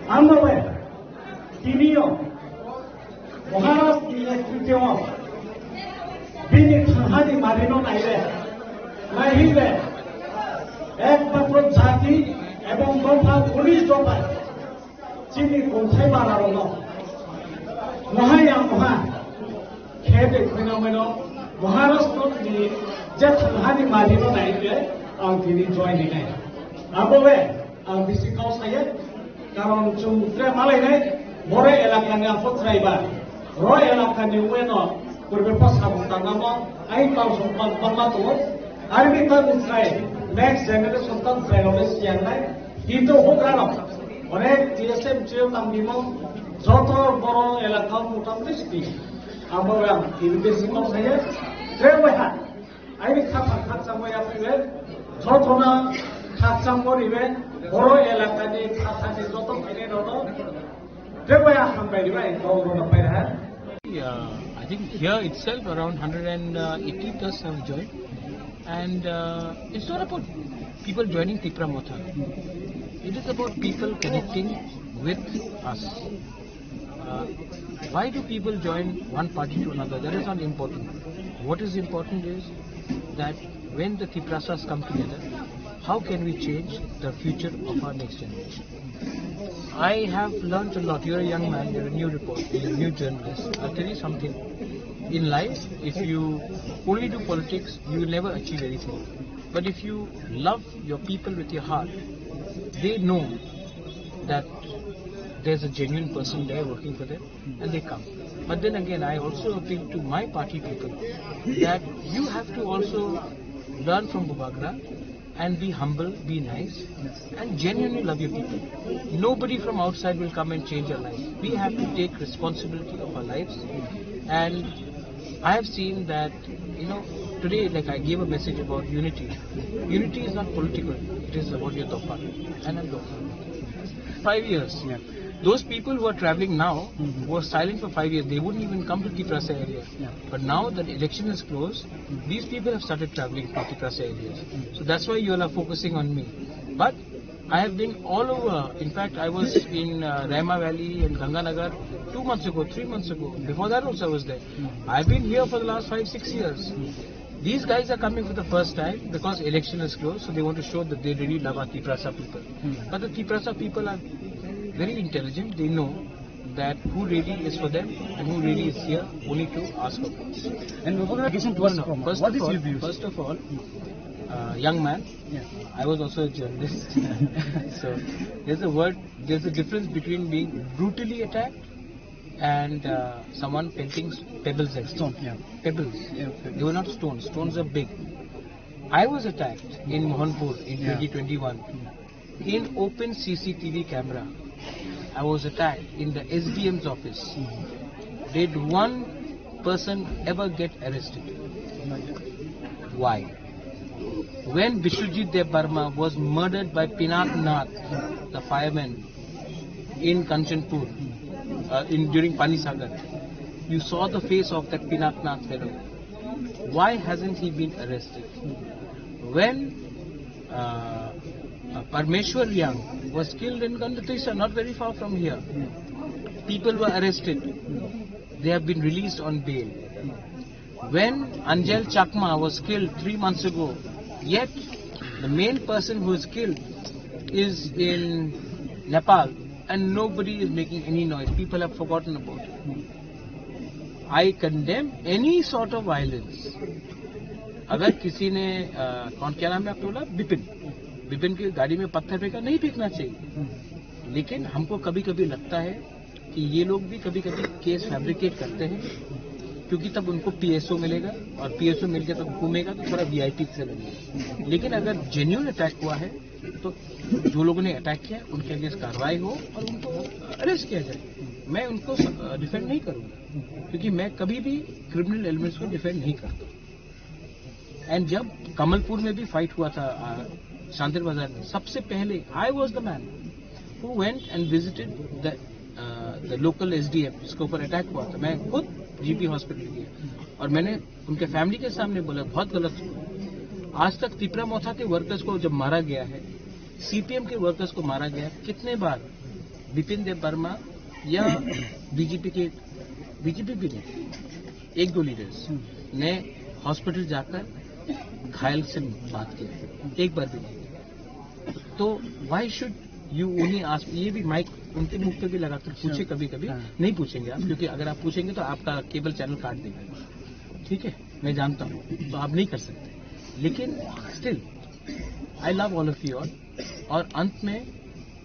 Ang bo we. Tiniyo. Maharaj ni netrite o. Bini thangha ni mari no naile. Naihi le. Ekmatro jati ebong dopha, unis dopha. Chini kongthai bara rokno. Mohai ang moha. Khe de khwina mano. Maharashtra ni je thanghani mari no nai de ang tini join ni nai. Abo we ang bisi kau saye. Karon chung tre malai nai. Bore elaka ni apo trai ba. Ro elaka ni ueno purbe pa sabuk tangamo. Ai kau song pang pang ma tu. Army ta trai. Next generation ta trai ro siang nai. Kintu hokrano onek T S M C O tang bimo joto boro elaka motamoti sidi. Amo ram tini besi kok saya. Tre weha. Aini khapang khakchang waya phaiwe. Joto na khakchang bo riwe. Boro elaka ni khathani joto kene rono. Tre weha hambai riwe. Kau rono pai ha. Uh, I think here itself around hundred and eighty plus have joined. And uh, it's not about people joining Tipra Motha. It is about people connecting with us. Uh, why do people join one party to another? That is not important. What is important is that when the Tiprasas come together, how can we change the future of our next generation? I have learned a lot. You're a young man, you're a new reporter, you're a new journalist. I'll tell you something. In life, if you only do politics, you will never achieve anything. But if you love your people with your heart, they know that there's a genuine person there working for them and they come. But then again, I also appeal to my party people that you have to also learn from Bubagra and be humble, be nice, and genuinely love your people. Nobody from outside will come and change your life. We have to take responsibility of our lives. And I have seen that, you know, today, like, I gave a message about unity. Unity is not political, it is about your dopa. And I'm dopa. Five years. Yeah. Those people who are traveling now, who are silent for five years, they wouldn't even come to Tiprasa area. Yeah. But now that election is closed, these people have started traveling to Tiprasa areas. So that's why you all are focusing on me. But I have been all over. In fact, I was in uh, Rema Valley and Ganganagar two months ago, three months ago. Before that also I was there. I've been here for the last five, six years. These guys are coming for the first time because election is closed, so they want to show that they really love our Tiprasa people. But the Tiprasa people are very intelligent. They know that who really is for them and who really is here only to ask for votes. And Vibhav, question to us. No, no, from first what of is all, your views? First of all, uh, young man, yeah. I was also a journalist. So there's a word, there's a difference between being brutally attacked and uh, someone pelting pebbles at you. Stone, yeah. Pebbles. Yeah, pebbles. They were not stones. Stones are big. I was attacked in Mohanpur in yeah. twenty twenty-one. In open C C T V camera, I was attacked in the S D M's office. Did one person ever get arrested? Why? When Biswajit Debbarma was murdered by Pinath Nath, the fireman in Kanchanpur, uh, in, during Panisagar, you saw the face of that Pinath Nath fellow. Why hasn't he been arrested? When uh, uh, Parmeshwar Yang was killed in Gandhatisa, not very far from here, people were arrested. They have been released on bail. When Anjel Chakma was killed three months ago, yet the main person who is killed is in Nepal and nobody is making any noise. People have forgotten about it. I condemn any sort of violence. अगर किसी ने, अ, कौन, क्या नाम है आपका बोला? बिपिन। बिपिन की गाड़ी में पत्थर फेंका, नहीं फेंकना चाहिए। लेकिन हमको कभी कभी लगता है कि ये लोग भी कभी कभी केस फैब्रिकेट करते हैं, क्योंकि तब उनको पीएसओ मिलेगा, और पीएसओ मिलके तब घूमेगा तो थोड़ा वीआईपी से लगेगा। लेकिन अगर जेन्यून अटैक हुआ है तो जो लोगों ने अटैक किया उनके अगेंस्ट कार्रवाई हो और उनको अरेस्ट किया जाए। मैं उनको डिफेंड नहीं करूंगा, क्योंकि मैं कभी भी क्रिमिनल एलिमेंट्स को डिफेंड नहीं करता। एंड जब कमलपुर में भी फाइट हुआ था, आ, शांतिर बाजार में, सबसे पहले I was the man who went and visited the the local SDM जिसके ऊपर अटैक हुआ था। मैं खुद जीपी हॉस्पिटल गया और मैंने उनके फैमिली के सामने बोला, बहुत गलत हुआ। आज तक तिपरा मोथा के वर्कर्स को जब मारा गया है, सीपीएम के वर्कर्स को मारा गया, कितने बार विपिन देव वर्मा या बीजेपी के, बीजेपी भी नहीं, एक दो लीडर्स ने हॉस्पिटल जाकर घायल से बात किया, एक बार भी नहीं। तो why should you only ask, ये भी माइक उनके मुख पे भी लगाकर पूछे कभी कभी। हाँ। नहीं पूछेंगे आप, क्योंकि अगर आप पूछेंगे तो आपका केबल चैनल काट देंगे। ठीक है, मैं जानता हूँ, तो आप नहीं कर सकते। लेकिन still, I love all of you all. और अंत में,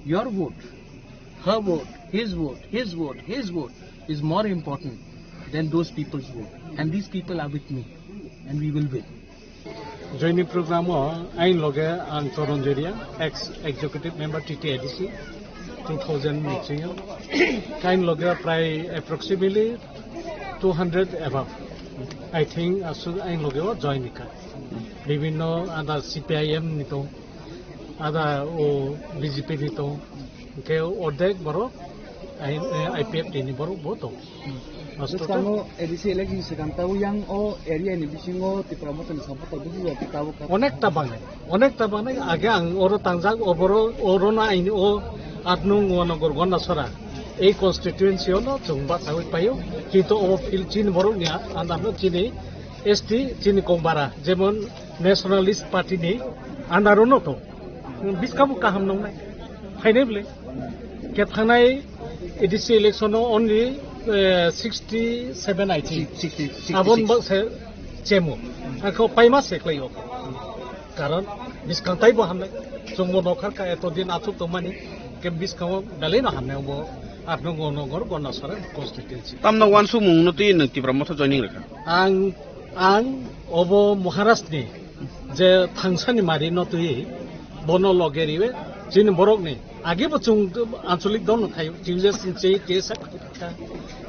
योर वोट, हर vote, his vote, his vote, his vote is more important than those people's vote, and these people are with me, and we will win. Joining program o ain loge ang Choron Jeria, ex executive member T T A D C, two thousand ni sing o. Ain loge prai approximately two hundred above, I think, aswk ain loge o join ka. Bibhinno ada C P I M ni tong, ada o B J P ni tong, hwnkhe ordek borok I P F T ni borok bo tong. Bwskango A D C election swkang tabuk yang o area ni bisingo Tipra Motha ni support tabuk tabuk tabuk. Onekta bangnai, onekta bangnai. Age ang oro tangjak, oboro, oro na aini o aat nung Wanagar Gondasora. Ei constituency o no chwng bachawi paio. Kintu o field chini borok ni under no chini S T, chini Kongbara, jemon Nationalist Party ni under o no tong. Bwskango kaham nungnai. Phainai bwle. Khe thangnai A D C election o only, eh, sixty seven, I think. Sixty, sixty six. Abon bo se chemo. Ako paima se khlai o. Karon bwskang taibo hamnai. Chwngbo nokhar ka eto din achuk tongmani. Khe bwskango belai no hamnai bo. Aat nung Wanagar Gondasora constituency. Tamno wansukmung no twi nwng Tipra Motha joining rwkha? Ang, ang obo Maharaj ni je thangsani mari no twi bono loge riwe chini borok ni age bo chwng anchalik dol no thaio, T U J S ni che T S F kha,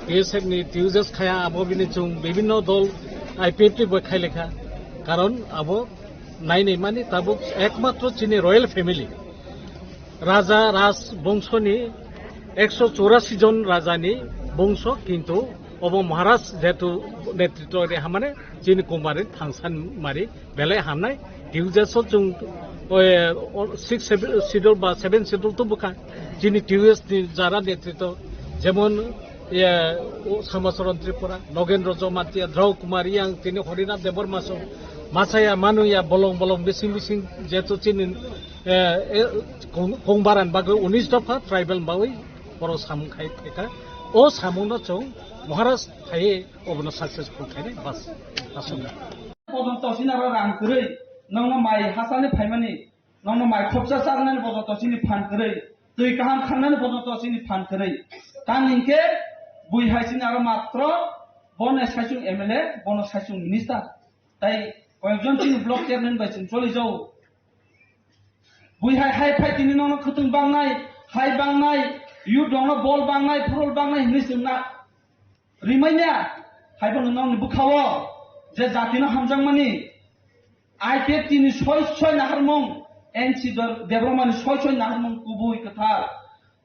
T S F ni T U J S khaya abo bini chwng bibhinno dol I P F T bo khai lekha, karon abo nai nai mani tabuk ekmatro chini royal family. Raja Raj bongso ni ekso chorasi jon raja ni bongso, kintu obo Maharaj jehetu netritwo re hamane chini Kongbara ni thangsa mari belai hamnai. T U J S o chwng, o, o, six schedule ba seven schedule to bwkha chini T U J S ni jara netritwo, jemon, e, o, Samacharan Tripura, Nogendra Jamatia, Drau Kumar Yang, tini Harinath Debbarma song, Machaya, Manuya, bolong bolong bising bising jehetu chini eh, eh, Kong-, Kongbaran bagwi unis dopha tribal bagwi borok samung khai phaikha. O samungno chwng Maharaj khaiwi obono successful khainai bas. Aswk. Pojonto chini aro rang kwrwi, nongno mai hachani phaimani, nongno mai khopsa charwnani pojonto chini phan kwrwi, twi kaham khangnani pojonto chini phan kwrwi. Tamni hwnkhe bui hai chini aro matro bono saichung M L A, bono saichung minister. Tai koyekjon chini block chairman bai chwng choli jago. Bui hai hai phai tini nono khwtwng bangnai, hai bangnai, youth rokno bol bangnai, phurul bangnai hinwi chwng na rimai na. Hai bono nokni bwkhao je jatino hamjakmani I P F T ni soi soi naharmung, N C Dor-, Debbarma ni soi soi naharmung kubui kwthar.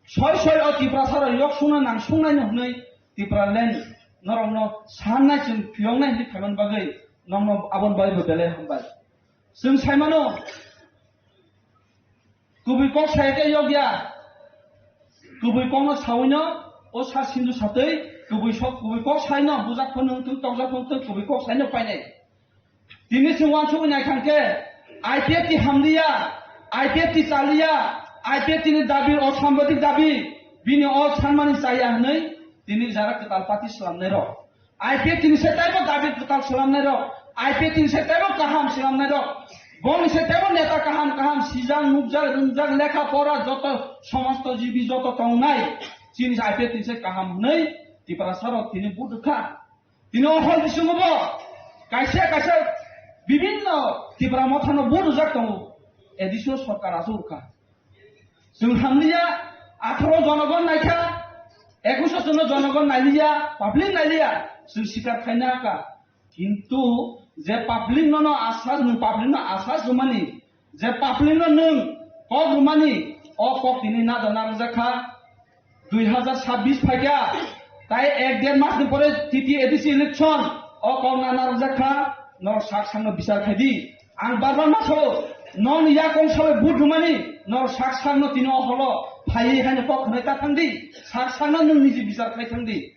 Soi soi o Tiprasa rok yok sungna nang sungnai no hwnwi Tipraland norokno sannai chwng phiyoknai hinwi phaimani bagwi nokno aboni bagwi bo belai hambai. Chwng saimano, kubui kok sai khe yok ya. Kubui kokno sawino o sa sindu satwi kubui sok, kubui kok saino bujak phano wngthung, tokjak phano wngthung, kubui kok saino painai. Tini chwng uansugwi naikha khe I P F T hamliya, I P F T chaliya, I P F T ni dabi o sambadik dabi, bini o sanmani chaya hwnwi tini jara kwtal party swlamnairok. I P F T ni se taibo dabi kwtal swlamnairok, I P F T ni se taibo kaham swlamnairok. Boni se tebo neta kaham kaham sijak, nukjak, rwngjak, lekha pora joto somosto jibi joto tongnai. Chini I P F T ni se kaham hwnwi Tiprasa rok tini vote rwkha. Tini o hol bisingo bo kaisa kaisa bibinno Tipra Mothano vote rwjak tongo. A D C o sorkar aswk rwkha. Chwng hamliya, atharo jonogon naikha, ekush jono jonogon nailiya, public nailiya, chwng sikar khaina kha. Kintu je public no no asas, nwng public no asas rwmani, je public no nwng kok rwmani, o kok tini nada narwkjakha. Dui hazar sabbish phaikha, tai ek der mas ni pore T T A D C election, o kok na narwkjakha, norok sak sakno bichar khaidi. Ang bar bar ma sao, nokni yakong sabai vote rwmani, norok sak sakno tini o holo phaiwi haino kok hwnwi ta thangdi, sak sakno nwng niji bichar khai thangdi.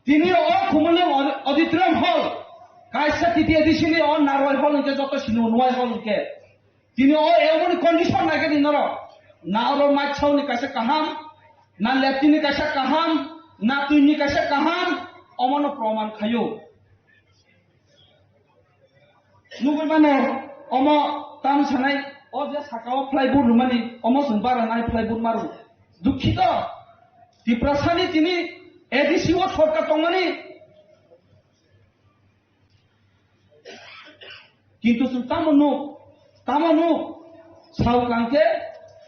Tini o Khumulwng aud-, auditorium hall, kaisa T T A D C ni o Narwai hall hwnkhe joto sini o Nwai hall hwnkhe. Tini o emoni condition naikhe di norok. Na oro maitsauni kaisa kaham, na leptini kaisa kaham, na twini kaisa kaham, omono proman khaio. Nugwi mano, omo tamo sanai, o je saka o plywood rwmani, omo chwng bara nai plywood maru. Dukhito, Tiprasani tini A D C o sorkar tongmani. Kintu chwng tamo nuk, tamo nuk, sao kangkhe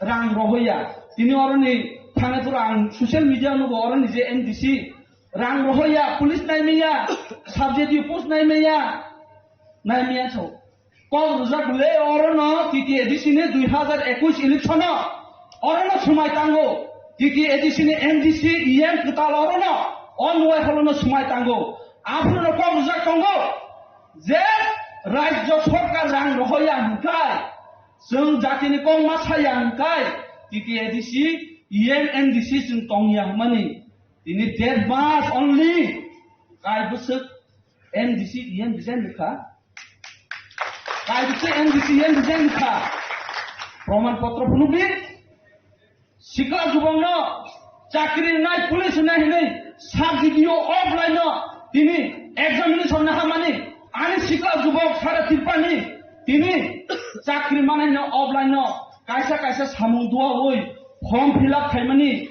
rang rohoya. Tini oroni thangnaipura ang social media nugo oroni je M D C rang rohoya, police naimaya, sub D C post naimaya, naimaya sao. Kok rwjak le orono T T A D C ni dui hazar ekush election o orono swmai tango. T T A D C ni M D C, E M kwtal orono o Nwai holono swmai tango. Aphuru no kok rwjak tongo je rajyo sorkar rang rohoya hwnkhai, chwng jatini kok ma saya hwnkhai, T T A D C, E M, M D C chwng tongya hwnmani. Tini dead mass only. Kai bwswk M D C, E M design wngkha. Kaisa M D C M design kha. Proman potro phunukdi. Sikla jubokno chakri nai, police nai hinwi sub D D O offline no tini examination na hamani. Ani sikla jubok sara Tripurani tini chakri manai no offline no kaisa kaisa samung duawi form fill up khaimani.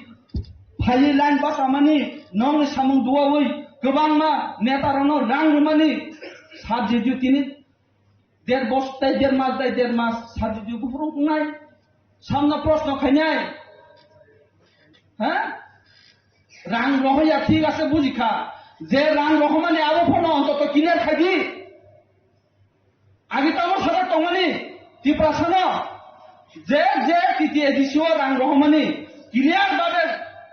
Phaiwi line basamani, nokni samung duawi, kwbangma neta rokno rang rwmani, sub D D O tini der bos tai der mas tai der mas sub D D O buphuru wngnai, samno proshno khainai. Ha? Rang rohoya thik ase bujikha, je rang rohomani abo phano ontoto clear khaidi. Agi tamo sajak tongmani Tiprasano je je T T A D C o rang rohormani clear babe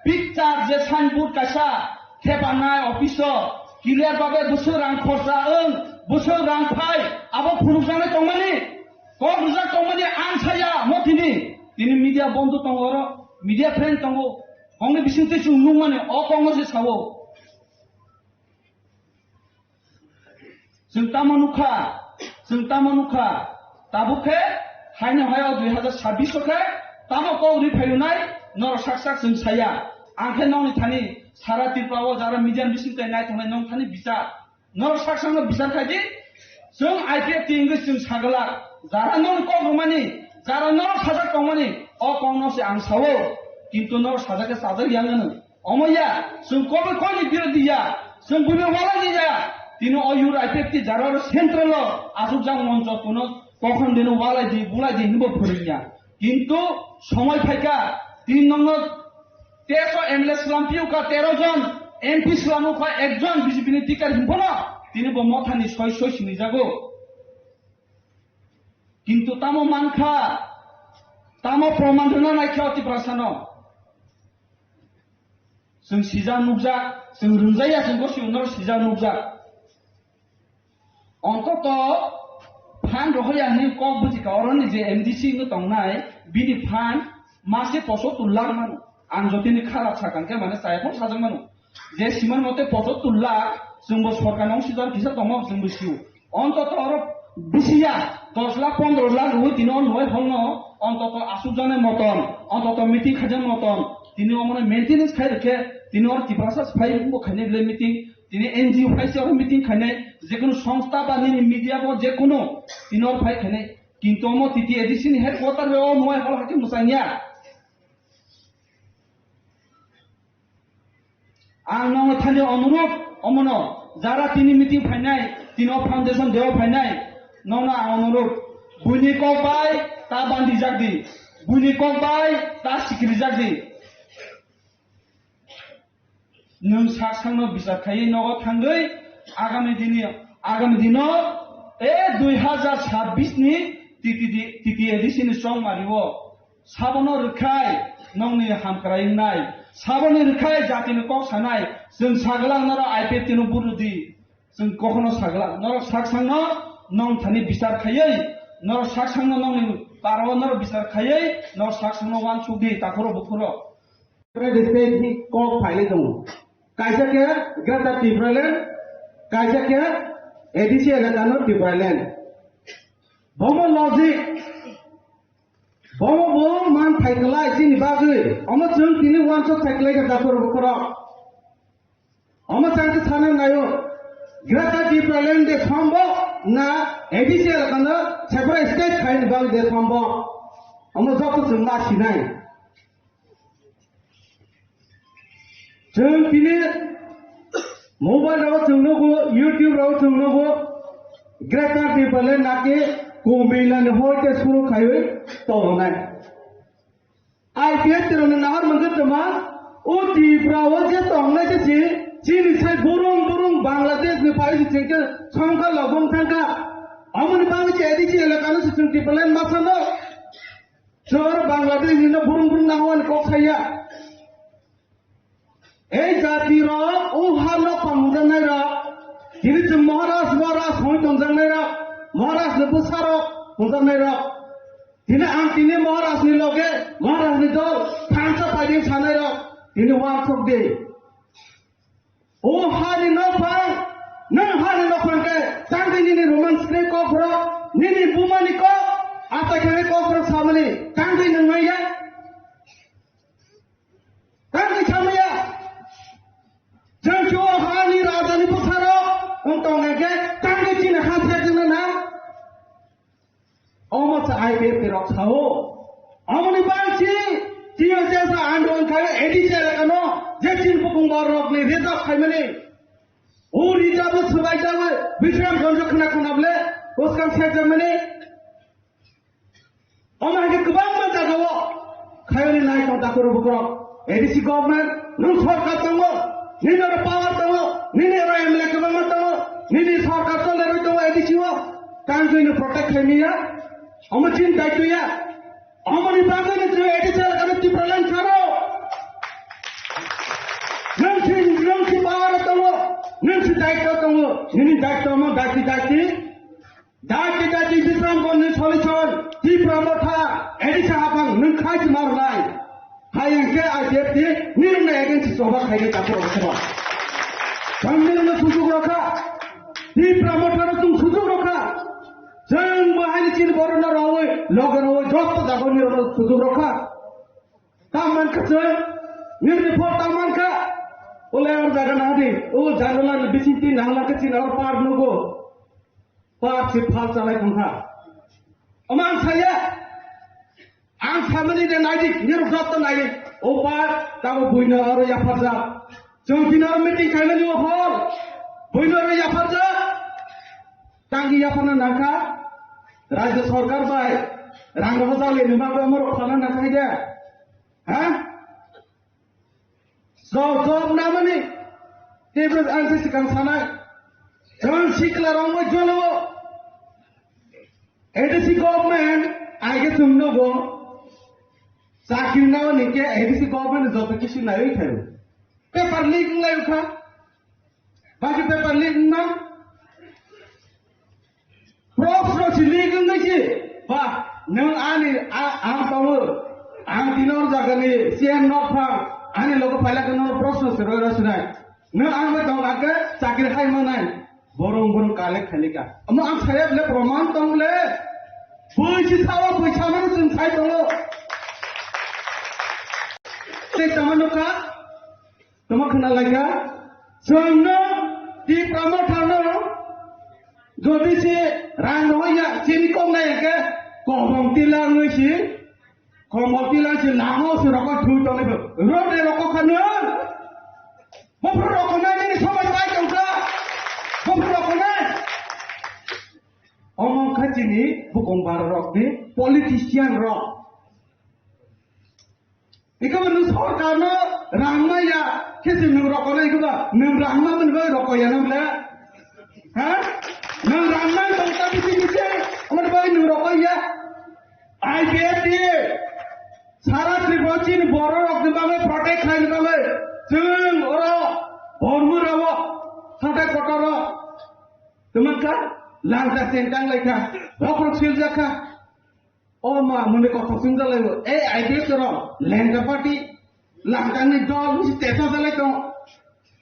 picture je signboard kaisa thepanai office o clear babe bwswk rang khorsa wng, bwswk rang phai abo phunukjaknai tongmani, kok rwjak tongmani ang saya mo tini, tini media bondhu tongo oro, media friend tongo, kongni bisingtwi chwng nukmani o kongo se sao. Chwng tamo nukha, chwng tamo nukha, tabuk khe haino hai o dui hazar sabbish o khe tamo kok ri phaiyunai norok sak sak chwng saya. Ang khe nokni thani sara Tripura o jara media bising tei nai tongnai nong thani bichar. Norok sak sakno bichar khai di, chwng I P F T wngwi chwng sagala, jara norok kok rwmani, jara norok sajak tongmani, o kokno se ang sao, kintu norok sajak khe sajak yang wngno. Omo ya, chwng kobo koini birodhi ya, chwng buino walai di ya. Tini o yur I P F T jara oro central o asukjak moncho kuno kokhon dino walai di, bulai di hinbo phwrwngya. Kintu somoi phaikha, tin nongno teso M L A swlampio kha, tero jon M P swlamo kha, ekjon B J P ni ticket hinphano tini bo mothani soi soi sinijago. Kintu tamo mankha, tamo proman rwna naikha o Tiprasano. Chwng sijak nukjak, chwng rwngjaya, chwng gosio norok sijak nukjak. Ontoto phan rohoya hinwi kok bujikha, oroni je M D C wngwi tongnai, bini phan mase pochottor lakh mano. Ang jotini kharap sakang khe mane chaya phano sajak mano. Je siman mote pochottor lakh chwngbo sorkarni ongsijar kisa tongma chwngbo sio. Ontoto oro bisiya dos lakh pondro lakh rwui tini o Nwai hall no ontoto asukjaknai moton, ontoto meeting khaijak moton, tini omono maintenance khai rwkhe tini oro Tiprasa phai bo khainai belai meeting, tini N G O phai se oro meeting khainai, jekunu songstha ba nini media bo jekunu tini oro phai khainai. Kintu omo T T A D C ni headquarter bai o nwng hol hakhe mwchangya. Ang nono thani onurut, omono jara tini meeting phainai, tini o foundation day o phainai, nono ang onurut, buini kok bai ta bandijak di, buini kok bai ta sikrijak di. Nwng sak sakno bichar khaiwi nogo thangwi agami dini, agami dino, e, dui hazar sabbish ni T T D, T T A D C ni chongmari o. Sabono rwkhai nongni hamkrai wngnai, sabono rwkhai jatini kok sanai, chwng sagwlak norok I P F T no buru di, chwng kokhono sagwlak, norok sak sakno nong thani bichar khaiwi, norok sak sakno nongni parao norok bichar khaiwi, norok sak sakno uansuk di, takhuro bukhuro. Separate state ni kok phailai tongo, kaisa khe Greater Tipraland, kaisa khe A D C elakano Tipraland. Bomo logic, bomo bo man thaiklai chini bagwi. Omo chwng tini uansuk thaiklai kha takhur bukhurok. Omo chang khe sana naio. Greater Tipraland de sombo na A D C elakano separate state khaini bagwi de sombo. Omo joto chwng ma sinai. Chwng tini mobile rao chwng nugo, YouTube rao chwng nugo, Greater Tipraland nake Kumbila ni hoite suru khaiwi tongnai. I P F T rokni nahar mangkhe toma, o Tripura o je tongnai se si, chini sai burung burung Bangladesh ni phai si chwng khe songkha lobong thangkha. Amoni bagwi se A D C elaka no se chwng Tipraland ma sano. Chwng aro Bangladesh ni no burung burung nahwani kok saya. Ei jati rok, o ha nok pang hwnjaknai rok, tini chwng Maharaj, Maharaj hwnwi tongjaknai rok, Maharaj ni bwsa rok hwnjaknai rok. Tini ang tini Maharaj ni loge, Maharaj ni dol, thansa paiding sanai rok, tini uansuk di. O hani nokphang, nwng hani nokphang khe tangwi nini Roman script kok phoro, nini bumani kok, atai khe kok phoro samani tangwi nwng manya? Tangwi samaya? Chwng chuo hani rajani bwsarok wng tongkha khe tangwi chini ha thekjwkna na? Omo se I P F T rok sao. Omoni bagwi chini T S S andolon khai A D C elakano je chini bukung borokni reserve khaimani. O reserve o swbai jawi Bikram Ganj khna khna bole bwskang sejak mani. Omo hai khe kwbangma jagao khayoni nai tong takhuro bukrok. A D C government, nwng sorkar tongo, nini oro power tongo, nini oro M L A kwbangma tongo, nini sorkar chole rwi tongo A D C o, tang twi no protect khai miya, omo chini daityo ya, omoni bagwi no chwng A D C elakano Tipraland saro. Nwng si, nwng si power tongo, nwng si daityo tongo, nini daityo omo daiti daiti. Dati dati Bikram Ganj ni solution, Tipra Motha, A D C hapang nwng khai se ma rwnai. Hai hwnkhe I P F T nirokno against choba khainai takhurok se ba. Chwng nirokno sujuk rokha. Tipra Motha no chwng sujuk rokha. Chwng bo haini chini borok no rawi, loge rawi, joto jaga nirokno sujuk rokha. Tam mankha chwng, nirni phor tam mankha. Ulai or jaga nahadi, o jangla ni bising tin nahla khe chini or par nugo. Par si phal chalai thangkha. Omo ang saya. Ang samani de naidi, nirok joto nai. O par, tamo buino aro yapharjak. Chwng tini aro meeting khaimani o hol. Buino aro yapharjak. Tangwi yapharna nangkha. Rajya sarkar bai rang rok jali ni bagwi amorok phalna nangkha hai de. Ha? Job, job namani, teibo ang se swkang sanai. Chwng sikla rok bai jolo. A D C government, aige chwng nogo. Chakri nao ni ke A D C government joto kisu naiwi thaio. Paper leak wng lai kha. Baki paper leak wngna. Proshno si leak wngwi si. Ba, nwng ani, a-, ang tongo. Ang tini or jagani C M nokphang. Ani logo phaila khe nono proshno si roi roi sinai. Nwng ang bai tong akhe chakri hai manai. Borong borong collect khailika. Omo ang saya bole proman tong le. Bui si sao, bui samani chwng sai tongo. Tei tama nukha. Tamo khna laikha, chwngno Tipra Mothano jodi se rang rohorya, chini kok nai khe, Kobong tila wngwi si, kobong tila si lama o se rokok thwi tongwi bo. Rode rokok kha nw. Bopro rokok nai nini somai bai tongkha. Bopro rokok nai. Omo kha chini bukong bar rok ni politician rok. Iko bo nwng sorkar no rang maya, khe se nwng rokona iko ba, nwng rang ma mani bai rokoya nang le? Ha? Nwng rang ma tong ta bisi bisi, amani bai nwng rokoya? I P F T, sara Tripura chini borok rok ni bagwi protect khaina bagwi, chwng oro Bormu rao, Sathai Kotor o, tuma kha, langta sentang lai kha, bokhorok siljak kha. O ma, mune kothok sung jalai bo. E, I P F T rok, lengka party, langkangni dol, bisi tesa jalai tong.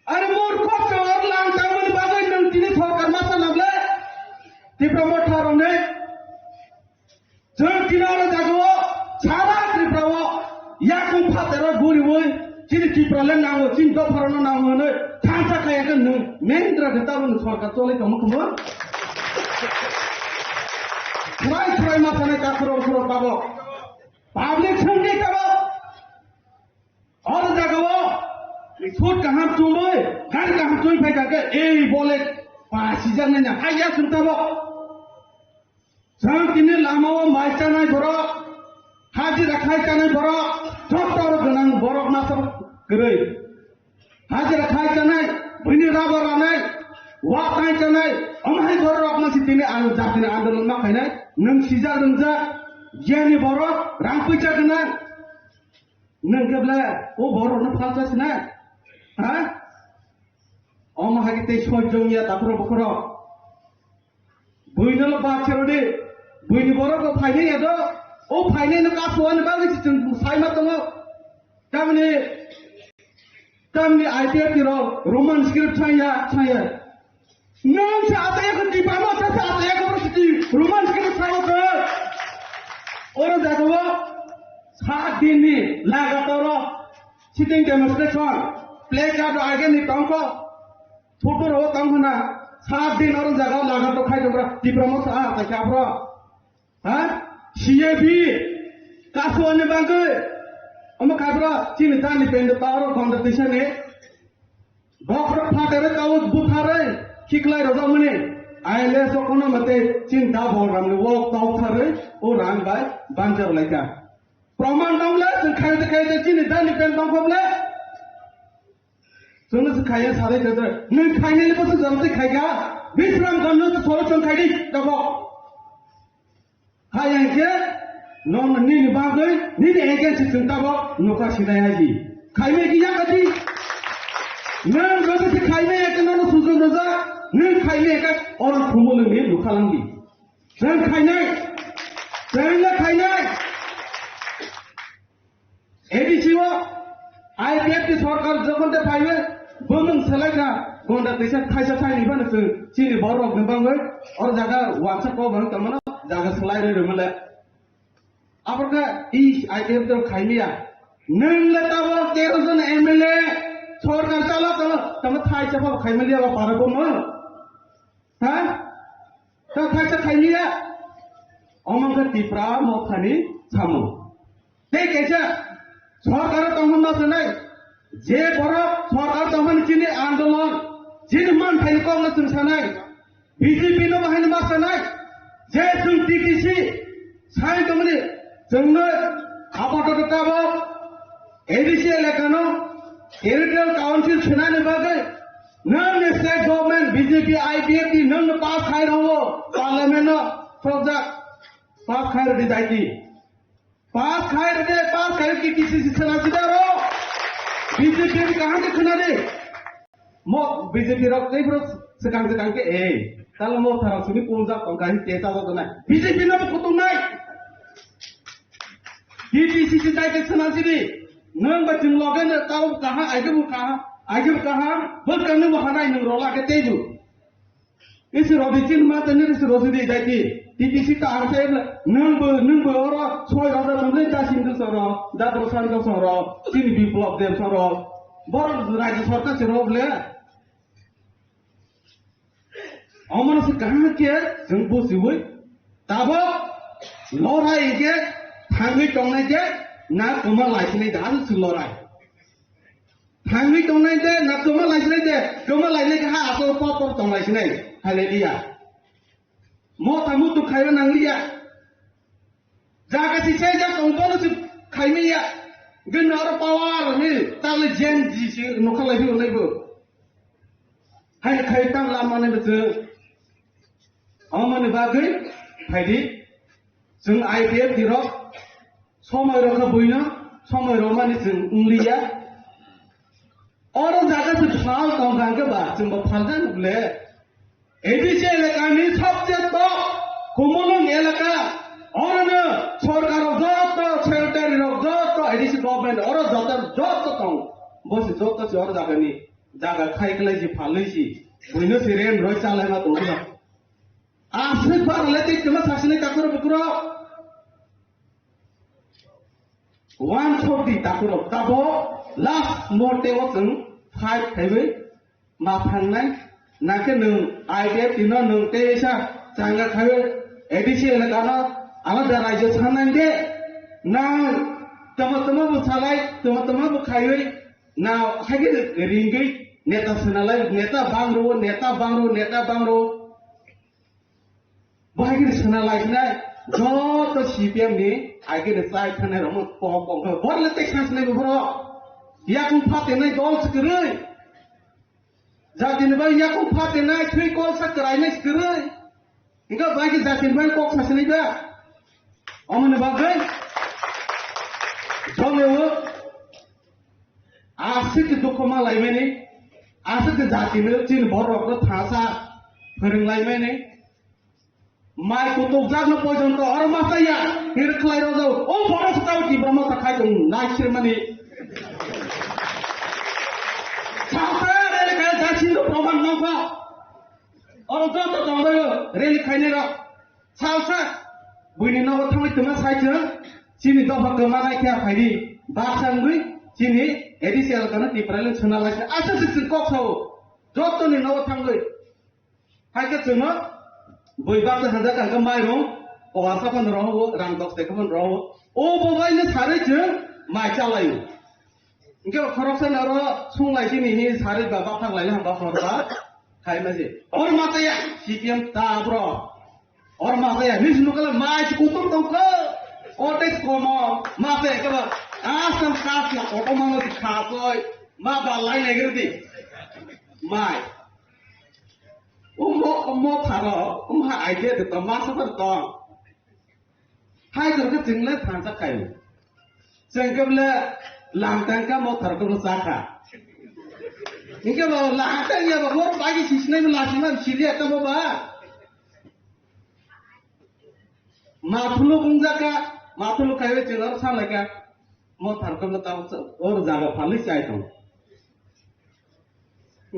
Are murkho chor, langkangmani bagwi nwng tini sorkar masa nable? Tipra Motha rok ne? Chwng tini oro jaga o, sara Tripura o, yakung phataro guriwi, chini Tripura le nango, chini dopharano nango hwnwi, thansa kaya khe nwng, mendra khe tabuk nwng sorkar cholai tongma khumui? Khwrai khwrai ma sanai ta khorok khorok tabok. Public sengdi tabok. Oro jaga o, sut kaham chumui, gari kaham chumui phai kha khe, ei bole pasijaknai na, haiya sung tabok. Chwng tini lama o mai chanai borok, hajira khai chanai borok, joto gwnang borok masa kwrwi. Hajira khai chanai, buini rubber ranai, wa tai chanai, omo hai borok masi tini ang jatini andolon ma khainai, nwng sijak rwngjak, giyani borok, rang puisa gwnang. Nwng khe ble, o borok no phalsa sinai? Ha? Omo hai khe tei sojong ya takhro bokhorok. Buino lo bachero de. Buini borok bo phainai ya do. O phainai no kasoani bagwi se chwng sai ma tongo. Tamni, tamni I P F T rok Roman script sanya, sanya. Nwng se ataya ko Tipra Motha se ataya ko bro siti Roman script sayo ko. Oro jago sat din ni lagatar sitting demonstration, placard again ni tongko. Photo ro tong hona, sat din oro jaga laga to khai dobra, Tipra Motha a ta kya bro? Ha? C A B, kaso ani bangke, omo khai bro, chini tani pende ta oro gonda tisa ne. Bok bro phatere tau butharai, khiklai roja muni, I L S o kono mate chin da bol ram ni wok tau thare, o rang bai banjar laika. Proman dong le, sing khai te khai te chini tani pen tong kop le. Chwngno se khaiya sadai thajak. Nwng khainani bwswk jora tei khaikha. Bisram Ganj no solution khaidi, tabok. Hai hwnkhe, nono nini bagwi, nini against se chwng tabok nokha sinai hai di. Khaimai khe yakha di. Nwng jodi se khaimai yakha nono sujung rwjak, nwng khaimai yakha oro thumulwng ni nokha lang di. Chwng khainai. Chwng le khainai. A D C o I P F T sorkar jokhon de phaiwi bumung selai kha, gonda tisa thaisa thaini phano chwng chini borok ni bangwi oro jaga wansa kok bang tongmano jaga selai rwi rwmale. Abor kha i I P F T rok khaimiya. Nwng le tabok tero jon M L A sorkar chala tamo, tamo thaisa phano khaimaliya ba para bumung. Ha? Ta thaisa khaimiya. Omo khe Tipra Mothani samung. Tei kaisa sorkar o tongma ma sanai. Je borok sorkar tongmani chini andolon, chini manthai ni kokno chwng sanai. B J P no bahai ma sanai. Je chwng T T C sai tongmani chwngno apatot tabok A D C elakano Territorial Council swnani bagwi nwng ni state government B J P I P F T nwng pass khai rwo parliament no sojak pass khai rwdi daiti. Pass khai rwdi, pass khai T T C si swnam sida ro. B J P ni kaham khe khwnadi. Mo B J P rok tei bro swkang swkang khe ei. Talo mo thara sini punjak tong kahi kesa jok nai. B J P no kutung nai. T T C si dai ke sana sini. Nang ba ching loge na tau kaha aige bu kaha. Aige bu kaha. Bus kang ni mo hanai nang rola ke teju. Isi rodi chin ma tani isi rodi dai ti. T T C ta ang sai nang bu nang bu oro soi rodi nang le ta sing soro. Da pro san soro. Sini Biplop Deb soro. Bor raja sorkar soro le. Omono se kaham khe chwng buchiwi tabok Lorai hinkhe thangwi tongnai de na kwma laisinai de, aswk se lorai. Thangwi tongnai de na kwma laisinai de, kwma lainai khe ha aswk pop pop tong laisinai. Hallelujah. Mota mutu khaina nangliya. Jaga si sai jak tong bono si khaimiya. Gana oro power ni tale Gen Z si nokha lai philai bo. Hai khai tang lama ni bwtwi. Omo ni bagwi phaidi. Chwng I P F T rok somoi rok khe buino somoi rok mani chwng wngliya. Oro jaga se phal tong kha hwnkhe ba chwng bo phal jani bole. A D C elaka ni sabse top Khumulwng elaka, oro no sorkar rok joto, secretary rok joto, A D C government oro joto, joto tong. Bo se joto se oro jaga ni, jaga khai klai si phalwi si, buino se rem roi chalai ma tong kha. Aswk ba le tei tuma sasini takuro bukuro. One forty takuro tabo last mote o chwng fight khaiwi ma thangnai. Nakhe nwng I P F T no nwng tei sa changa khaiwi A D C elaka no alada raijyo sanai de. Nang tama tama bo salai, tama tama bo khaiwi na haikhe ringwi neta sanalai, neta bangro, neta bangro, neta bangro. Bahai khe sana lai sinai, joto C P M ni ai khe chai thanai rok mo pok pok khe bor le tek san sinai bo boro. Yakung pha tenai dol sikroi. Jati ni bai yakung pha tenai thui kol sa kwrai nai sikroi. Inga bai khe jati ni bai kok sa sinai ba. Omo ni bagwi. Jong yo. Aswk khe dukhu ma laimani, aswk khe jatino chini bororokno thangsa phwrwng laimani. Mai kutukjakno pojonto oro ma chaya, hir khlai rojao, o borok se tamo Tipra Motha khai tong nai sirmani. Salsa rally khai jai sindhu proman nongkha. Oro joto tongbaio rally khainai rok. Salsa, buini nogo thangwi twma sai chwng, chini dopha kwma nai khe phaidi, baksa wngwi, chini A D C elakano Tipraland sona lai se, aswk se chwng kok sao, jotoni nogo thangwi. Hai khe chwngno, bui baksa hanja kangkhe mairung, o asa phano rohongo, rang dok se khe phano rohongo. O bo bai no sarwi chwng mai chalaio. Hingke khoroksa naro sunglai sini hi sarwi ba baphang lai hamba khorba. Khai ma se. Or ma taya, C P M ta bro. Or ma taya, nis nukala mai si kutung tong ko. Otes komo, ma se kala. Asam kas na koto mango si khasoi. Ma ba lai le gerdi. Mai. Umo, umo tharo, um ha idea de to ma sa to. Hai jor khe chwng le thansa khai. Chwng khe bole langtang kha mothor khe bole cha kha. Hingke bo langtang ya bo bor bagi sisnai bo lasi man sili ya tamo ba. Mathulu bung ja kha, mathulu khai we chwng aro sa lai kha. Mothor khe bole tamo or jaga phalwi chai tong.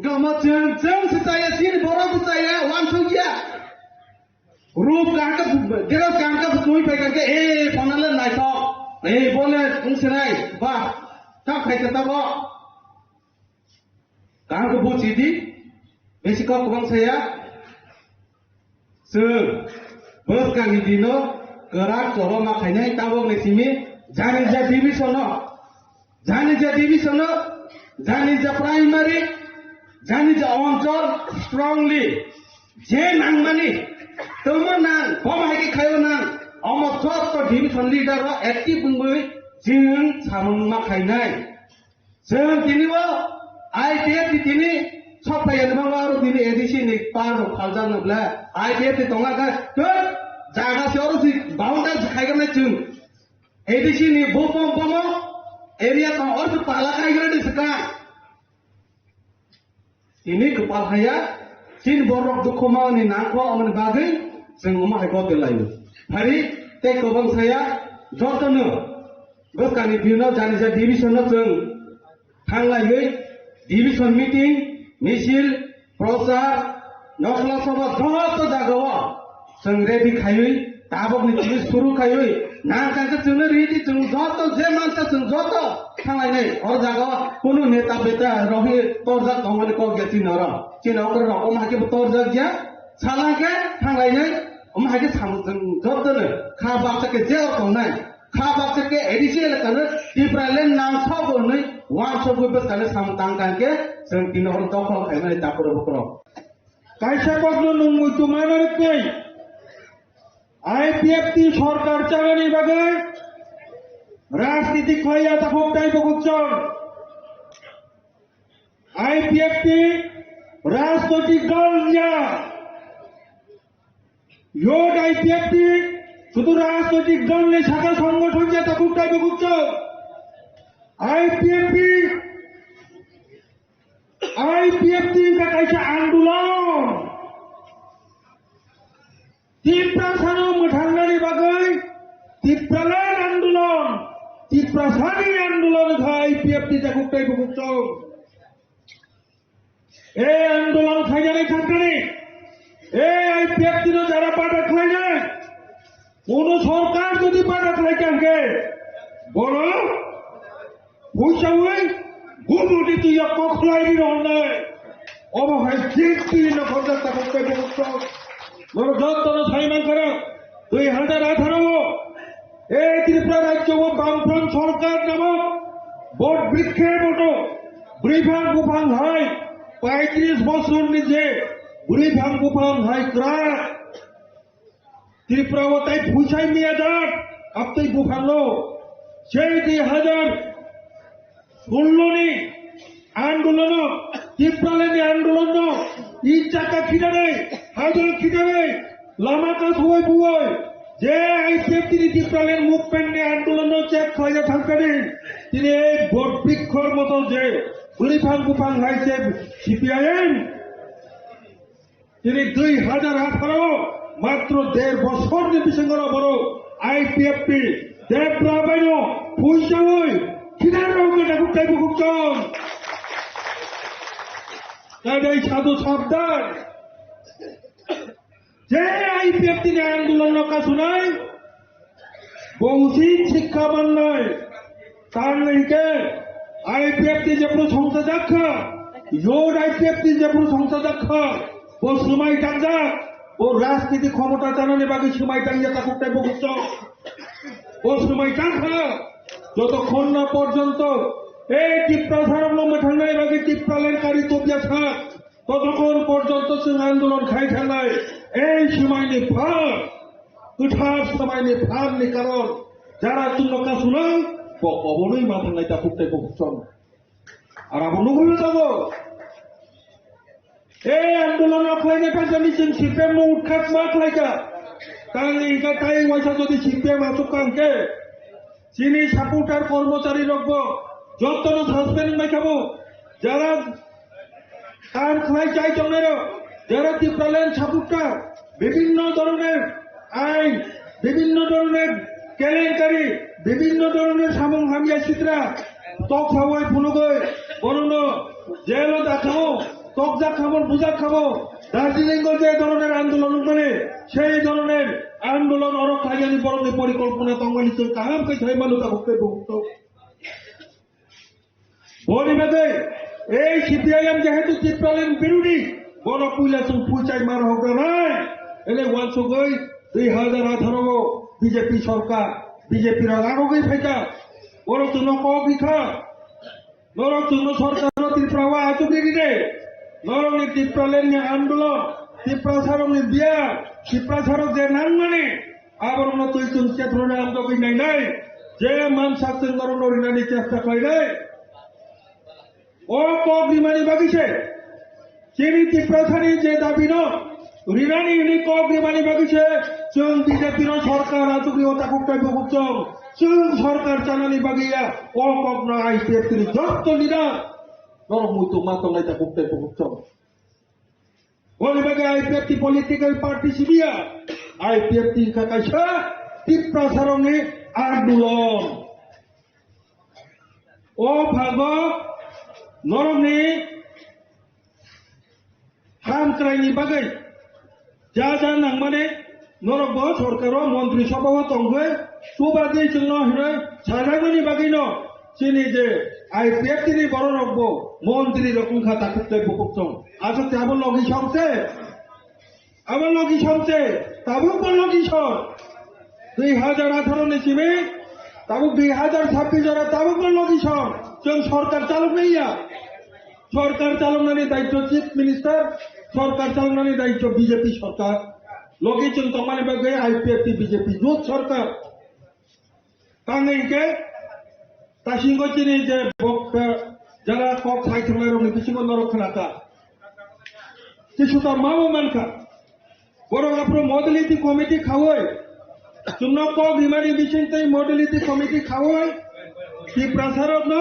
Gama chwng, chwng se chaya, chini borok bo chaya, wansuk ya. Rup kaham khe, dress kaham khe twi phai kha khe, "Eh, phone le naithok. Eh, bole wng sinai, ba, ta khai khe ta bo." Kaham khe buchi di, besi kok kwbang saya. Chwng bwskangni dino kwrak choba ma khainai tabukni simi Janija division-o, Janija division-o, Janija primary, Janija onchol strongly je nangmani tongma nang, boma hai khe khaio nang, omo joto division leader-o active wngwi chwng samung ma khainai. Chwng tini o I P F T tini sok phai ya, nang aro tini A D C ni par rok phaljak no ble I P F T tonga kha, tei jaga se oro si boundary se khai kha nai chwng. A D C ni bo bom bomo area tong oro si pala khai kha nai se ka. Tini kwpal haya, chini borok dukhu mani nangkho, amoni bagwi chwng omo hai bote laio. Phari tei kwbang saya, jotono bwskangni bino Janija division-o chwng thanglaiwi division meeting, misil, prochar, nokhla sabha joto jagao chwng ready khaiwi, tabukni chini suru khaiwi, nang kangkhe chwngno ready, chwng joto je mansa chwng joto thanglainai. O jagao kunu neta beta rohi torjak tongmani kok ya chini oro. Chini okra rok omo hai khe bo torjak ya. Sala khe thanglainai. Omo hai khe samung chwng jotono kha baksa khe jail tongnai, kha baksa khe A D C elakano Tipraland nangsago hwnwi uansukgwi bwskangni samung tang tang khe chwng tini oro dokhol khaimani takhurok bukhurok. Kaisa kokno nungwi tongmani rwknai I P F T sorkar chanani bagwi rajniti khlaiya takhuk tei bukhuk chwng. I P F T rajnoitik dol ya. Yod I P F T sudu rajnoitik dol ni saka songgothon ya takhuk tei bukhuk chwng. I P F T, I P F T wngkha kaisa andolon. Tiprasano mwthangnani bagwi Tipraland andolon, Tiprasani andolon wngkha I P F T takhuk tei bukhuk chwng. E andolon khainani thangkani, e I P F T no jara bada khlainai, kono sorkar jodi bada khlai thangkhe, bono phuisawi gumudi twi kok khlai di ronnai. Obo hai jik twi no khorjak takhuk tei bukhuk chwng. Bono jotto no sai mankha dui hajar atharo o e Tripura rajyo o Bamfront sorkar namok bot brikshe boto bwrwi phang buphang hai paitris bosor ni je bwrwi phang buphang hai kwrak Tripura o tai phuisai miya jak aptwi buphang no sei dui hajar sullo ni andolono, Tipraland ni andolono, i chaka khidanai, hajol khidanai, lama kasoi buoi, je I P F T ni Tipraland movement ni andolono check khlaina thangkani, tini ei bot briksor moto je bwrwi phang buphang hai se C P I M. Tini dui hajar atharo matro der bosor ni bisingo borok I P F T Debra baino phuisawi khinar rok ni daguk taibo hukchong. Kadai sadu sabdan. Je I P F T ni andolon no kasunai, bo usit sikha mannai. Tang hingke I P F T jephru songsa jakha, yod I P F T jephru songsa jakha, bo swmai tangjak, bo rajniti khomota chanani bagwi swmai tangya takhuk taibo hukchong. Bo swmai tangkha, jotokhon na porjonto ei Tiprasarokno mwthangnai bagwi Tipraland kari topya sak, Totokon porjonto chwng andolon khai thangnai, ei swmaini phan, kwthar swmaini phan ni karon, jara chwngno kasunai, bo oborwi ma thangnai takhuk taibo hukchong. Ar abo nugwi tongo. Ei andolon rok khlainai phaisani chwng C P M no utkhat ma khlaikha. Tangni hingkha tai waisa jodi C P M achuk kha hingkhe, chini supporter kormochari rokbo jottono suspend wngbai khabo. Jara Kam khlai chai tongnai rok, jara Tipraland supporter, bibhinno doroner ain, bibhinno doroner kelenkari, bibhinno doroner samung hamya sitra, tok sawi phunugwi, bonono jailo dakhao, tokjak khabo, bujak khabo, Darjeeling o je doroner andolon wngmani, sei doroner andolon oro khlaiyani borokni porikolpona tongmani chwng kaham khe sai manu tabuk tei bukto. Boni bagwi ei C P I M jehetu Tipraland birodi, bono puila chwng phuichai mar hokra nai. Ele wansugwi dui hajar atharo o B J P sorkar, B J P rok agogwi phaikha. Borok chwngno kok rikha. Norok chwngno sorkar o Tripura o achukri ride. Norokni Tipraland ni andolon, Tiprasarokni biya, Tiprasarok je nangmani, Aborokno twi chwng chephrwna amjogwi nainai, je mansak chwng norokno rinani chesta khlainai. O kok rimani bagwi se, chini Tiprasani je dabino rinani hwnwi kok rimani bagwi se, chwng B J P no sorkar achukri o takhuk tei bukhuk chwng, chwng sorkar chanani bagwi ya, o kokno I P F T ni jotto leader norok muitu ma tongnai takhuk tei bukhuk chwng. Boni bagwi I P F T political party sibiya, I P F T wngkha kaisa Tiprasarokni andolon. O phago norokni hamkraini bagwi ja ja nangmani Norok bo sorkar o montri sabha o tongwi chubaji chwngno hinwi sajakmani bagwino chini je I P F T ni borok rok bo montri rok wngkha takhuk tei bukhuk chwng. Aswk se abo logi song se, abo logi song se. Tabuk bo logi song. Dui hajar atharo ni simi, tabuk dui hajar chhabbish ora tabuk bo logi song. Chwng sorkar chalok nai ya. Sorkar chaloknani daityo Chief Minister, sorkar chaloknani daityo B J P sorkar. Logi chwng tongmani bagwi I P F T B J P jot sorkar. Tangwi hwnkhe tasingo chini je bokta jara kok sai thangnairokni bisingo norok khnakha. Kisuta mabo mankha. Borok aphuru modality committee khaui chwngno kok rimani bisingtwi modality committee khaui Tiprasarokno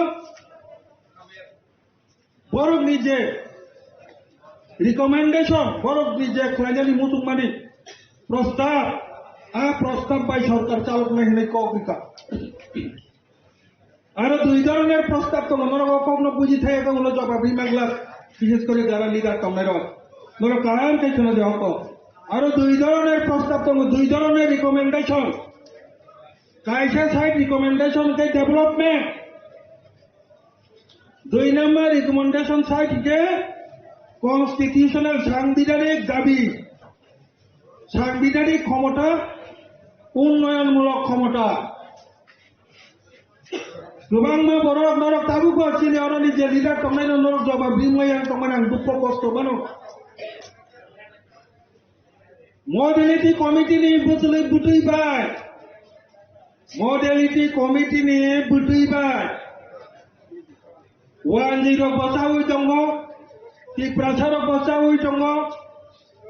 borokni je recommendation, borokni je khlainani muchungmani prostab, a prostab bai sorkar chaloknai hinwi kok rikha. Aro dui dhoroner prostab tongo, norok o kokno buji thaya khe ulo jobab ri mangla, bishes kore jara leader tongnairok. Norok kaham khe kheno de hoko. Aro dui dhoroner prostab tongo, dui dhoroner recommendation. Kaisa side recommendation khe development. Dui number recommendation side ke constitutional, sangbidhanik dabi, sangbidhanik khomota, unnoyonmulok khomota. Kwbangma borok norok tabukbo chini oroni je leader tongnai no norok jobab rimlai ang tongmani ang dukho kosto mano. Modality committee ni bwchwlwi bwtwi bai. Modality committee ni bwtwi bai. Wanjwi rok bwchaui tongo, Tiprasa rok bwchaui tongo,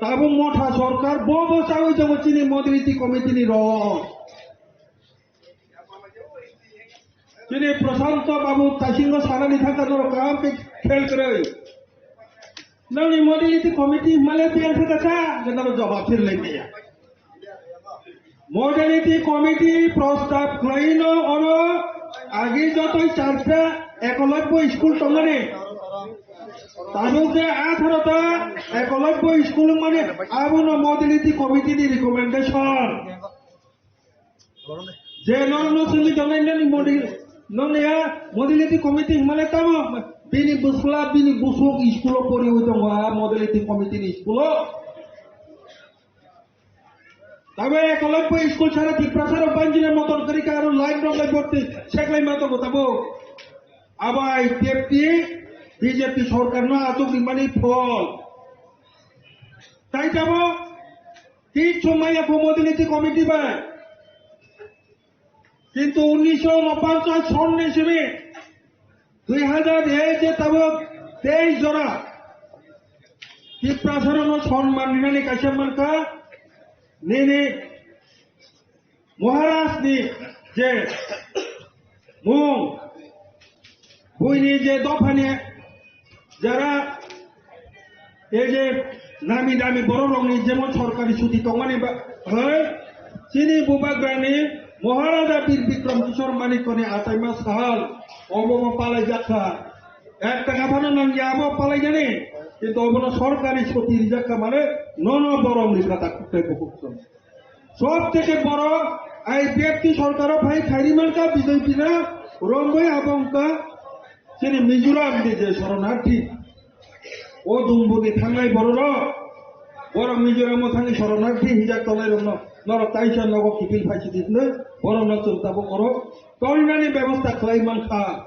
tabuk motha sorkar bo bwchaui tongo chini modality committee ni rok. Chini Prashanto Babu tasingo sanani thangkha norok kaham khe khel kwrwi. Nangni modality committee himale tiyang thangkha sa, je norok jawab phir lai maya. Modality committee prostab khlaino oro agi jotoi charta ekolobbo school tongmani. Tabuk je atharo ta ekolobbo school mani abono modality committee ni recommendation. Je norokno simi tongnai nani modi, nongni a modality committee himale tamo bini bwsla bini busuk school o poriwi tongo a modality committee ni school o. Tamo ekolobbo school sara Tiprasa rok banjina motor kwrwi ka aro line rok bai borti seklai ma tongo tamo. Abo I P F T B J P sorkar no achuk rimani phol. Tai tamo Kichu maya kho modality committee bai. Kintu unnisho unoponchas son ni simi dui hajar ek je tabuk teis jora Tiprasarokno sonman rinani kaisa mankha nini Maharaj ni je mung buini je dophani jara ei je nami dami borok rokni jemon sorkari chuti tongmani ba hai chini bubagrani Maharaja Bir Bikram Kishore Manikko ni achaima sahal obo bo palai jakha. Ek taka phano nangya abo palai jani, kintu obono sorkari chuti rijak kha mane nono borom rikha ta kutai bukuk song. Sob theke boro I P F T sorkaro phai khairi mankha B J P na romwi abo wngkha chini Mizoram ni je soronarthi. O Dumbuni thangnai bororok, borok Mizoramo thangwi soronarthi hinjak tongnai rokno norok taisa nogo kiphil phaisi di hwnwi borokno chwng tabuk oro torinani bebosta khlai mankha.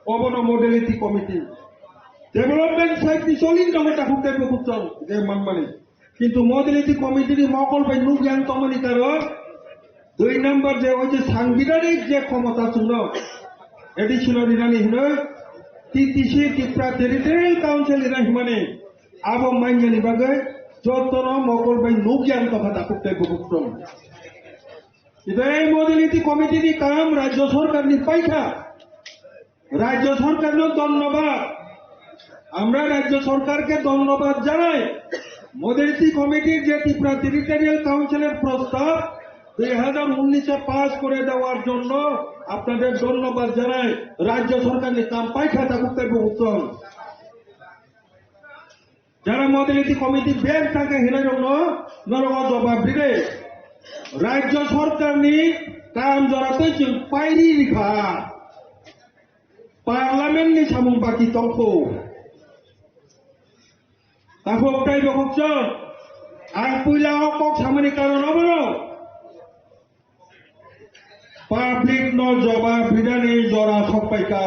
Obono modality committee. Development side ni choli tongo takhuk tei bukhuk chong je manmani. Kintu modality committee ni mokol bai nuk yang tongmani karon dui number je oi je sangbidhanik je khomota chwngno additional rinani hwnwi T T C Tipra Territorial Council rina himani abo manjani bagwi jotono mokol bai nuk yang tongkha takhuk tei bukhuk chong. Ibe modality committee ni kam rajya sorkar ni paikha. রাজ্য সরকারও ধন্যবাদ। আমরা রাজ্য সরকারকে ধন্যবাদ জানাই। মডেলিটি কমিটির যে ত্রিপুরা টেরিটোরিয়াল কাউন্সিলের প্রস্তাব দুই হাজার উনিশে পাস করে দেওয়ার জন্য আপনাদের ধন্যবাদ জানাই। রাজ্য সরকারনি kam paikha takhuk tei bukhuk chong. Jara modality committee bek thangkha hinai rokno norok o jobab ride. Rajya sorkar ni kam jora tei chwng pairi rikha. Parliament ni samung baki tongkho. Takhuk tei bokhok chwng. Ang puila o kok samani karon obono. Public no jobab rinani jora sokpaikha.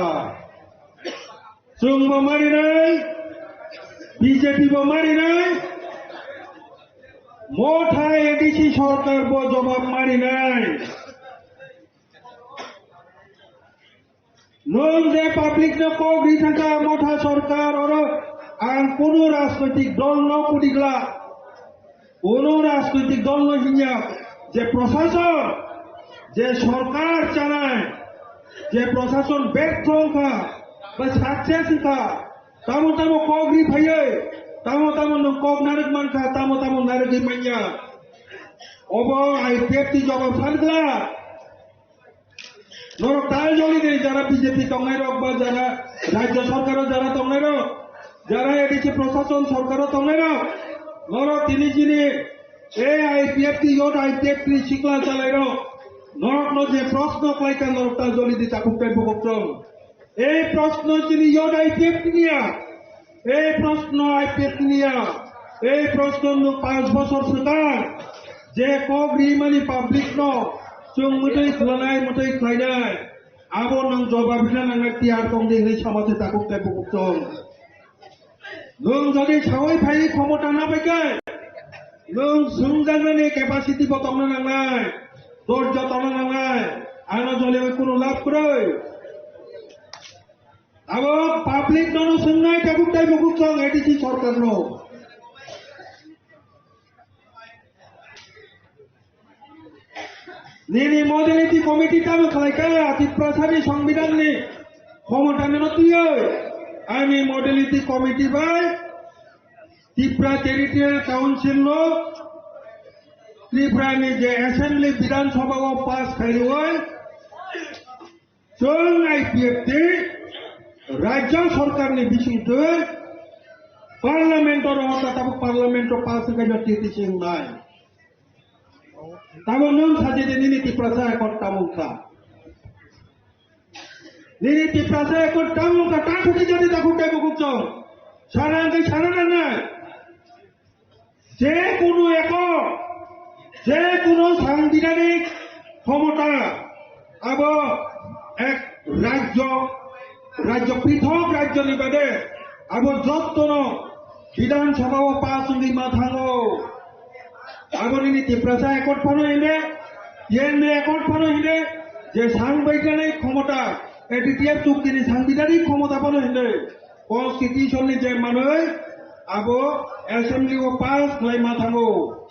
Chwng bo marinai, B J P bo marinai, Motha A D C sorkar bo jobab marinai. Nwng je public no kok ri thangkha Motha sorkar, oro ang kunu rajnoitik dol no kudigla, kunu rajnoitik dol no hinya je prosason, je sorkar chanai, je prosason bertho wngkha ba success wngkha, tamo tamo kok ri phaiwi, tamo tamo nwng kok narwk mankha, tamo tamo narwgwi manya. Obo I P F T jobab sankha. Norok tal joli de jara B J P tongnai rok ba jara rajya sorkaro jara tongnai rok, jara A D C prosason sorkaro tongnai rok, norok tini chini A I P F T, yot I P F T ni sikla chalai rok, norok no je proshno khlai kha norok tal joli de takuk tai bokok chong. Ei proshno chini yot I P F T niya. Ei proshno I P F T niya. Ei proshno no panch bochor swkang je kok rimani public no chwng mwtwi khwlanai, mwtwi khlainai. Abo nwng jobab rina nangnai tiyar tong di hinwi sama se takuk tai bukuk chong. Nwng jodi sawi phai khomota na bai khe, nwng swngjaknani capacity bo tongna nangnai, dorjo tongna nangnai. Ano joliwi kunu lab kwrwi. Abo public nono swngnai tabuk tai bukuk chong A D C sorkar no. Nini modality committee tamo khlai kha Tiprasani Songbidanni khomota nono twiwi. Ani modality committee bai Tipra Territorial Council no Tripura ni je assembly Bidhan Sabha o pass khairwi Chwng I P F T Rajya Sorkar ni bisingtwi Parliament o rohorkha, tabuk Parliament o pass wngkha T T C wngnai. Tabuk nwng sajidi nini Tiprasa Accord tamo wngkha. Nini Tiprasa Accord tamo wngkha, ta khuti jadi ta khuti bukuk chong. Sana wngkha sana nangnai. Je kunu ekok, je kunu sangbidhanik khomota, abo ek rajyo, rajyo pithok rajyoni bade abo jottono Bidhan Sabha o pass wngwi ma thango. Abo nini Tiprasa Accord phano hinde, T N B Accord phano hinde, je sangbidhanik khomota, A D T F chuktini sangbidhanik khomota phano hinde. Constitution ni je manwi abo assembly o pass khlai ma thango.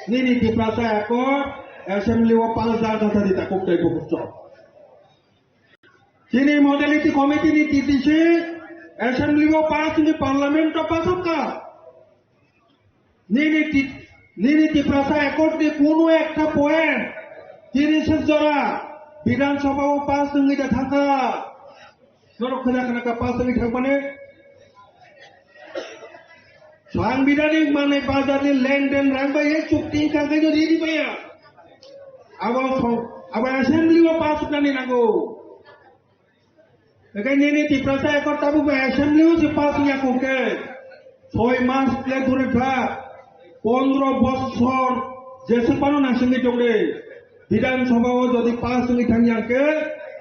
Nini Tiprasa Accord assembly o pass da da da da kok tai bukuk chok. Chini modality committee ni T T C assembly o pass ni parliament o pass wngkha. Nini ti-, nini Tiprasa Accord ni kunu ekta point tini suk jora Bidhan Sabha o pass wngwi da thangkha. Norok khna khna ka pass wngwi thangmani. Sangbidhanik manwi bazar ni lenden rang bai ye chukti kangkai no riri baya. Abo song, abo assembly o pass wngnani nango. Eke nini Tiprasa Accord tabuk bai assembly o se pass wngya kok khe, soi mas le duri kha, pondro bosor jese pano naisingwi tongde. Bidhan Sabha o jodi pass wngwi thangya khe,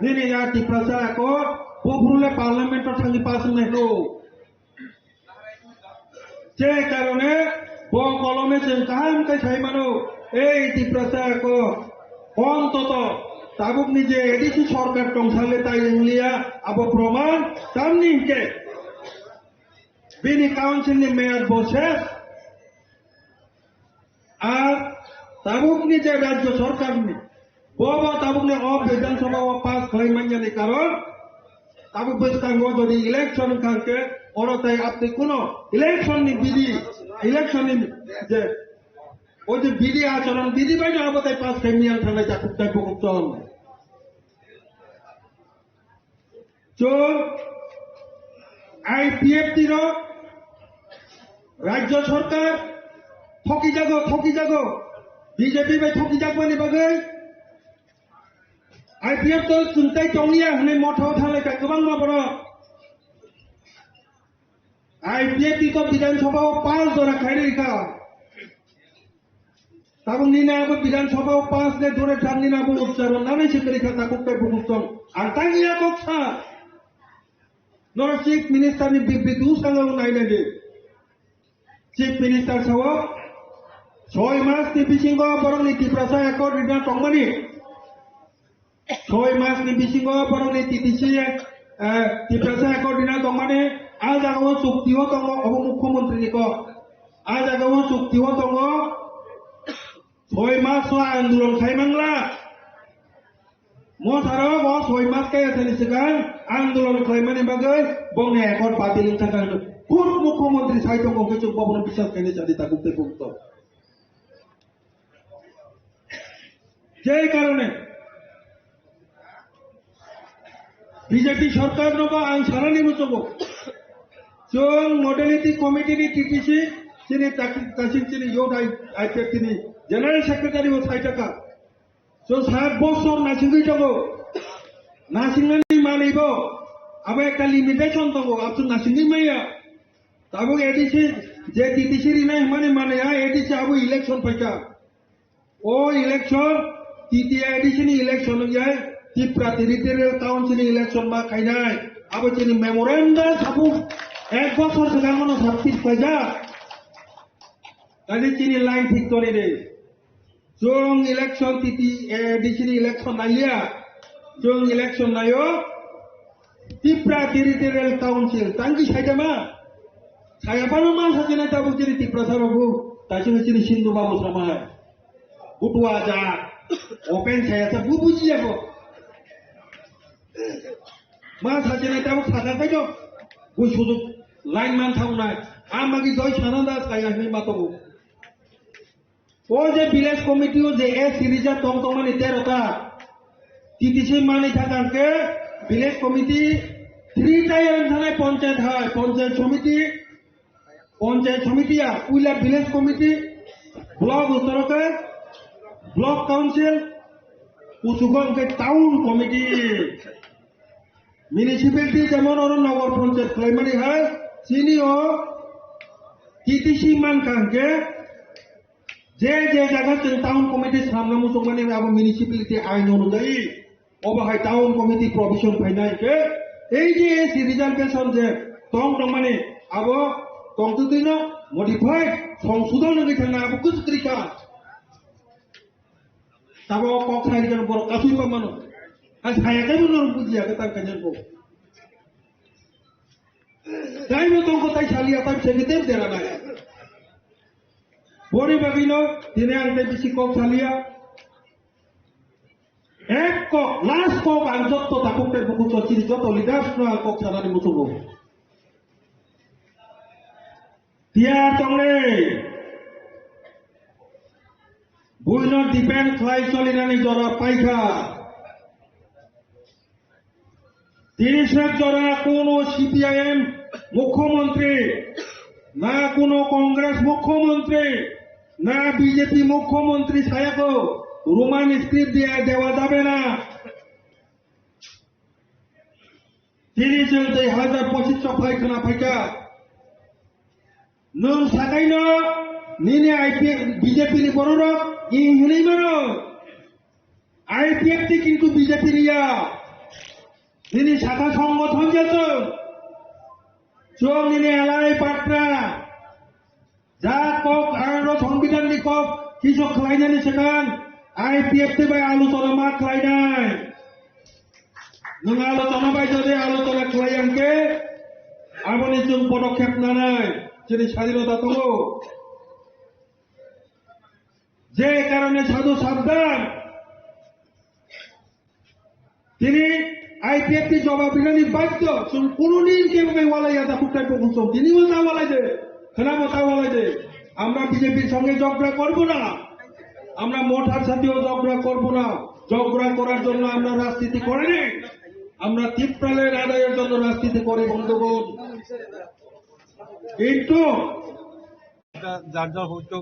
nini ya Tiprasa Accord buphuru le parliament o thangwi pass wngnai hwno. Je karone bo kolome chwng kaham khe sai mano, ei Tiprasa ko ontoto tabukni je A D C sorkar tongsa le tai wngliya, abo proman tamni hinkhe bini council ni meyad bo ses. Ar tabukni je rajyo sorkarni, bo bo tabukni o Bidhan Sabha o pass khlai manyani karon, tabuk bwskango jodi election wngkha hwnkhe, oro tai apni kuno election ni bidi, election ni je, o je bidi achoron bidi bai no abo tai pass khai miyang thangnai jakuk tai bokuk chong. Chwng I P F T no rajyo sorkar thokijago, thokijago, B J P bai thokijakmani bagwi I P F T o chwng tai tongliya hwnwi mothao thanglai kha kwbangma borok. I P F T ko Bidhan Sabha o pass jora khairwi kha. Tabuk nini abo Bidhan Sabha o pass le dure thang nini abo uchcharon nanai se kwrwi kha tabuk tei bukuchong. Ang tang ya kok sa. Noro Chief Minister ni bibri tu sanga o nai nai di. Chief Minister sao, soi mas ni bisingo borok ni Tiprasa accord rina tongmani. Soi mas ni bisingo borok ni T T C, eh, Tiprasa accord rina tongmani. A jaga o chukti o tongo, obo Mukhyamantri ni kok. A jaga o chukti o tongo, soi mas o andolon khai mangla. Motharok o soi mas kaya thani swkang andolon khlaimani bagwi bongni accord batil wngkha hwnwi khud Mukhyamantri sai tongo, hwnkhe chwng bobono biswas khainai chadi tabuk tei bukto. Jei karone B J P sorkar no bo ang sanani muchungo. Chwng modality committee ni T T C chini taki-, tasing chini youth I-, I P F T ni general secretary bo sai taka. So, sat bosor nasingwi tongo. Nasingnani manwi bo abo ekta limitation tongo, abswk nasingwi maya. Tabuk A D C, je T T C rinai hwnmani manwi ha A D C abo election phaikha. O election, T T A A D C ni election wngyai, Tipra Territorial Council ni election ma khainai. Abo chini memorandum sabuk ek bosor swkang mano sabtis khaijak. Kaje chini line thik toni de. Chwng election T T A D C ni election naiya. Chwng election naio. Tipra Territorial Council tangki saitama. Saya pano ma sakena tabuk chini Tiprasa rogo. Tasini chini Sindhu Babu samai. Butua ja. Open saya sa bu bujiya ko. Ma sakena tabuk saka kajo. Bu sujuk line man thaunai. Amagi doi sananda saya ni matogo. O je village committee o je S C region tong tongmani tero ta, T T C mani thangkang ke village committee three ta yang thanai panchayat hai, panchayat samiti, panchayat samiti ya, puila village committee, block utoro ke block council, kuchugo ke town committee, municipality jemon oro nogor panchayat khlaimani hai, chini o T T C mankang ke, je je jaga chwng town committee samna muchungmani abo municipality ain onujai obo hai town committee provision phainai khe ei je S C reservation je tong tongmani abo tongtwtwino modify songsodon wngwi thangna abo kwchwtwrwi kha. Tabuk kok sai rikha borok kasui pamano. Hai saya khe bono bujiya khe tang kanya ko. Taibo tongkho tai saliya tai sengke tem dera nai. Boni bagwino tini ang tei bisi kok saliya. Ek kok, last kok ang jotto takuk tei buku chini jotto leaders no ang kok sanani muchungo. Tiyar tongnai. Buino depend khlai solinani jora paikha. Tini sek jora kuno C P I M mukhyamantri, na kuno Congress mukhyamantri, na B J P mukhyamantri sayako Roman script diya dewa jabe na. Tini chwng tei hazar pochis sok phai khwna phaikha. Nwng sakaino nini I P F, B J P ni bororok ing hinwi mano. I P F T kintu B J P ni ya. Nini saka songothon je chwng. Chwng nini alai patra. Ja kok aro Songbidan ni kok kisu khlainani swkang I P F T bai aluchona ma khlainai. Nwng aluchona bai jodi aluchona khlai ang khe aboni chwng podokkhep nanai chini sadinota tongo. Je karone sadhu sabdan tini I P F T jobab rinani badhyo, chwng kuno din kebo bai walai ya, da kutai bo chwng tini bo ta walai de, khwna bo ta walai de. Amra B J P songge jogda korbo na, amra Mothar sateo jogda korbo na, jogda korar jonno amra rajniti kori nei, amra Tipraland adayor jonno rajniti kori, bondhugol. Kintu এটা যার যার হয়তো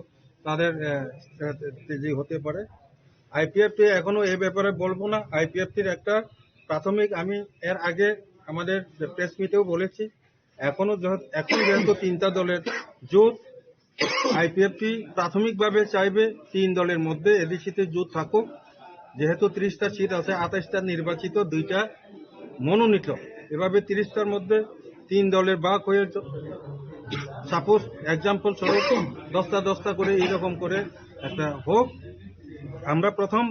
তাদের, আহ, আহ, তেজি হতে পারে। আইপিএফটি এখনো এ ব্যাপারে বলবো না। আইপিএফটির একটা প্রাথমিক, আমি এর আগে আমাদের প্রেস মিটেও বলেছি, এখনো যেহ-, এখন যেহেতু তিনটা দলের জোট, আইপিএফটি প্রাথমিকভাবে চাইবে তিন দলের মধ্যে এডিসিতে জোট থাকুক, যেহেতু ত্রিশটা সিট আছে, আঠাশটা নির্বাচিত, দুইটা মনোনীত, এভাবে ত্রিশটার মধ্যে তিন দলের ভাগ হয়ে, সাপোজ এক্সাম্পল স্বরূপ দশটা দশটা করে এইরকম করে একটা হোক। আমরা প্রথম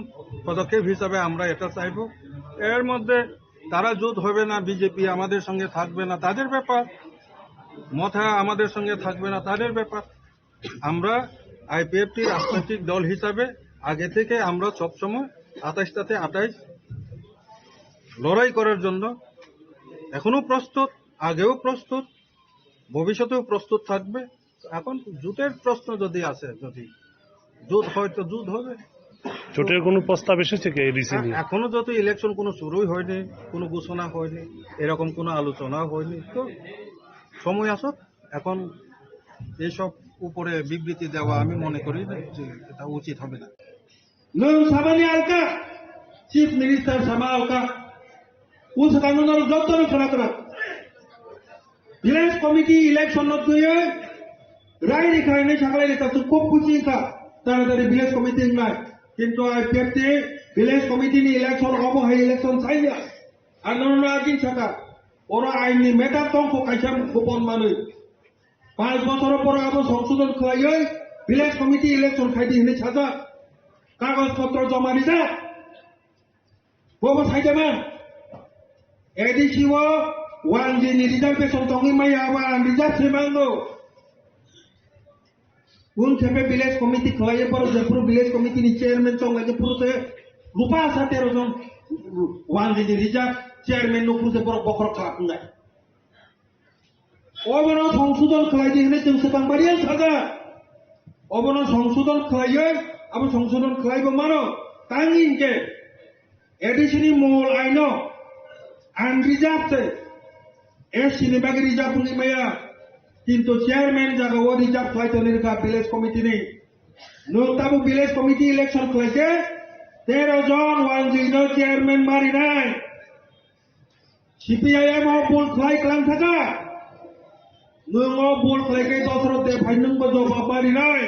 পদক্ষেপ হিসাবে আমরা এটা চাইবো। এর মধ্যে তারা জোট হবে না, বিজেপি আমাদের সঙ্গে থাকবে না, তাদের ব্যাপার। মথা আমাদের সঙ্গে থাকবে না, তাদের ব্যাপার। আমরা আইপিএফটি রাজনৈতিক দল হিসাবে আগে থেকে আমরা সবসময় আঠাশটাতে আঠাশ লড়াই করার জন্য এখনো প্রস্তুত, আগেও প্রস্তুত, ভবিষ্যতেও প্রস্তুত থাকবে। এখন জোটের প্রশ্ন যদি আসে, যদি জোট হয় তো জোট হবে। জোটের কোনো প্রস্তাব এসেছে কি এডিসি এ-, নিয়ে? এখনো যত ইলেকশন কোনো শুরুই হয়নি, কোনো ঘোষণা হয়নি, এরকম কোনো আলোচনা হয়নি। তো সময় আসুক, এখন এইসব উপরে বিবৃতি দেওয়া আমি মনে করি না যে এটা উচিত হবে না। Nwng samani alka, Chief Minister sama alka, o swkang no norok joto no khna khna. Village committee election no twiwi rai rikha hinwi saklai rikha, chwng kok buchi wngkha, tara tari village committee wngnai. Kintu I P F T village committee ni election obo hai election chaya. Ang nono agin saka, oro ain ni matter tongkho kaisa gopon manwi. Panch bochor pore abo songsodon khlaiwi village committee election khaidi hinwi sajak. Kagoj potro joma rijak. Bobo saitama. A D C o one G ni reservation tongwi maya abo ang reserve se mango. Wng khe be village committee khlaiwi borok jephuru village committee ni chairman chong lai jephuru se rupa sa tero jon one G ni reserve chairman no phuru se borok bokhorok khlak wngnai. Obono songsodon khlai di hinwi chwng swkang bariya sajak. Obono songsodon khlaiwi, abo songsodon khlaibo mano. Tang hinkhe A D C ni mol aino unreserved se S C ni bagwi reserve wngwi maya. Kintu chairman jaga o reserve khlai toni rwkha village committee ni. Nwng tabuk village committee election khlai khe tero jon one G no chairman marinai. C P I M o bul khlai klang thaka. Nwng o bul khlai khe dosrok de phai nwng bo jobab marinai.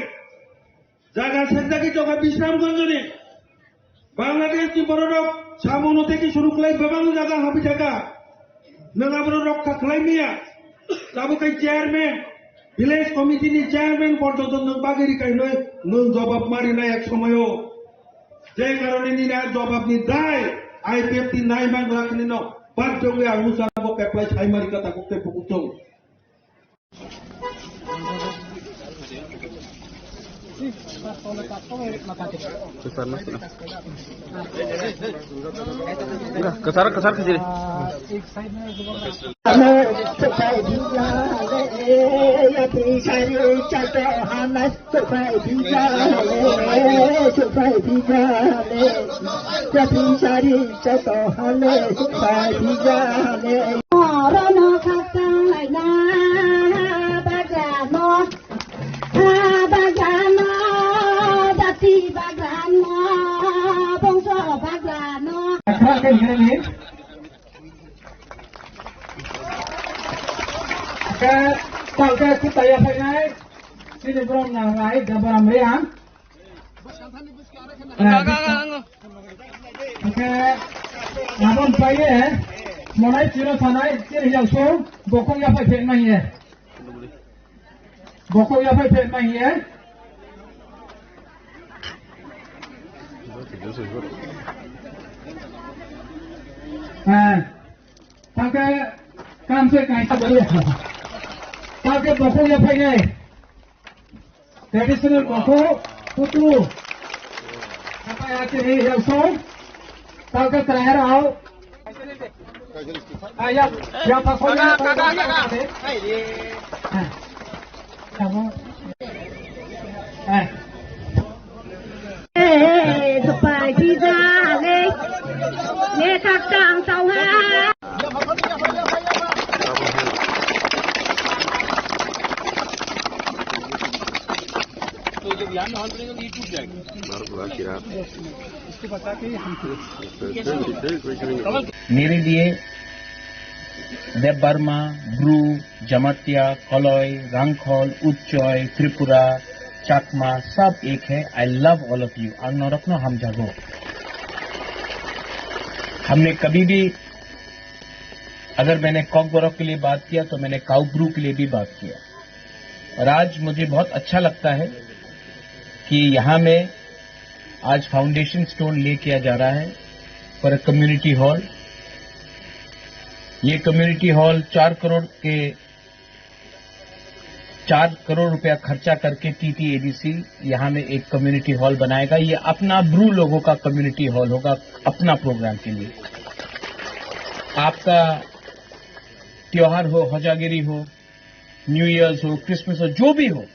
Jaga senjagwi tongkha Bisramganj ni. Bangladesh ni bororok samung no teki suru khlai bebak jaga habi thaka. Nwng abono rokha khlai maya. Tabuk khe chairman, village committee ni chairman porjonto nwng bagwi rikai noi nwng jobab marinai ek somoyo. Je karone nini a jobab ni dai I P F T nai mang lakni no bad jongwi ang usa bo keplai sai mari kata kukte pukutung. Kasar kasar kecil. Orono khakchang laina bagrano, ha bagrano, jati bagrano, bongso bagrano. Khe, khe, khe, khe, khe, khe, chini borok nangnai, Jabaram Reang. Hingke, aboni paiye, monai chiro sanai, chiri yaksong, bokong yaphai phek maiye. Bokong yaphai phek maiye. Eh, tangke, kamse kaisa bari. Tangke bokong yaphai nai. Traditional bokho, putu. Apa ya, kiri, ya, so. Tau ke terakhir, au. Ah, ya, ya, pas, kaka, kaka, kaka. Hai, di. Ah. Kamu. Eh. Eh, sepai tidak, le. Le, kakang, tau, ha. मेरे लिए Debbarma, Bru, Jamatia, Koloi, Rangkhol, Utchoi, Tripura, Chakma, sab ek hai. I love all of you. Ang norokno hamjago. हमने कभी भी, अगर मैंने कॉकबोरोक के लिए बात किया, तो मैंने काउब्रू के लिए भी बात किया। और आज मुझे बहुत अच्छा लगता है कि यहाँ में आज फाउंडेशन स्टोन ले किया जा रहा है फॉर अ कम्युनिटी हॉल। ये कम्युनिटी हॉल चार करोड़ के, चार करोड़ रुपया खर्चा करके टीटीएडीसी यहाँ में एक कम्युनिटी हॉल बनाएगा। ये अपना ब्रू लोगों का कम्युनिटी हॉल होगा, अपना प्रोग्राम के लिए। आपका त्योहार हो, होजागिरी हो, न्यू ईयर्स हो, क्रिसमस हो, जो भी हो,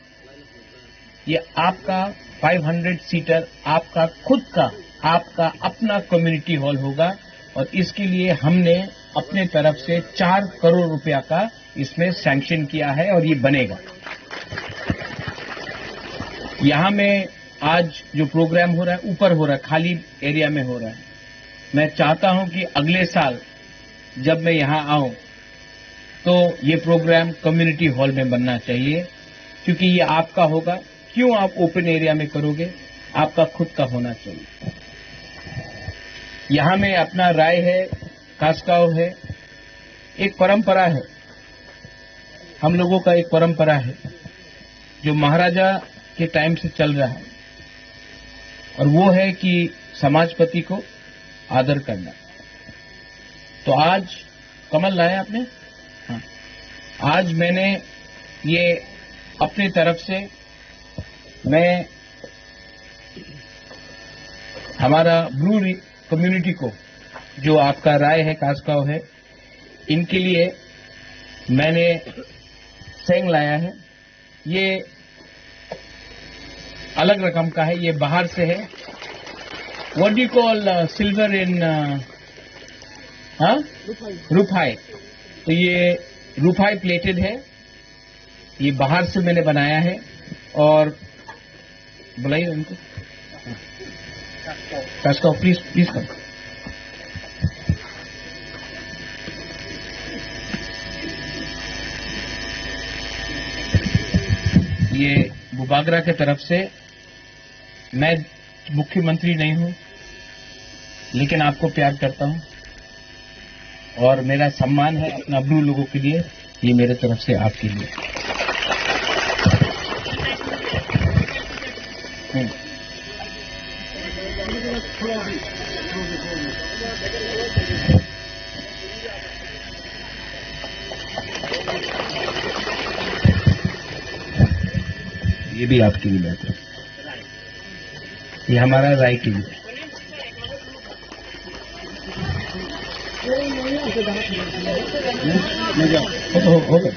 ये आपका फ़ाइव हंड्रेड सीटर, आपका खुद का, आपका अपना कम्युनिटी हॉल होगा। और इसके लिए हमने अपने तरफ से चार करोड़ रुपया का इसमें सैंक्शन किया है और ये बनेगा। यहाँ में आज जो प्रोग्राम हो रहा है, ऊपर हो रहा है, खाली एरिया में हो रहा है। मैं चाहता हूं कि अगले साल जब मैं यहाँ आऊं, तो ये प्रोग्राम कम्युनिटी हॉल में बनना चाहिए, क्योंकि ये आपका होगा। क्यों आप ओपन एरिया में करोगे? आपका खुद का होना चाहिए। यहाँ में अपना राय है, कास्काव है, एक परंपरा है, हम लोगों का एक परंपरा है जो महाराजा के टाइम से चल रहा है, और वो है कि समाजपति को आदर करना। तो आज कमल लाया आपने? हाँ। आज मैंने ये अपने तरफ से, मैं हमारा ब्रू कम्युनिटी को, जो आपका राय है, कास्काव है, इनके लिए मैंने सेंग लाया है। ये अलग रकम का है, ये बाहर से है। What do you call, uh, silver in, uh, हाँ? रुफाई। रुफाई। तो ये रुफाई प्लेटेड है, ये बाहर से मैंने बनाया है। और बुलाइए उनको। कास्काव, प्लीज, प्लीज कम। ये बुबागरा की तरफ से, मैं मुख्यमंत्री नहीं हूँ, लेकिन आपको प्यार करता हूँ और मेरा सम्मान है अपना ब्रू लोगों के लिए, ये मेरे तरफ से आपके लिए। हम्म। ये भी आपके लिए है। ये हमारा राय के लिए। ले जाओ। हो, हो, हो गया।